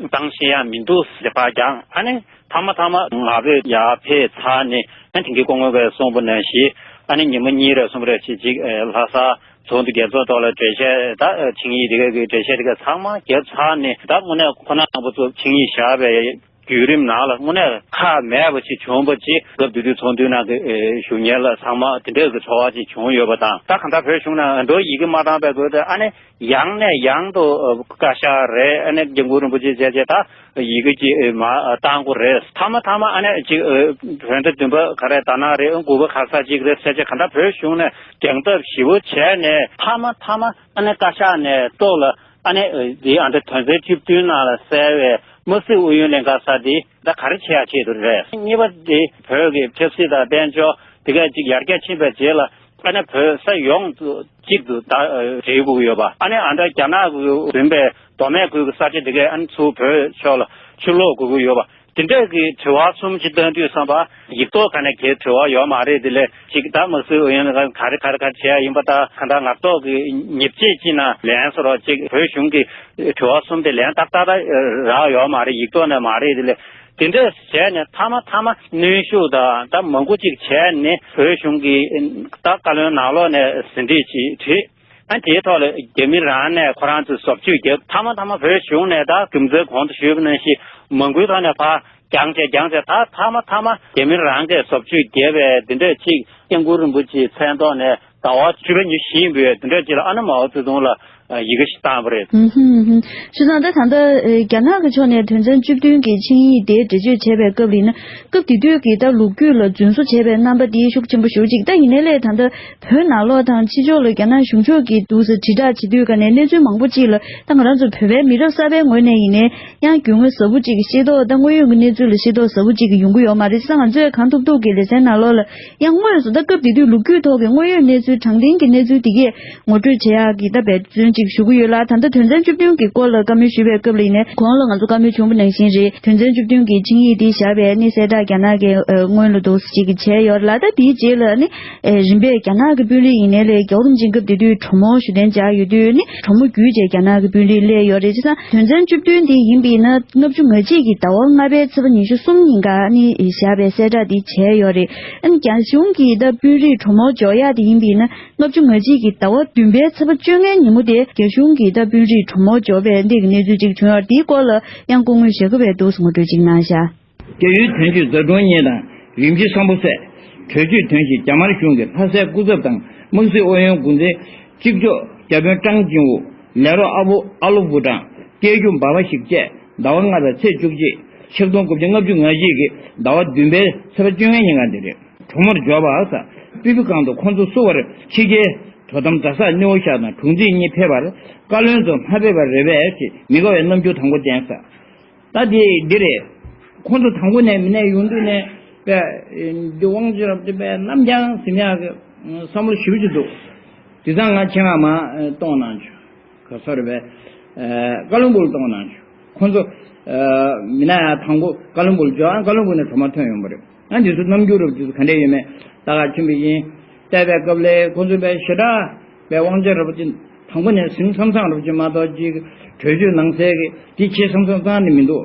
བཏང་ཤེས་ཡ་མི་འདུག་ཟེར་ཕར་ཀྱང་ཨ་ནི། མཐའ་མ་མཐའ་མ་ང་ཕོད་ཡར་ཕེབས་ཚར་ནས་ཨ་དེང་གི་སྐུ་ངོ་བས་གསུངས་པ་ནང་བཞིན་ཨ་ནི་ཉི་མ་གཉིས་རེ་གསུམ་རེ་བྱས་ཅིག་ལྷ་ས་ཚོགས་འདུ་རྒྱལ་ཚོགས་ཐོག་ལ་གྲོས་ཆོད་ད་ཆིངས་ཡིག་དེ་ག་གི་གྲོས་ཆོད་དེ་ག་ཚང་མ་བརྒྱབ་ཚར་ནས་ད་དངོས་གནས་ཁོ་ན་རྣམ་པ་ཚོ་ཆིངས་ཡིག་བཞག་པའི་བརྒྱུད་རིམ་ནང་ལ་དངོས་གནས་ཁག་མེད་པ་ཞིག་བྱུང་བ་ཅིག་སྐབས་དེ་དུས་ཚོགས་འདུའི་ནང་གི་ཞུ་མཁན་ལ་ཚང་མ་དེ་འདྲ་གི་ཚོར་བ་ཅིག་བྱུང་ཡོད་པ་དང་། ད་གང་ལྟར་བོད་གཞུང་ནས་འགྲོ་ཡི་གེ་མ་བཏང་པའི་སྒོ་དེ་ཨ་ནི། ཡང་ནས་ཡང་དུ་བཀའ་ཤག་རེད། ཨ་ནི་སྐྱབས་མགོན་རིན་པོ་ཆེ་བཅས་བཅས་ད་ཡི་གེ་ཅིག་མ་བཏང་དགོས་རེད། མཐའ་མ་མཐའ་མ་ཨ་ནི་ཅིག་བོད་ཟླ་བདུན་པ་ག་རེ་ད་ནང་རེད། དགུ་པ་ག་ས་ཅིག་རེད་ཟེར་བྱས་གང་ལྟར་བོད་གཞུང་ནས་རྒྱང་ཐག་ཞེ་པོ་བྱས་ནས་མཐའ་མ་མཐའ་མ་ཨ་ནི་བཀའ་ཤག་ནས་ལྟོས་ལ་ཨ་ནི་འདི་ཨ་འདྲ་དོན་ཚན་བཅུ་བདུན་ནང་ལ་གསལ་བའི་དམག་སྲིད་ཨུ་ཡོན་ལྷན་ཁང་ཟེར་འདི་ད་ག་རེ་བྱེད་ཡག་ཆེད་དུ་རེད། གཉིས་པ་འདི་བོད་ཀྱི་ཆབ་སྲིད་དང་དཔལ་འབྱོར་དེ་ག་ཅིག་ཡར་རྒྱས་ཕྱིན་པའི་རྗེས་ལ། ཨ་ནི་བོད་ས་ཡོངས་སུ་གཅིག་ཏུ་ད་འབྲེལ་དགོས་ཀྱི་ཡོད་པ། ཨ་ནི་ཨ་འདྲ་རྒྱ་ནག་གིས་འཛིན་པའི་མདོ་སྨད་ཁུལ་གྱི་ས་ཆ་དེ་གས་ཨ་ནི་ཚུར་བོད་ཕྱོགས་ལ་ཕྱིར་སློག་དགོས་ཀྱི་ཡོད་པ། དེ་འདྲ་གི་དྲི་བ་གསུམ་ཅིག་བཏོན་དུས་ཙམ་པ་ཡིག་ཐོག་ག་ནས་གའི་དྲི་བ་ཡོད་མ་རེད། དེ་ལས་ཅིག་ད་དམག་སྲིད་ཨུ་ཡོན་ལྷན་ཁང་ག་རེ་ག་རེ་ག་རེ་བྱས་ཡིན་པ། ད་ག་འདྲ་ངག་ཐོག་གི་ཉེས་ཆད་ཅིག་ན་ལན་སོགས་ཅིག་བོད་གཞུང་གི་དྲི་བ་གསུམ་དེ་ལན་ཏག་ཏག་ཏག་རག་ཡོད་མ་རེད། ཡིག་ཐོག་ནས་མ་རེད། དེ་ལས། དེ་འདྲ་བྱས་ནས་མཐའ་མ་མཐའ་མ་གནོན་ཤུགས་དང་ད་མང་པོ་ཅིག་བྱས་ནས་བོད་གཞུང་གི་ད་བཀའ་བློན་ནང་ལོགས་ནས་ཟིན་བྲིས་ཅིག་བྲིས། ཨ་དེའི་ཐོག་ལ་རྒྱ་མི་རང་ནས་ཁོ་རང་ཚོས་བཟོ་བཅོས་བརྒྱབ། མཐའ་མ་མཐའ་མ་བོད་གཞུང་ནས་ད་རྒྱུ་མཚན་གོང་དུ་ཞུས་པ་ནང་བཞིན་མང་པོའི་ཐོག་ནས་ཕར་རྒྱང་བྱས་རྒྱང་བྱས་ད་མཐའ་མ་མཐའ་མ་རྒྱ་མི་རང་གིས་བཟོ་བཅོས་བརྒྱབ་པའི་དེ་འདྲ་ཅིག་སྐྱབས་མགོན་རིན་པོ་ཆེའི་མཚན་ཐོག་ནས། ཟླ་བ་བཅུ་པའི་ཉི་ཤུ་ཡིན་པའི་དེ་འདྲ་ཅིག་ལ་ཨ་ནི་མའོ་ཙེ་ཏུང་ལ་ཡི་གེ་ཞིག་བཏང་བ་རེད། ཧུམ་ཧུམ་ཧུམ། བྱས་ཙང་ད་ད་ལྟ་རྒྱ་ནག་གི་ཕྱོགས་ནས་དོན་ཚན་བཅུ་བདུན་གྱི་ཆིངས་ཡིག་དེ་འགྲེལ་བརྗོད་བྱས་པའི་སྐབས་ལ་ཡིན་ན། སྐབས་དེ་དུས་ཀྱི་ད་ལོ་རྒྱུས་ལ་རྫུན་བཟོ་བྱས་པའི་རྣམ་པ་དེ་ཤུགས་ཆེན་པོ་ཞེ་པོ་ཅིག་ད་ཡིན་ནའི་ལས་ད་ལྟ་བོད་ནང་ལོགས་དང་ཕྱི་ཕྱོགས་ལ་རྒྱ་ནག་གཞུང་ཕྱོགས་ཀྱི་འདུག་སེ་དྲིལ་བསྒྲགས་བྱེད་དུས་ཀ་ནས་གནས་ཚུལ་མང་པོ་ཅིག་ལ་ད་ང་རང་ཚོ་བོད་པའི་མི་རབས་གསར་པའི་ངོས་ནས་ཡིན་ནའི། ཡང་རྒྱུས་མངའ་ཟབ་པོ་ཅིག་གི་ཤེས་རྟོགས་དང་དངོས་ཡོད་ཀྱི་གནས་ཚུལ་ལ་ཤེས་རྟོགས་ཟབ་པོ་ཅིག་གི་ཡོང་གི་ཡོད་མ་རེད། བྱས་ཙང་ང་ཚོས་གང་ཐུབ་ཐུབ་ཀྱི་ལེ་ཚན་ནང་ལོགས་ལ་ཡང་དངོས་སུ་ད་སྐབས་དེ་དུས་ལོ་རྒྱུས་ཐོག་གི་དངོས་ཡོད་གནས་ཚུལ་དྲང་བདེན་གྱི་གནས་ཚུལ་དེ་གས་ངོ་སྤྲོད་བྱེད་ཡག་གི་ད་འབད་བརྩོན་ཅིག་ཞུ་གི་ཡོད་ལ། ད་ལྟ་དོན་ཚན་བཅུ་བདུན་གྱི་སྐོར་ལ་བཀའ་མོལ་ཞུས་པའི་སྐབས་ལ་ཡིན་ནའི་གོང་ལ་ང་ཚོ་བཀའ་མོལ་བྱུང་བ་ནང་བཞིན་རེད། དོན་ཚན་བཅུ་བདུན་གྱི་ཆིངས་ཡིག་འདི་བཞག་པའི་ནི་གསལ་བསྒྲགས་རྒྱ་ནག་གིས་སྔོན་ལ་འདུག་སེ་ཅིག་གིས་བྱས་ཡོད་རེད་ལ། ད་དེའི་རྗེས་ལ་ནི། ཨེ། རིམ་པས་རྒྱ་ནག་གི་དཔོན་རིགས་ཡིན་ནའི་ལས་རྒྱལ་བ་རིན་པོ་ཆེ་སྐབས་དེ་དུས་གྲོས་མོལ་ཞུ་གཏན་འཇགས་ཡོད་དུས་ནི་གྲོས་མོལ་བརྒྱུད་བྱས་རྒྱ་ནག་གི་དཔོན་རིགས་སླེབས་ཡོད་རེད། བྱས་ཙང་དོན་ཚན་བཅུ་བདུན་འདི་ཡིན་པས་ན་ལྔ་བཅུ་ང་གཅིག་གི་ཟླ་བ་ལྔ་པའི་ཚེས་པ་ཉི་ཤུ་གསུམ་ཉིན་ཀ་ནི་བཞག་པའི་གསལ་བསྒྲགས་འདི་བྱས་ཡོད་རེད། ཨ་ནི་རྒྱ་གཞུང་གིས་ད་དཔོན་རིགས་གྲོས་མོལ་འཇོག་ཡག་དེ་ཡིན་པས་ན་ལྔ་བཅུ་ང་གཅིག་གི་ཟླ་བ་བདུན་པའི་ཚེས་པ་བཅོ་ལྔའི་ཉིན་མོ་དེ་རྒྱ་གཞུང་གིས་ད་དཔོན་རིགས་གྲོས་མོལ་འཇོག་པའི་འདི་གི་གནས་ཚུལ་ཅིག་བྱུང་ཡོད་རེད། དེའི་སྐོར་ལ་ཡང་སྐུ་ངོ་ཞྭ་སྒབ་པས་འདུག་སེ་ངོ་སྤྲོད་ཅིག་གནང་ཤག་རྒྱ་ཡུལ་དོན་གཅོད་ཛ་ཀྲུང་ཉེ་དང་རིམ་གྱིས་སམ་བྷོ་ཊ་སྲས། གྲོས་ཆོད་དོན་བཞིན་རྒྱ་དམར་གཞུང་གི་ལྷ་སའི་སྐུ་ཚབ་དང་དམག་སྲིད་ཨུ་ཡོན་འགོ་འཛིན་གཅིག་ལྕོགས་བརྒྱ་དཔོན་ཀྲང་ཅིང་ཝུ། ལས་རོགས་ཨ་བུ་ཨ་ལོ་ཝུ་ཀྲང་། སྐྱེ་རྒྱུ་འབའ་པ་ཞིག་བཅས་ཟླ་བ་ལྔ་པའི་ཚེས་བཅུ་གཅིག་ཆིག་སྟོང་དགུ་བརྒྱ་ལྔ་བཅུ་ང་གཅིག་གི་ཟླ་བ་བདུན་པའི་ཚེས་པ་བཅོ་ལྔའི་ཉིན་ཀ་འདི་རེད། གྲོས་མོལ་འཇོག་པ་ཟེར། པི་པི་ཁང་དུ་ཁོང་ཚོ་བསུ་བར་ཕྱི་རྒྱལ་དོ་དམ་གྲྭ་ཚང་ནིའུ་ཡོག་དང་དྲུང་འཚོ་གཉིས་ཕེབས་པར་བཀའ་བློན་ཚོ་མ་ཕེབས་པ་རེད་པས་ཅེས་མི་དགའ་བའི་རྣམ་འགྱུར་དང་པོ་བསྟན་ས། ད་དེ་འདི་རེད། ཁོང་ཚོ་དང་པོ་ནས་མི་སྣ་ཡོང་དུས་ནས་པས་འདི་དབང་ཆེ་རབ་དེ་པས་རྣམ་རྒྱང་ཟིན་ཡག་གི་བསམ་བློ་ཞེ་པོ་ཅིག་འདུག་དེ་ཚང་ང་ཁྱེད་རང་མ་གཏོང་གནང་བྱུང་། ག་ས་རེད་པས། བཀའ་བློན་སྦུག་ལ་གཏོང་གནང་བྱུང་། ཁོང་ཚོ་མི་སྣ་ཡང་དང་པོ་བཀའ་བློན་སྦུག་ལ་འབྱོར། ཨ་བཀའ་བློན་སྦུག་ནས་གྲོས་མོལ་ཐོན་ཡོང་པ་རེད། ཨ་འདི་ཚོ་རྣམ་འགྱུར་རབ་དེ་ཚོ་ག་འདྲས་ཡོད་མེད་ལྟ་ག་ཕྱིན་པ་ཡིན། བལྟས་པའི་སྐབས་ལ་ཁོང་ཚོ་པས་ཞེ་དྲག་པའི་དབང་ཆ་རབ་ཅིག་དང་པོ་ནས་ཟིན་མཚམས་མཚམས་རབ་ཅིག་མ་གཏོགས་ཅིག་གྲོས་ཆོད་ནང་གསལ་གྱི་དེ་བྱེད་མཚམས་མཚམས་ཙང་ནི་མི་འདུག་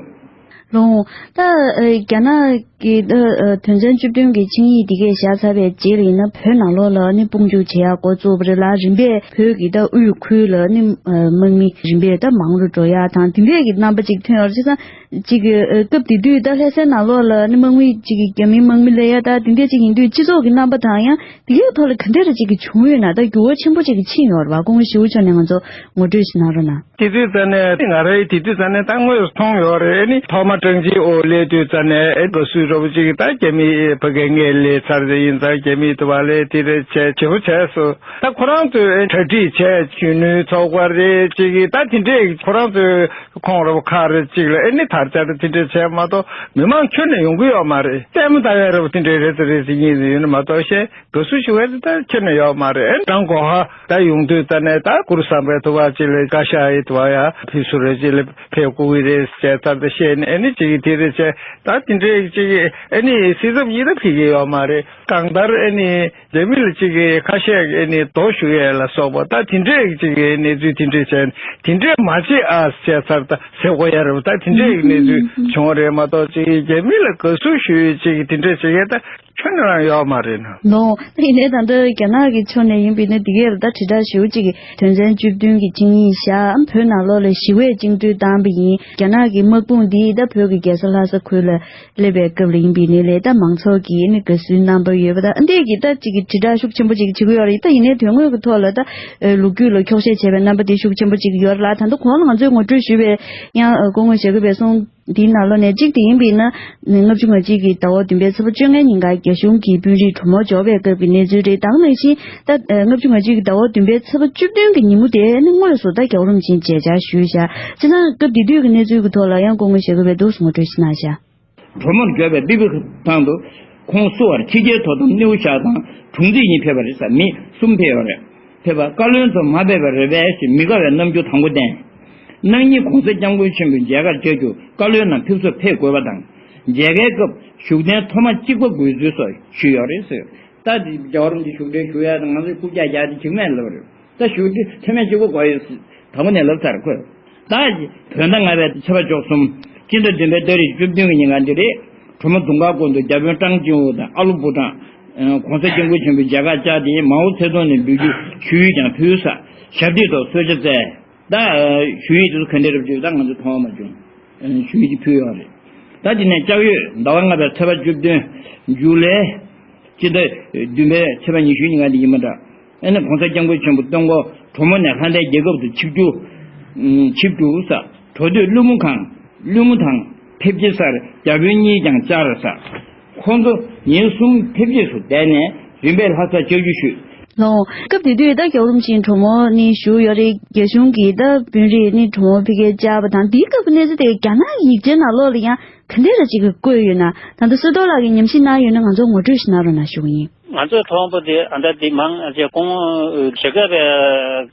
ལོ། ད་ཨ་རྒྱ་ནག་གི་ད་ཨ་དོན་ཚན་བཅུ་བདུན་གྱི་ཆིངས་ཡིག་འདི་གས་བཞག་ཚར་བའི་རྗེས་ལ་ཡིན་ན། བོད་ནང་ལོགས་ལ་ནི་དཔུང་འཇུག་བྱེད་ཡག་འགོ་བཙུགས་པ་རེད་ལ། རིམ་པས་བོད་ཀྱི་ད་དབུས་ཁུལ་ལ་ནི་ཨ་དམག་མི་རིམ་པས་ད་མང་རུ་འགྲོ་ཡག་དང་། འདི་འདྲས་ཀྱི་རྣམ་པ་ཅིག་ཐོན་ཡོད་རེད། བྱས་ཙང་ཅིག་གི་ཨ་སྐབས་དེ་དུས་ད་ལྷ་སའི་ནང་ལོགས་ལ་ནི་དམག་མི་ཅིག་གི་རྒྱ་མིའི་དམག་མི་སླེབས་ཡག་ད་དེ་འདྲས་ཅིག་ཡིན་དུས། སྤྱི་ཚོགས་ཀྱི་རྣམ་པ་དང་ཡང་དེ་གའི་ཐོག་ལ་ག་འདྲས་རེ་ཅིག་གི་བྱུང་ཡོད་ན། ད་འགྱུར་བ་ཆེན་པོ་ཅིག་གི་ཕྱིན་ཡོད་རེད་བ། སྐུ་ངོ་ཞི་བ་ལྕམ་ནས་ང་ཚོ་ངོ་སྤྲོད་ཞིག་གནང་རོགས་གནང་། དེ་དུས་ཙ་ནས་ང་རའི་དེ་དུས་ཙ་ནས་ད་དངོས་སུ་མཐོང་ཡོད་རེད། ཨ་ནི་ཐོག་མ་ཀྲང་ཅིན་ཨུ་སླེབས་དུས་ཙ་ནས་ཨེ་དགའ་བསུ་འདྲ་པོ་ཅིག་ད་རྒྱ་མི་ཕ་གིར་སླེབས་ཚར་དེ་ཡིན་ཙང་། རྒྱ་མིས་དུ་བ་ལས་དེ་རེད་བྱས་བྱེད་པོ་བྱས་སོང་། ད་ཁོ་རང་ཚོས་གྲ་སྒྲིག་བྱས། གཞོན་ནུའི་ཚོགས་པ་རེད་ཅིག་ད་དེ་འདྲས་ཁོ་རང་ཚོས་ཁོང་འདྲ་པོ་ཁག་རེད་ཅིག་ལ་ཨེ་ནི་དར་ཆ་རེད་དེ་འདྲས་བྱས་མ་གཏོགས། མི་མང་ཁྱོན་ནས་ཡོང་གི་ཡོད་མ་རེད། ལྟད་མོ་ལྟ་ཡ་འདྲ་པོ་དེ་འདྲས་རེད་དེ་རེད་དེ་ཡིན་དེ་ཡོད་ནི་མ་གཏོགས། ཤེས་དགའ་བསུ་ཞུ་བའི་ད་ཁྱོན་ནས་ཡོད་མ་རེད། ཨེ་ཀྲང་གོ་ཧ་ད་ཡོང་དུས་ཙ་ནས་ད་གུ་རུ་བསམ་པའི་དུ་བ་ཅིག་ལ་བཀའ་ཤག་ཡི་དུ་བ་ཡ་ཕེབས་བསུ་རེ་ཅིག་ལ་ཕེབས་དགོས་ཀྱི་རེད་ཟེར་ཚར་ད་བཤད་ནས། ཨེ་ནི་ཅིག་དེ་རེད་བྱས་ད་དེ་འདྲས་ཅིག་ཨེ་ནི་སྲིད་ཚབ་ཡི་ད་ཕེབས་ཀྱི་ཡོད་མ་རེད། གང་ལྟར་ཨེ་ནི་རྒྱ་མི་ལ་ཅིག་ཁ་ཤས་ཨེ་ནི་རྡོ་གཞུ་ཡས་ལ་སོགས་པ་ད་དེ་འདྲས་ཅིག་གནས་ཚུལ་དེ་འདྲས་བྱས། དེ་འདྲས་མ་བྱེད་ཨ་ཟེར་ཚར་ད་ཟེར་དགོས་ཡ་རེད་པ། ད་དེ་འདྲས་གནས་ཚུལ་བྱུང་བ་རེད་མ་གཏོགས། ཅིག་རྒྱ་མི་ལ་དགའ་བསུ་ཞུ་ཡས་ཅིག་དེ་འདྲས་བྱེད་ཡས་ད་ཁྱོན་ནས་རང་ཡོད་མ་རེད་ན། ལོ། ད་ཡིན་ནའི་ད་ལྟ་རྒྱ་ནག་གི་ཕྱོགས་ནས་ཡིན་པ་ཡིན་ན། འདི་གས་ལ་ད་དྲིལ་བསྒྲགས་ཞེ་པོ་ཅིག་གི་དོན་ཚན་བཅུ་བདུན་གྱི་ཆིངས་ཡིག་བཞག་བོད་ནང་ལོགས་ལ་ཞི་བའི་བཅིངས་འགྲོལ་བཏང་པ་ཡིན། རྒྱ་ནག་གི་དམག་དཔུང་འདིས་ད་བོད་ཀྱི་རྒྱལ་ས་ལྷ་ས་ཁུལ་ལ་སླེབས་པའི་སྐབས་ལ་ཡིན་པ་ཡིན་ནའི་ལས། ད་མང་ཚོགས་ཀྱིས་ནི་དགའ་བསུའི་རྣམ་པ་ཡོད་པ་ད་འདི་གི་ད་ཅིག་གི་དྲིལ་བསྒྲགས་ཤུགས་ཆེན་པོ་ཅིག་བྱེད་ཀྱི་ཡོད་རེད། ད་ཡིན་ནའི་དོན་དངོས་ཀྱི་ཐོག་ལ་ད་ལོ་རྒྱུས་ལ་འཁྱོག་བཤད་བྱས་པའི་རྣམ་པ་དེ་ཤུགས་ཆེན་པོ་ཅིག་ཡོད་རེད་ལ། ད་ལྟ་གོང་ལ་ང་ཚོས་ངོ་སྤྲོད་ཞུས་པའི་ཡང་སྐུ་ངོ་ཞྭ་སྒབ་པས་གསུངས། འདིའི་ནང་ལོགས་ནས་གཅིག་དེ་ཡིན་པ་ཡིན་ན། ལྔ་བཅུ་ང་གཅིག་གི་ཟླ་བ་བདུན་པའི་ཚེས་པ་བཅོ་ལྔའི་ཉིན་ཀ་རྒྱ་གཞུང་གིས་དཔོན་རིགས་གྲོས་མོལ་འབྱོར་བའི་སྐབས་ཀྱི་གནས་ཚུལ་རེད། ད་ག་ནང་བཞིན་ད་ལྔ་བཅུ་ང་གཅིག་གི་ཟླ་བ་བདུན་པའི་ཚེས་པ་བཅུ་བདུན་གྱི་ཉིན་མོ་དེ་ནི་དངོས་སུ་ད་རྒྱལ་བ་རིན་པོ་ཆེས་མཇལ་བཅར་ཞུས་བཞག་བྱས་ཙང་སྐབས་དེ་དུས་ཀྱི་གནས་ཚུལ་གྱི་ཐོག་ལ་ཡང་སྐུ་ངོ་ཞྭ་སྒབ་པས་འདུག་སེ་ངོ་སྤྲོད་ཞིག་གནང་བཞག་གྲོས་མོལ་འབྱོར་བའི་པི་པི་ཐང་དུ་ཁོང་བསུ་བར་ཕྱི་རྒྱལ་དོ་དམ་ནེའུ་ཤག་དང་དྲུང་འཚིག་གཉིས་ཕེབས་པ་རེད་ཟེར། མི་གསུམ་ཕེབས་ཡོད་རེད། ཕེབས་པ། བཀའ་བློན་ཚོ་མ་ཕེབས་པ་རེད་པས་ཞེས་མི་དགའ་བའི་རྣམ་འགྱུར་དང་པོ་བསྟན། གནངས་ཉིན་༸གོང་ས་༸སྐྱབས་མགོན་ཆེན་པོའི་མཇལ་ཁར་བཅར་རྒྱུར་བཀའ་བློན་རྣམས་ཕེབས་བསུར་ཕེབས་དགོས་པ་དང་། མཇལ་ཁའི་སྐབས་བཞུགས་གདན་ཐོག་མ་གཅིག་པ་དགོས་ཚུལ་སོགས་ཞུས་ཡོད་རེད་ཟེར། ད་རྒྱལ་བ་རིན་པོ་ཆེ་བཞུགས་གདན་བཞུགས་ཡ་དང་ང་ཚོས་རྐུབ་བཀྱག་རྒྱག་དེ་བྱེད་མེད་ལབ་རེད། ད་བཞུགས་གདན་ཐོག་མ་གཅིག་པ་དགོས་ཡོད་ཟེར། དང་པོ་ནས་ལབ་ཚར་ཁོས། ད་བོད་ཟླ་ལྔ་པའི་ཚེས་པ་བཅུ་གསུམ་སྤྱི་ཟླ་བདུན་པའི་ཏ་རིག་བཅུ་བདུན་གྱི་ཉིན་ཀ་འདི་རེད། གྲོ་མོ་རྫོང་དཀར་དགོན་དུ་རྒྱ་དཔོན་ཀྲང་ཅིན་ཝུ་དང་ཨ་ལོ་བུ་ཀྲང་༸གོང་ས་༸སྐྱབས་མགོན་ཆེན་པོའི་མཇལ་ཁར་བཅར་ཏེ་མའོ་ཙེ་ཏུང་ནས་འབུལ་རྒྱུའི་ཞུ་ཡིག་ཀྱང་ཕུལ་ས། ཞབས་སྟེགས་ཐོག་གསོལ་ཇ་སྩལ། ད་ཞུ་ཡིག་དེ་ཚོ་ག་འདྲ་རེད་ཅེས་ད་ང་ཚོ་མཐོང་བ་མ་བྱུང་། ཞུ་ཡིག་དེ་ཕུལ་ཡོད་རེད། ད་དེ་ནས་ལྕགས་ཡོས་ཟླ་བ་ལྔ་པའི་ཚེས་པ་བཅུ་བདུན་མཇུག་ལས་སྤྱི་ཟླ་བདུན་པའི་ཚེས་པ་ཉི་ཤུའི་ཉིན་ཀ་དེ་ཡིན་པ་འདྲ། ཨ་ནི་༸གོང་ས་༸སྐྱབས་མགོན་ཆེན་པོ་སྟོན་འཁོར་གྲོ་མོ་ནས་ལྷ་ལྡན་རྒྱལ་ཁབ་ཏུ་ཆིབས་བསྒྱུར། ཨུམ། ཆིབས་བསྒྱུར་ས། འགྲོ་དུས་ཀླུ་མོ་གང་། ཀླུ་མོ་དང་ཕེབས་སྐྱེལ་སར་རྒྱ་དཔོན་གཉིས་ཀྱང་བཅར་ས། ཁོང་ཚོ་ཉིན་གསུམ་ཕེབས་སྐྱེལ་དུ་བསྡད་ནས་རིམ་པས་ལྷ་སར་བཅར་རྒྱུ་ཞུས། ལོ། སྐབས་དེ་དུས་ད་རྒྱལ་བ་རིན་པོ་ཆེའི་གྲོས་མོལ་ནི་ཞུས་ཡོད་རེད། རྒྱ་གཞུང་གིས་ད་དཔོན་རིགས་ནི་གྲོས་མོལ་ཕ་གིར་བཅར་བ་དང་། དེའི་སྐབས་ཀྱི་གནས་ཚུལ་དེ་རྒྱ་ནག་གི་ཡིག་ཆའི་ནང་ལོགས་ལ་ཡང་ག་འདྲས་ར་ཅིག་གི་བཀོད་ཡོད་ན། ད་ལྟ་བསོད་རྡོར་ལགས་ཀྱིས་ཉམས་ཞིབ་གནང་ཡོད་ན་ང་ཚོར་ངོ་སྤྲོད་ཞིག་གནང་རོགས་གནང་ཞུ་གི་ཡིན། ང་ཚོས་མཐོང་པ་དེ་ཨ་ད་འདི་མང་ཆེ་སྐུ་ངོ་ཞྭ་སྒབ་པས་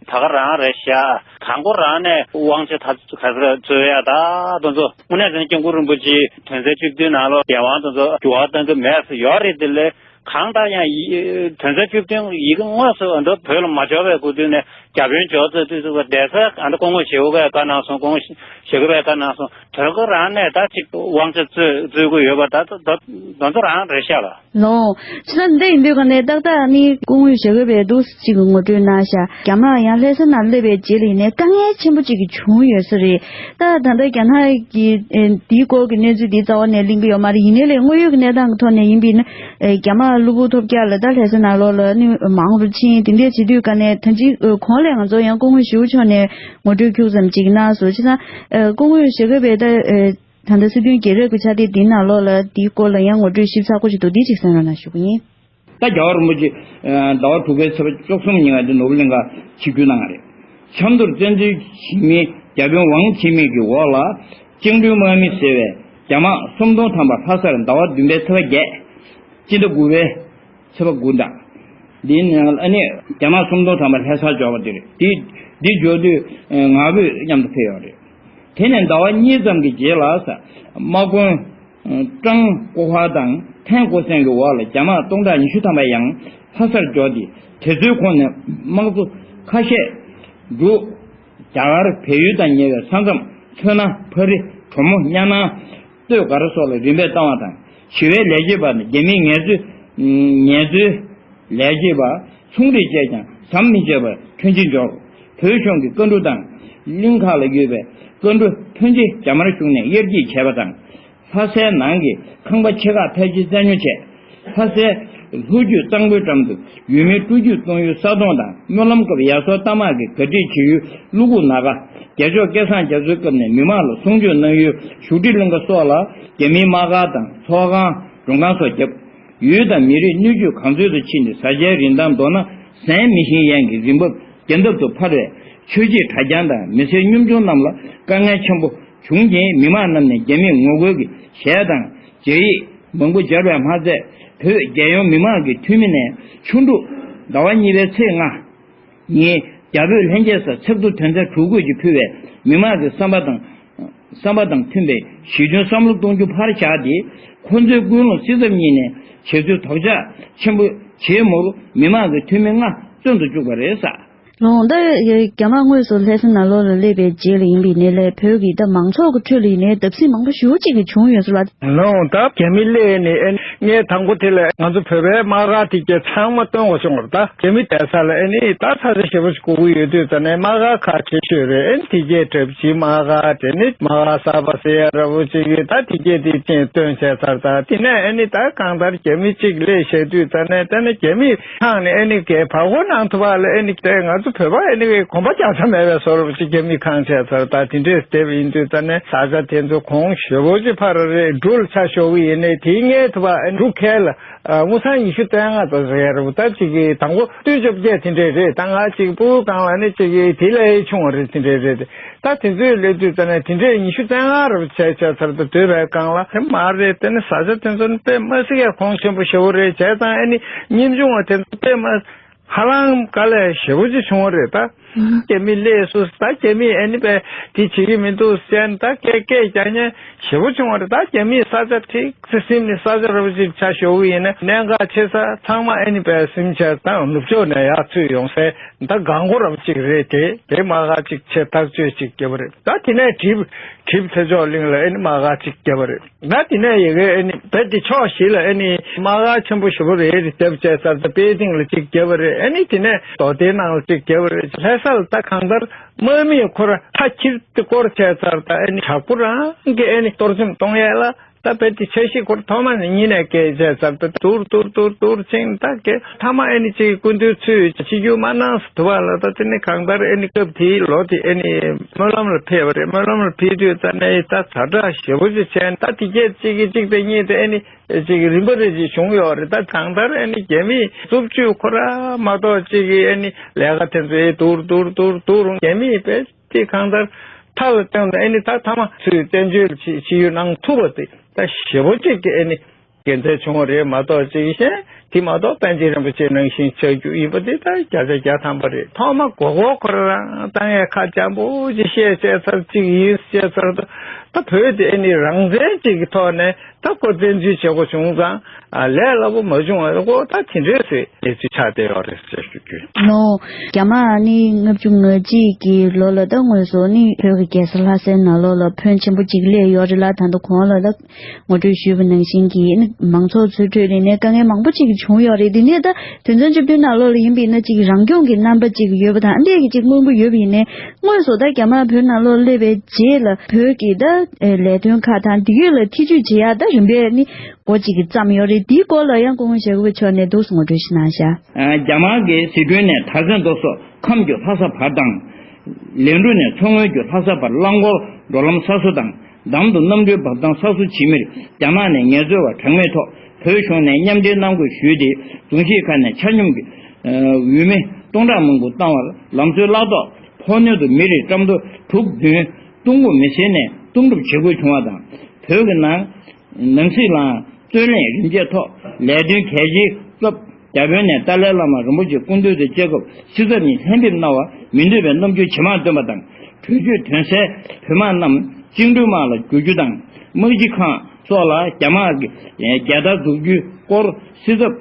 ད་ག་རང་རེད་ཤག་དང་པོ་རང་ནས་དབང་ཆ་ད་ག་ཚོད་རྩོད་ཡ་ད་དེ་ཚོ་དངོས་གནས་བྱས་ན་སྐྱབས་མགོན་རིན་པོ་ཆེའི་དོན་ཚན་བཅུ་བདུན་ནང་ལོགས་རྒྱལ་དབང་དེ་ཚོ་འགྱུར་བ་གཏོང་གི་མེད་ཟེར་ཡོད་རེད། དེ་ལས་གང་ལྟར་ཡང་ཡི་དོན་ཚན་བཅུ་བདུན་ཡི་གེ་དངོས་སུ་ཨ་ད་བོད་ལ་མ་འབྱོར་བའི་སྐབས་དུས་ནས་རྒྱ་དཔོན་འབྱོར་ཚར་དུས་ཚོད་པ་བསྡད་ས་ཨ་ད་སྐུ་ངོ་ཞྭ་སྒབ་པས་བཀའ་གནང་སོང་། སྐུ་ངོ་ཞྭ་སྒབ་པས་བཀའ་གནང་སོང་། དོལ་པོ་རང་ནས་ད་ཅིག་དབང་ཆ་རྩོད་རྩོད་དགོས་ཡོད་པ་ད་ད་ད་ཚོ་རང་རེད་ཤག་ལ། ལོ། ཕྱི་ཟླ་འདི་ཡིན་དུས་ག་ནས་ཏག་ཏག་ནི་སྐུ་ངོ་ཞྭ་སྒབ་པས་འདུག་ཅིག་གི་ངོ་སྤྲོད་གནང་ཤག་རྒྱ་དམག་ཡང་ལྷ་ས་ནང་སླེབས་པའི་རྗེས་ལ་ཡིན་ནའི་དཀའ་ངལ་ཆེན་པོ་ཅིག་གི་བྱུང་ཡོད་ས་རེད། ད་ད་ལྟ་རྒྱ་ནག་གི་ཨེ་འདིའི་སྐོར་གྱི་གནས་ཚུལ་འདི་རྩ་བ་ནས་གླེང་གི་ཡོད་མ་རེད། ཡིན་ནའི་ལས་དངོས་ཡོད་ཀྱི་གནས་སྟངས་ཀྱི་ཐོག་ནས་ཡིན་པ་ཡིན་ན། ཨེ་རྒྱ་དམག་གློ་བུར་ཐོལ་རྒྱག་ལ་ད་ལྷ་ས་ནང་ལོགས་ལ་ནི་མང་རུ་ཕྱིན། དེ་འདྲས་བྱེད་དུས་ག་ནས་ད་ཅི་གོང་ལས་ང་ཚོ་ཡང་སྐུ་ངོ་ཞྭ་སྒབ་མཆོག་ནས་ངོ་སྤྲོད་ཁྱུག་ཙམ་ཅིག་གནང་སོང་། བྱས་ཙང་ཨེ་སྐུ་ངོ་ཞྭ་སྒབ་པས་ད་ཨེ། ད་ལྟ་སྲིད་དོན་རྒྱལ་རབས་ཀྱི་ཕྱག་དེབ་འདིའི་ནང་ལོགས་ལ་འདིའི་སྐོར་ལ་ཡང་ངོ་སྤྲོད་ཞིབ་ཚགས་པོ་ཞིག་འདུག་འདི་ཅིག་གསན་རོགས་གནང་ཞུ་གི་ཡིན། ད་རྒྱལ་བ་རིན་པོ་ཆེ་ཟླ་བ་དྲུག་པའི་ཚེས་པ་བཅུ་གསུམ་ཉིན་ཀ་འདི་ནོར་བུ་གླིང་ག་ཆིབས་བསྒྱུར་གནང་བ་རེད། ཆབ་མདོར་བཙན་འཛུལ་བྱེད་མིན་རྒྱ་དཔོན་ཝང་ཆི་མིན་གྱི་འོག་ལ་བཅིངས་འགྲོལ་དམག་མི་ཟེར་བའི་རྒྱ་དམག་སུམ་སྟོང་ཐམ་པ་ལྷ་སར་ཟླ་བ་བདུན་པའི་ཚེས་པ་བརྒྱད། སྤྱི་ཟླ་དགུ་པའི་ཚེས་པ་དགུ་འདྲ། འདིའི་ནང་ཨ་ནི་རྒྱ་དམག་སུམ་སྟོང་ཐམ་པ་ལྷ་སར་འབྱོར་བ་དེ་རེད། དེ་འདི་འབྱོར་དུས་ང་ཕོད་མཉམ་དུ་ཕེབས་ཡོད་རེད། དེ་ནས་ཟླ་བ་གཉིས་ཙམ་གྱི་རྗེས་ལ་ས་དམག་དཔོན་ཀྲང་ཀོ་ཧྭ་དང་ཐན་ཀོ་སན་གྱི་འོག་ལ་རྒྱ་དམག་སྟོང་ཕྲག་ཉི་ཤུ་ཐམ་པ་ཡང་ལྷ་སར་འབྱོར་ཏེ། དེ་ཚོའི་ཁོངས་ནས་དམག་ཚོ་ཁ་ཤས་འབྲུག་རྒྱ་གར་བལ་ཡུལ་དང་ཉེ་བའི་ས་མཚམས་མཚོ་སྣ། ཕ་རི། གྲོ་མོ། གཉའ་ནང་། ལྟོས་གར་སོགས་ལ་རིམ་པས་བཏང་བ་དང་། ཞི་བའི་ལས་བྱེད་པ་དང་རྒྱ་མིའི་ངལ་རྩོལ་ངལ་རྩོལ་ལས་བྱེད་པ་ཚོང་འབྲེལ་བཅས་ཀྱང་ཟམ་མི་ཆད་པར་ཐོན་སྐྱེད་འབྱོར། བོད་གཞུང་གི་བཀའ་འགྲུལ་དང་། གླིང་ཁ་ལ་ཡོད་པའི་བཀའ་འགྲུལ་ཕོན་ཆེ་རྒྱ་དམར་གཞུང་ནས་གཡར་འགྱེད་བྱས་པ་དང་། ལྷ་སའི་ནང་གི་ཁང་པ་ཆེ་ཁག་ཕལ་ཆེར་བཙན་ཉོ་བྱས། ལྷ་སའི་ལྷོ་རྒྱུད་གཙང་པོའི་འགྲམ་དུ་ཡུལ་མིའི་སྤྲོ་སྐྱིད་གཏོང་ཡུལ་ས་དོང་དང་། སྨོན་ལམ་སྐབས་ཡར་སོང་རྟ་དམག་གིས་གར་ཁྲིད་བྱེད་ཡུལ་ཀླུ་སྒུག་ན་ག། རྒྱལ་མཆོག་སྐལ་བཟང་རྒྱ་མཚོའི་སྐབས་ནས་མི་མང་ལ་གསུང་ཆོས་གནང་ཡུལ་བཞུགས་ཁྲི་གླིང་ཁ་སོགས་ལ་རྒྱ་མིའི་དམག་སྒར་དང་ཚོགས་ཁང་མགྲོན་ཁང་སོགས་བརྒྱབ། ཡུལ་དང་མི་རིགས་སྣོད་བཅུད་གང་ཚོད་དུ་ཕྱིན་ཏེ་བཟའ་བཅའི་རིན་ཐང་མདོར་ན་ཟན་མི་ཤེས་ཡན་གྱི་རིན་འབབ་རྒྱ་འདབ་ཏུ་འཕར་བའི་ཆོས་བྱེད་གྲྭ་རྐྱང་དང་མི་སེར་གཉོམ་ཆུང་རྣམས་ལ་དཀའ་ངལ་ཆེན་པོ་བྱུང་རྐྱེན། མི་མང་རྣམས་ནས་རྒྱ་མིར་ངོ་རྒོལ་གྱི་གཞས་དང་རྒྱ་ཡིག་མང་པོ་སྦྱར་བས་མ་ཚད། བོད་རྒྱལ་ཡོངས་མི་མང་གི་འཐུས་མི་ནས་ཆུ་འབྲུག་ཟླ་བ་གཉིས་པའི་ཚེས་ལྔ་ཉིན་རྒྱ་བོད་ལྷན་རྒྱས་སར་ཚིག་ཐོ་དོན་ཚན་དྲུག་བཀོད་ཀྱིས་ཕུལ་བས། མི་མང་གི་བསམ་པ་དང་བསམ་པ་དང་མཐུན་པའི་ཞི་མཐུན་བསམ་བློ་གཏོང་རྒྱུ་ཕར་བཞག་སྟེ། ཁོ་ཚོའི་ཀུན་སློང་སྲིད་ཚབ་གཉིས་ནས་བྱེད་ཚུལ་དོགས་ཆ་ཆེན་པོ་བྱེད་མུར་མི་མང་གི་འཐུས་མི་ལྔ་བཙོན་དུ་བཅུག་པ་རེད་ཟེར། ལོང་ད་རྒྱ་དམར་དངོས་སུ་ལྷ་ས་ནང་ལོགས་ལ་སླེབས་པའི་རྗེས་ལ་ཡིན་པའི་ནས་ལས་བོད་ཀྱི་ད་མང་ཚོགས་ཀྱི་ཁྲོད་ལ་ཡིན་ནའི་བརྡབ་གསིག་མང་པོ་ཞེ་པོ་ཅིག་གི་བྱུང་ཡོད་ཟེར་ལ། ལོང་ད་རྒྱ་མི་སླེབས་ནས་ཨེ་ངས་དང་པོ་དེ་ལ་ང་ཚོ་བོད་པའི་དམག་སྒར་དེ་གྱད་ཚང་མ་སྟོན་དགོས་བྱུང་བ་རེད། ད་རྒྱ་མི་བསྡད་ས་ལ་ཨེ་ནི་ད་ས་ཆ་ཞེ་པོ་ཞིག་སྒུག་གི་ཡོད་དུས་ཙ་ནས་དམག་སྒར་ཁག་ཆེ་ཤོས་རེད། ཨེ་ནི་དེ་གྱད་གྲབས་ཅིག་དམག་སྒར་དེ་ནི་དམག་སྒར་གསར་པ་ཟེར་ཡ་འདྲ་པོ་ཅིག་ཡོད། ད་དེ་གྱད་དེ་ཅིག་སྟོན་བྱས་ཚར། ད་དེ་ནས་ཨེ་ནི་ད་གང་ལྟར་རྒྱ་མི་གཅིག་སླེབས་བཞག་དུས་ཙ་ནས་ད་ནི་རྒྱ་མི་ཁང་ནས་ཨེ་ནི་གའི་བར་སྐོར་གནང་ཐུབ་པ་ལ་ཨེ་ནི་དེ་ང་ཚོ་བོད་པ་ཨེ་ནི་གོམ་པ་རྒྱག་ས་མེད་པའི་བཟོ་འདྲ་པོ་ཅིག་རྒྱ་མི་ཁང་བྱས་ཚར། ད་དེ་འདྲས་བསྡད་པ་ཡིན་དུས་ཙ་ནས་ས་ཆ་དེ་ཚོ་གོང་ཞེ་པོ་ཅིག་ཕར་རེད། འབྲུ་ལ་ཆ་ཞོག་གི་ཡིན་ནའི་དེའི་སྔོན་དུ་བ་ཨེ་འབྲུ་ཁལ་ལ་དངུལ་སྲང་ཉི་ཤུ་རྩ་ལྔ་ཙམ་ཟེར་ཡ་རེད། ད་ཅིག་གི་དང་པོ་སྟོང་བཅོ་བརྒྱད་དེ་འདྲས་རེད། ད་ང་ཅིག་ཕྲུ་གུ་སྒང་ལ་ནི་ཅིག་གི་དེ་ལས་ཆུང་བ་རེད། དེ་འདྲས་རེད། ད་དེ་ཚོའི་སླེབས་དུས་ཙ་ནས་དེ་འདྲས་ཉི་ཤུ་རྩ་ལྔ་རེ་བྱས་བྱས་ཚར། ད་སྡོད་པའི་སྒང་ལ་དེ་མ་རེད། དེ་ནི་ས་ཆ་དེ་ཚོ་ནི་དཔེ་མ་སྲིད་ཡ་གོང་ཆེན་པོ་ཞེ་པོ་རེད། བྱས་ཙང་ཨེ་ནི་ཉམ་ཆུང་བ་དེ་ཚོ་དཔེ་མ་ཧ་ལམ་དཀའ་ལས་ཞེ་པོ་ཅིག་བྱུང་བ་རེད། ད་རྒྱ་མི་སླེབས་སོང་། ད་རྒྱ་མིས་ཨེ་ནི་དཔེ་དེ་བྱེད་ཀྱི་མི་འདུག་ཟེར་ནས་ད་སྐད་སྐད་རྒྱག་མཁན་ཞེ་པོ་བྱུང་བ་རེད། ད་རྒྱ་མིས་ས་ཆ་ཁྲིག་ཙི་ཟིན་ནས་ས་ཆ་ར་བ་ཅིག་ཆ་ཞོག་གི་ཡིན་ན་གནད་འགག་ཆེ་ས་ཚང་མ་ཨེ་ནི་དཔེ་ཟིན་བྱས་ད་ནུབ་ཕྱོགས་ནས་ཡར་ཚུར་ཡོང་སའི་ད་སྒང་གོ་ར་བ་ཅིག་རེད། དེ་དེ་དམག་སྒར་ཅིག་ཆེ་ཐག་ཆོད་ཅིག་བརྒྱབ་པ་རེད། ད་དེ་ནས་གྲིབ་གྲིབ་ཐེ་ཆོག་གླིང་ལ་ཨེ་ནི་དམག་སྒར་ཅིག་བརྒྱབ་པ་རེད། ད་དེ་ནས་ཡ་གི་ཨེ་ནི་བོད་དེ་ཕྱོགས་བཞི་ལ་ཨེ་ནི་དམག་སྒར་ཆེན་པོ་ཞེ་པོ་རེ་རེ་བརྒྱབ་བྱས་ཚར། ད་པེ་ཅིང་ལ་གཅིག་བརྒྱབ་པ་རེད། ཨེ་ནི་དེ་ནས་རྡོ་སྡེའི་ནང་ལ་གཅིག་བརྒྱབ་པ་རེད། ལྷ་ས་ལ་ད་གང་ལྟར་དམག་མིས་ཁོ་ར་མཐའ་འཁྱེར་ཏེ་སྐོར་བྱས་ཚར། ད་ཨེ་ནི་དྲག་པོ་རང་གི་ཨེ་ནི་གཏོར་བཅོམ་གཏོང་ཡས་ལ་ད་བོད་དེ་འཆར་གཞི་སྐོར་ཐོག་མ་ནས་གཉིས་ནས་བཀལ་བྱས་ཚར། ད་དུར་དུར་དུར་དུར་ཕྱིན། ད་གི་མཐའ་མ་ཨེ་ནི་གཅིག་སྐུ་མདུན་ཚུར་ཕྱི་རྒྱུག་མ་གནང་ཐུབ་པ་ལ་ད་དེ་ནི་གང་ལྟར་ཨེ་ནི་སྐབས་དེའི་ལོ་དེ་ཨེ་ནི་སྨོན་ལམ་ལ་ཕེབས་པ་རེད། སྨོན་ལམ་ལ་ཕེབས་དུས་ད་ནི་ད་ཛ་དྲག་ཞེ་པོ་ཅིག་བྱས། ད་དེ་གྱད་གཅིག་གིས་གཅིག་དང་གཉིས་དང་ཨེ་ནི་ཅིག་རིམ་པ་རེ་ཅིག་བྱུང་ཡོད་རེད། ད་གང་ལྟར་ཨེ་ནི་རྒྱ་མིས་རྩུབ་སྤྱོད་ཁོ་ར་མ་གཏོགས་ཅིག་གིས་ཨེ་ནི་ལས་ཀ་དེ་ཚོ་ཨེ་དུར་དུར་དུར་དུར་རྒྱ་མིས་དཔེ་དེ་གང་ལྟར་མཐའ་ལ་བཏོན་ནས་ཨེ་ནི་ད་མཐའ་མ་ཚུར་བཙན་བྱོལ་ཕྱི་ཕྱི་ཡུལ་གནང་ཐུབ་པ་དེ་ད་ཞེ་པོ་ཅིག་གི་ཨེ་ནི་དགེ་མཚན་བྱུང་བ་རེད་མ་གཏོགས་ཅིག་གཞན་དེ་མ་གཏོགས་པཎ་ཆེན་རིན་པོ་ཆེ་ནང་བཞིན་ཆགས་རྒྱུ་ཡིན་པ་དེ་ད་བརྒྱ་ཆ་བརྒྱ་ཐམ་པ་རེད། ཐོག་མ་མགོ་སྐོར་ཁོ་རང་བཏང་ཡས་ཁ་འཇམ་པོ་ཅིག་བཤད་བཤད་ཚར། ཅིག་ཡིན་བཤད་ཚར། ད་ད་བོད་དེ་ཨེ་ནི་རང་བཙན་ཅིག་གི་ཐོག་ནས་ད་ཁོ་བཙན་འཛུལ་བྱེད་དགོས་བྱུང་ཙང་ཨ་ལས་སླ་པོ་མ་བྱུང་བ་ཁོ་ད་དེ་འདྲས་སེ་གནས་ཚུལ་ཆགས་བསྡད་ཡོད་རེད་ཟེར་ཞུ་རྒྱུ་ཡིན། ནོ། རྒྱ་དམག་ནི་ལྔ་བཅུ་ང་གཅིག་གི་ལོ་ལ་ད་དངོས་སུ་ནི་བོད་ཀྱི་རྒྱལ་ས་ལྷ་སའི་ནང་ལོགས་ལ་ཕོན་ཆེན་པོ་ཅིག་སླེབས་ཡོད་རེད་ལ། ད་ལྟ་གོང་ལ་ད་ངོ་སྤྲོད་ཞུས་པ་ནང་བཞིན་གྱི་ནི་མང་ཚོགས་ཚོའི་ཁྲོད་ནས་ནི་དཀའ་ངལ་མང་པོ་ཅིག་བྱུང་ཡོད་རེད། དེ་ནས་ད་དོན་ཚན་བཅུ་བདུན་ནང་ལོགས་ལ་ཡིན་པའི་ན་ཅིག་རང་སྐྱོང་གི་རྣམ་པ་ཅིག་ཡོད་པ་དང་འདྲས་ཀྱི་ཅིག་སྨོན་གྱི་ཡོད་པ་ཡིན་ནའི། དངོས་སུ་ད་རྒྱ་དམག་བོད་ནང་ལོགས་སླེབས་པའི་རྗེས་ལ་བོད་ཀྱི་ད་ལས་དོན་ཁག་དང་དེ་ཡོད་ལ་ཐེ་ཇུས་བྱེད་ཡག་ད་རིམ་པས་ནི་འགོ་གཅིག་གི་བརྩམས་ཡོད་རེད། དེའི་སྐོར་ལ་ཡང་སྐུ་ངོ་ཞྭ་སྒབ་མཆོག་ནས་འདུག་སེ་ངོ་སྤྲོད་ཞིག་གནང་ཤག་རྒྱ་དམག་གིས་ཟི་ཁྲོན་ནས་དར་ཚོན་མདོ་སོགས་ཁམས་ཀྱི་ལྷ་ས་བར་དང་། ལན་གྲུ་ནས་མཚོ་སྔོན་གྱི་ལྷ་ས་བར་རླངས་འཁོར་འགྲོ་ལམ་གསར་བཟོ་དང་། འདམ་དུ་གནམ་གྲུའི་འབབ་ཐང་གསར་བཟོ་བྱེད་མིར་རྒྱ་དམག་ནས་ངལ་རྩོལ་བ་གྲངས་མེད་ཐོག་བོད་གཞུང་ནས་མཉམ་འབྲེལ་གནང་དགོས་ཞུས་ཏེ། རྫོང་གཞིས་ཁག་ནས་ཆ་སྙོམས་ཀྱི་འོས་མི་སྟོང་ཕྲག་མང་པོ་བཏང་བར་ལམ་སྲོལ་བརླག་ཐོག་ཕོགས་སྣོན་དུ་མི་རེར་ཀྲམ་ཏོ་དྲུག་བདུན་བཏུང་དགོས་མི་སེར་ནས་བཏུང་གྲབས་བྱེད་དགོས་བྱུང་བ་དང་། བོད་ཀྱི་ནང་ནང་སྲིད་ལའང་རྩོད་གླེང་རིམ་བྱས་ཐོག་ལས་དོན་གལ་ཆེའི་སྐབས་རྒྱ་བོད་ནས་ཏཱ་ལའི་བླ་མ་རིན་པོ་ཆེ་སྐུ་མདུན་དུ་བཅར་སྐབས་སྲིད་ཚབ་གཉིས་ལྷན་ཕེབས་གནང་བ་མི་འདོད་པའི་རྣམ་འགྱུར་ཇེ་མང་བཏོན་པ་དང་། གྲོས་ཆོད་དོན་གསལ་བོད་དམག་རྣམས་བཅིངས་འགྲོལ་དམག་ལ་བསྒྱུར་རྒྱུ་དང་། དམག་སྤྱི་ཁང་སོགས་ལ་རྒྱ་དམག་གི་རྒྱལ་དར་འཛུགས་རྒྱུའི་སྐོར་སྲིད་ཚབ་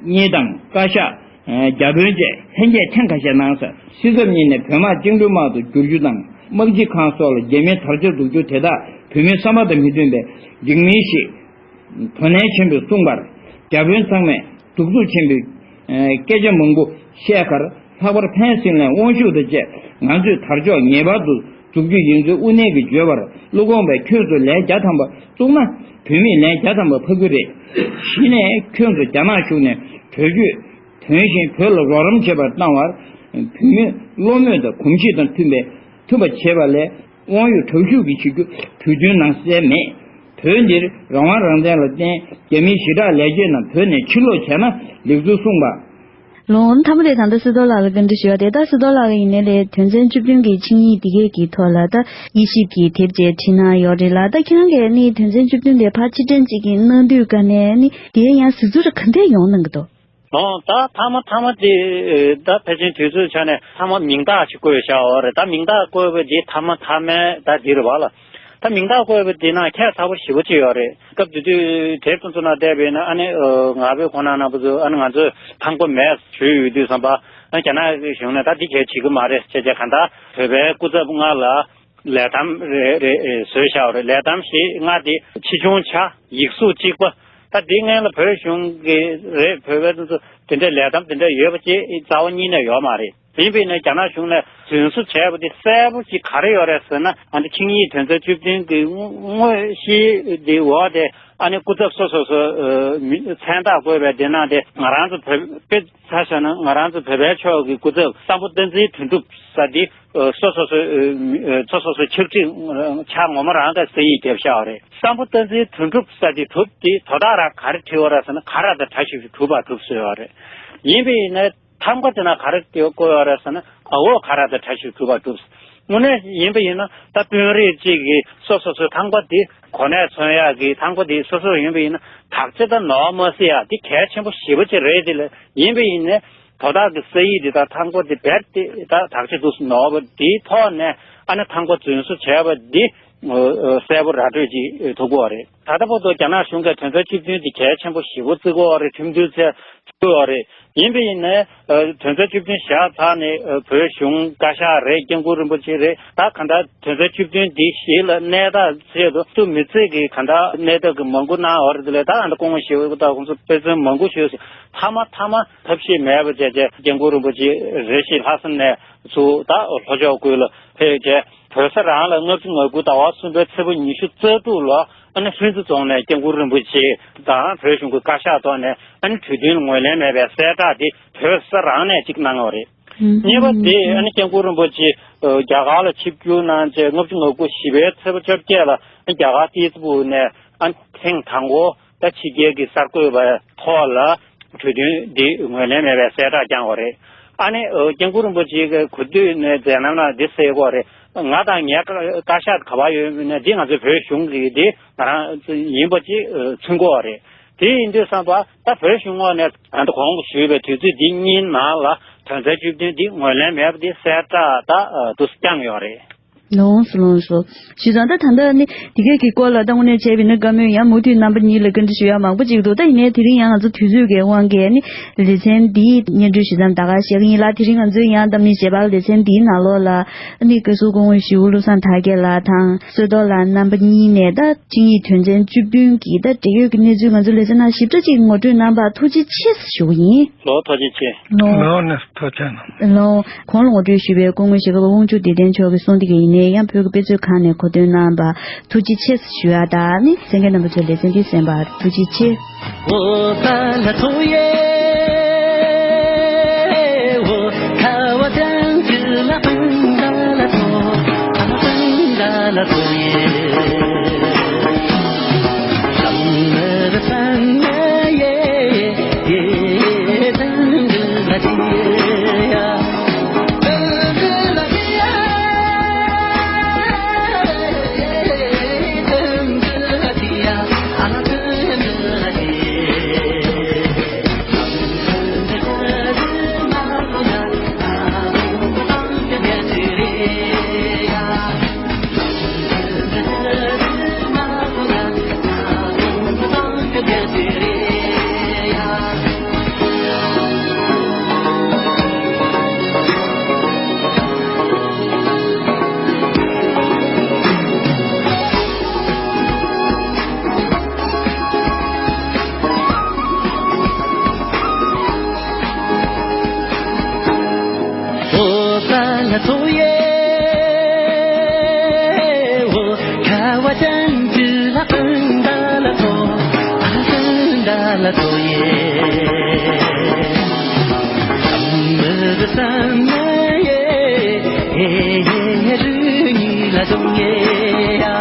གཉིས་དང་བཀའ་ཤག་རྒྱ་བོད་བཅས་ལྷན་རྒྱས་ཐེངས་ཁ་ཤས་གནང་ས། སྲིད་ཚབ་གཉིས་ནས་བོད་དམག་བཅིངས་འགྲོལ་དམག་ཏུ་བསྒྱུར་རྒྱུ་དང་། དམག་སྤྱི་ཁང་སོགས་ལ་རྒྱ་མིའི་དར་ཆ་འཛུགས་རྒྱུ་དེ་དག་ བོད་མིའི་བསམ་པ་དང་མི་མཐུན་པའི་འགྲིག་མིན་ཞིག་དོ་ནན་ཆེན་པོས་གསུངས་པར། བརྒྱ་དཔོན་ཚང་མས་གདུག་རྩུབ་ཆེན་པོས་སྐད་ཆ་མང་པོ་བཤད་ཁར། ལྷག་པར་ཕན་སེམས་ལན་དབང་ཤུགས་དང་བཅས་ང་ཚོས་དར་ལྕོག་ངེས་པར་དུ་འཛུགས་རྒྱུ་ཡིན་ཚུལ་དབུ་ནན་གྱིས་བརྗོད་པར། ཀླུ་ཁོང་པས་ཁྱོད་ཚོ་ལན་བརྒྱ་ཐམ་པ་བཙུགས་ན་བོད་མིས་ལན་བརྒྱ་ཐམ་པ་ཕབ་ཀྱི་རེད། གཞི་ནས་ཁྱོད་ཚོ་རྒྱ་ནག་གཞུང་ནས་གྲོས་ཆོད་དོན་བཞིན་བོད་ལ་རོགས་རམ་བྱེད་པར་བཏང་བར། བོད་མིའི་བློ་མོས་དང་གོམས་གཤིས་དང་མཐུན་པའི་མཐུན་པ་བྱེད་པ་ལས། དབང་ཡོད་དྲག་ཤུགས་ཀྱིས་བྱེད་རྒྱུ་དུས་རྒྱུན་ནང་གསལ་མེད། བོད་འདིར་རང་དབང་རང་བཙན་ལ་བརྟེན་རྒྱ་མིའི་ཞི་དྲག་ལས་བྱེད་རྣམས་བོད་ནས་ཕྱིར་ལོག་བྱས་ན་ལེགས་ཚུལ་གསུངས་པ། ལོ་ངོ་མཐའ་མ་དེ་ད་ལྟ་སྲིད་ཐོག་ལགས་ལ་བཀའ་འདྲི་ཞུ་བ་དེ། ད་སྲིད་ཐོག་ལགས་ཡིན་ནའི་ལས་དོན་ཚན་བཅུ་བདུན་གྱི་ཆིངས་ཡིག་འདི་གས་ཀྱི་ཐོག་ལ་ད་དབྱེ་ཞིབ་ཀྱིས་དེབ་བཅས་བྲིས་གནང་ཡོད་རེད་ལ། ད་ཁྱེད་རང་གིས་ནི་དོན་ཚན་བཅུ་བདུན་དེ་ཕར་ཕྱིར་དྲན་གཅིག་གིས་གནང་དུས་ག་ནས་ནི་དེ་ཡང་གཟིགས་ཚུལ་ག་འདྲས་ཡོང་གནང་གི་འདུག་ཨོ། ད་མཐའ་མ་མཐའ་མ་དེ་ད་ཕལ་ཆེར་དུས་ཚོད་ཆ་ནས་མཐའ་མ་མིང་རྟགས་ཤིག་བཀོད་བཞག་ཡོད་རེད། ད་མིང་རྟགས་བཀོད་པ་དེ་མཐའ་མ་མཐའ་མའི་ད་འདི་རེད་བ་ལ། ད་མིང་རྟགས་བཀོད་པ་དེ་ནང་ཁྱད་མཚར་པོ་ཞེ་པོ་ཅིག་ཡོད་རེད། སྐབས་དེ་དུས་དེབ་ཚོ་ཚོ་ནང་བལྟས་པས་ན་ཨ་ནི་ང་བོད་ཁོང་རྣམ་པ་ཚོ་ཨ་ནི་ང་ཚོས་ཐང་པ་མེད་ཞུས་ཡོད་དུས་ཙམ་པ། ཨ་རྒྱ་ནག་གཞུང་ནས་ད་འདི་གས་བྱེད་ཀྱི་མ་རེད་ཅེས་བྱས། གང་ལྟར་བོད་པའི་སྐུ་ཚབ་ལྔ་ལ་ལས་དམ་རེ་རེ་བཟོས་བཞག་པ་རེད། ལས་དམ་ཞེ་ལྔ་དེ་ཆེ་ཆུང་ཆ་ཡིག་གཟུགས་གཅིག་པ། ད་དེ་སྔོན་ལ་བོད་གཞུང་གི་རེད། བོད་པའི་དེ་ཚོ་དེ་འདྲའི་ལས་དམ་དེ་འདྲ་ཡོད་པ་ཅིག་རྩ་བ་ཉིད་ནས་ཡོད་མ་རེད། ཡིན་པས་ན་རྒྱ་ནག་གཞུང་ནས་རྫུན་བཟོ་བྱས་པ་དེ་གསལ་པོ་ཅིག་ག་རེ་ཡོད་རེད་ཟེར་ན། ཨ་ནི་ཆིངས་ཡིག་དོན་ཚན་བཅུ་བདུན་གྱི་དངོས་གཞི་དེ་འོག་དེ་ཨ་ནི་སྐུ་ཚབ་སོ་སོ་སོ་མཚན་རྟགས་བཀོད་པའི་དེ་ནང་དེ་ང་རང་ཚོ་བོད་པའི་ཆ་བཞག་ན་ང་རང་ཚོ་བོད་པའི་ཕྱོགས་ཀྱི་སྐུ་ཚབ་སམ་བྷོ་བསྟན་འཛིན་དོན་གྲུབ་ཟེར་དེ་སོ་སོ་སོ་སོ་སོ་སོ་ཕྱག་བྲིས་ཕྱག་ངོ་མ་རང་ག་ས་ཡིག་བརྒྱབ་བཞག་པ་རེད། སམ་བྷོ་བསྟན་འཛིན་དོན་གྲུབ་ཟེར་དེ་གྲུབ་དེ་དོ་བདག་རང་ག་རེ་བྲིས་པ་རེད་ཟེར་ན། ག་ར་བཏགས་གྲ་ཞབས་ཀྱུ་གྲུ་བ་གྲུབ་ཟེར་བ་རེད། ཡིན་པས་ན་ཐང་པ་དེ་ན་ག་རེ་བཀོད་ཡོད་རེད་ཟེར་ན། འ་འོག་ག་ར་བཏགས་གྲ་ཞབས་ཀྱུ་གྲུ་བ་གྲུབ། དངོས་གནས་ཡིན་པ་ཡིན་ན་ད་དཔོན་རིགས་གཅིག་གིས་སོ་སོ་སོའི་ཐང་པ་དེ་གོ་གནས་མཚོན་ཡག་གི་ཐང་པ་དེ་སོ་སོ་ཡིན་པ་ཡིན་ན་དག་ཆ་དང་ནོར་བ་མ་སྲིད་ཡག་དེ་གལ་ཆེན་པོ་ཞེ་པོ་ཅིག་རེད། དེ་ལ་ཡིན་པ་ཡིན་ན་དོ་བདག་གི་ས་ཡིག་དེ་དང་ཐང་པ་དེ་རྦད་དེ་ད་དག་ཆ་འདུག་ནོར་བ་དེའི་ཐོག་ནས་ཨ་ནི་ཐང་པ་རྫུན་བཟོ་བྱས་པ་འདི་གསལ་པོ་ར་སྤྲོད་ཅིག་ཐུབ་ཀྱི་ཡོད་རེད། ད་ལྟ་བར་དུ་རྒྱ་ནག་གཞུང་གིས་དོན་ཚན་བཅུ་བདུན་འདི་གལ་ཆེན་པོ་ཞེ་པོ་བརྩི་གི་ཡོད་རེད། ཁྲིམས་མཐུན་ཚད་བརྩི་གི་ཡོད་རེད། ཡིན་པ་ཡིན་ནའི་དོན་ཚན་བཅུ་བདུན་བཞག་ཚར་ནས་བོད་གཞུང་བཀའ་ཤག་རེད། སྐྱབས་མགོན་རིན་པོ་ཆེ་རེད། ད་གང་ལྟར་དོན་ཚན་བཅུ་བདུན་འདི་གཞི་ལ་གནས་སྟངས་ཆེད་དུ་ཏུ་མི་ཚེ་གི་གང་ལྟར་གནས་སྟངས་ཀྱི་མང་པོ་གནང་ཡོད་རེད། དེ་ལས་ད་གང་ལྟར་སྐུ་ངོ་ཞེ་པོ་ད་ཁོང་ཚོ་དཔེ་མཚོན་མང་པོ་ཞིག་ཡོད་ཟེར། མཐའ་མ་མཐའ་མ་ཐབས་ཤེས་མེད་པ་བྱས་བྱས་སྐྱབས་མགོན་རིན་པོ་ཆེ་རེ་ཞིག་ལྷ་ས་ནས་ཚུར་ད་ལྷོ་ཕྱོགས་ཁུལ་ལ་ཕེབས་བྱས། བོད་ས་རང་ལ་ལྔ་བཅུ་ང་དགུ་ཟླ་བ་གསུམ་པའི་ཚེས་པ་ཉི་ཤུ་རྩ་དྲུག་ལ་ཨ་ནི་ཧུན་སུར་རྫོང་ནས་སྐྱབས་མགོན་རིན་པོ་ཆེ་དང་བོད་གཞུང་གི་བཀའ་ཤག་ཐོག་ནས་ཨ་ནི་གྲོས་མཐུན་ངོས་ལེན་མེད་པའི་གསལ་བསྒྲགས་དེ་བོད་ས་རང་ནས་གཅིག་གནང་ཡོད་རེད། གཉིས་པ་དེ་ཨ་ནི་སྐྱབས་མགོན་རིན་པོ་ཆེ་རྒྱ་གར་ལ་ཆིབས་བསྒྱུར་གནང་བྱས་ལྔ་བཅུ་ང་དགུ་བཞི་པའི་ཚེས་པ་བཅོ་བརྒྱད་ལ་ཨ་ནི་རྒྱ་གར་ཏི་སི་པུར་ནས་ཨ་ནི་ཐེངས་དང་པོ་ད་ཕྱི་རྒྱལ་གྱི་གསར་འགོད་པའི་ཐོག་ལ་གྲོས་མཐུན་འདི་ངོས་ལེན་མེད་པའི་གསལ་བསྒྲགས་བསྐྱངས་པ་རེད། ཨ་ནི་སྐྱབས་མགོན་རིན་པོ་ཆེ་གི་གོ་ཐོས་ནས་མཛད་རྣམ་ལ་འདི་གསལ་གོ་རེད། ང་དང་ངའི་བཀའ་ཤག་ག་པར་ཡོད་མིན་ན་འདི་ང་ཚོའི་བོད་གཞུང་གི་འདི་ང་རང་ཡིན་པ་ཅིག་མཚོན་གོ་རེད། དེ་ཡིན་དུས་ཙམ་པ་ད་བོད་གཞུང་ངོས་ནས་ད་ལྟ་གོང་དུ་ཞུས་པའི་དུས་ཚོད་འདི་གཉིས་ནང་ལ་དོན་ཚན་བཅུ་བདུན་འདི་ངོས་ལེན་མེད་པ་འདི་གསལ་བསྒྲགས་ད་འདུག་བསྐྱངས་ཡོད་རེད། ལོངས་སུ་ལོངས་སུ། ཞུས་ཙང་ད་ད་ལྟ་ནི་འདི་གས་ཀྱི་སྐོར་ལ་ད་དངོས་གནས་བྱས་པ་ཡིན་ན་བཀའ་མོལ་ཡང་མུ་མཐུད་རྣམ་པ་གཉིས་ལ་བཀའ་འདྲི་ཞུ་ཡ་མང་པོ་ཅིག་འདུག་ད་ཡིན་ནའི་དེ་རིང་ཡང་ང་ཚོ་དུས་ཚོད་ཀྱི་དབང་གིས་ནི་ལེ་ཚན་འདིའི་སྙན་སྒྲོན་ཞུ་མཚམས་ད་ག་བཞག་གི་ཡིན་ལ། དེ་རིང་ང་ཚོའི་ཡང་གཏམ་གླེང་བྱེད་པ་ལ་ལེ་ཚན་འདིའི་ནང་ལོགས་ལ་ནི་བཀའ་ཟུར་སྐུ་ངོ་ཞུ་བློ་བཟང་དར་རྒྱས་ལགས་དང་བསོད་རྡོར་ལགས་རྣམ་པ་གཉིས་ནས་ད་ཆིངས་ཡིག་དོན་ཚན་བཅུ་བདུན་གྱི་ད་འབྲེལ་ཡོད་ཀྱི་གནས་ཚུལ་ང་ཚོ་ལེ་ཚན་ནང་ཞིབ་ཕྲ་ཅིག་ངོ་སྤྲོད་གནང་བར་ཐུགས་རྗེ་ཆེ་ཞུ་གི་ཡིན། ལོ་ཐུགས་རྗེ་ཆེ། ལོ། ལོ་ནས་ཐུགས་རྗེ་གནང་། ལོ། གོང་ལ་ངོ་སྤྲོད་ཞུས་པའི་སྐུ་ངོ་ཞྭ་སྒབ་དབང་ཕྱུག་བདེ་ལྡན་མཆོག་གིས་གསུངས་དེ་ག་ཡིན་ནའི་ཡང་བོད་ཀྱི་དཔེ་མཛོད་ཁང་ནས་གོ་སྟོན་གནང་བར་ཐུགས་རྗེ་ཆེ་ཞུ་ཡ་དང་ནི་གསན་མཁན་རྣམ་པ་ཚོས་ལེ་ཚན་འདི་གསན་པར་ཐུགས་རྗེ་ཆེ། ཚོ་ཡེ། འོ། ཁ་བ་ཅན་གྱི་ལ་ཀུན་ད་ལ་ཚོ། ཨ་ཀུན་ད་ལ་ཚོ་ཡེ། མི་རུ་སམ་ཡེ། ཨེ་ཡེ་རུ་ཉི་ལ་ཚོ་ཡེ་ཡ།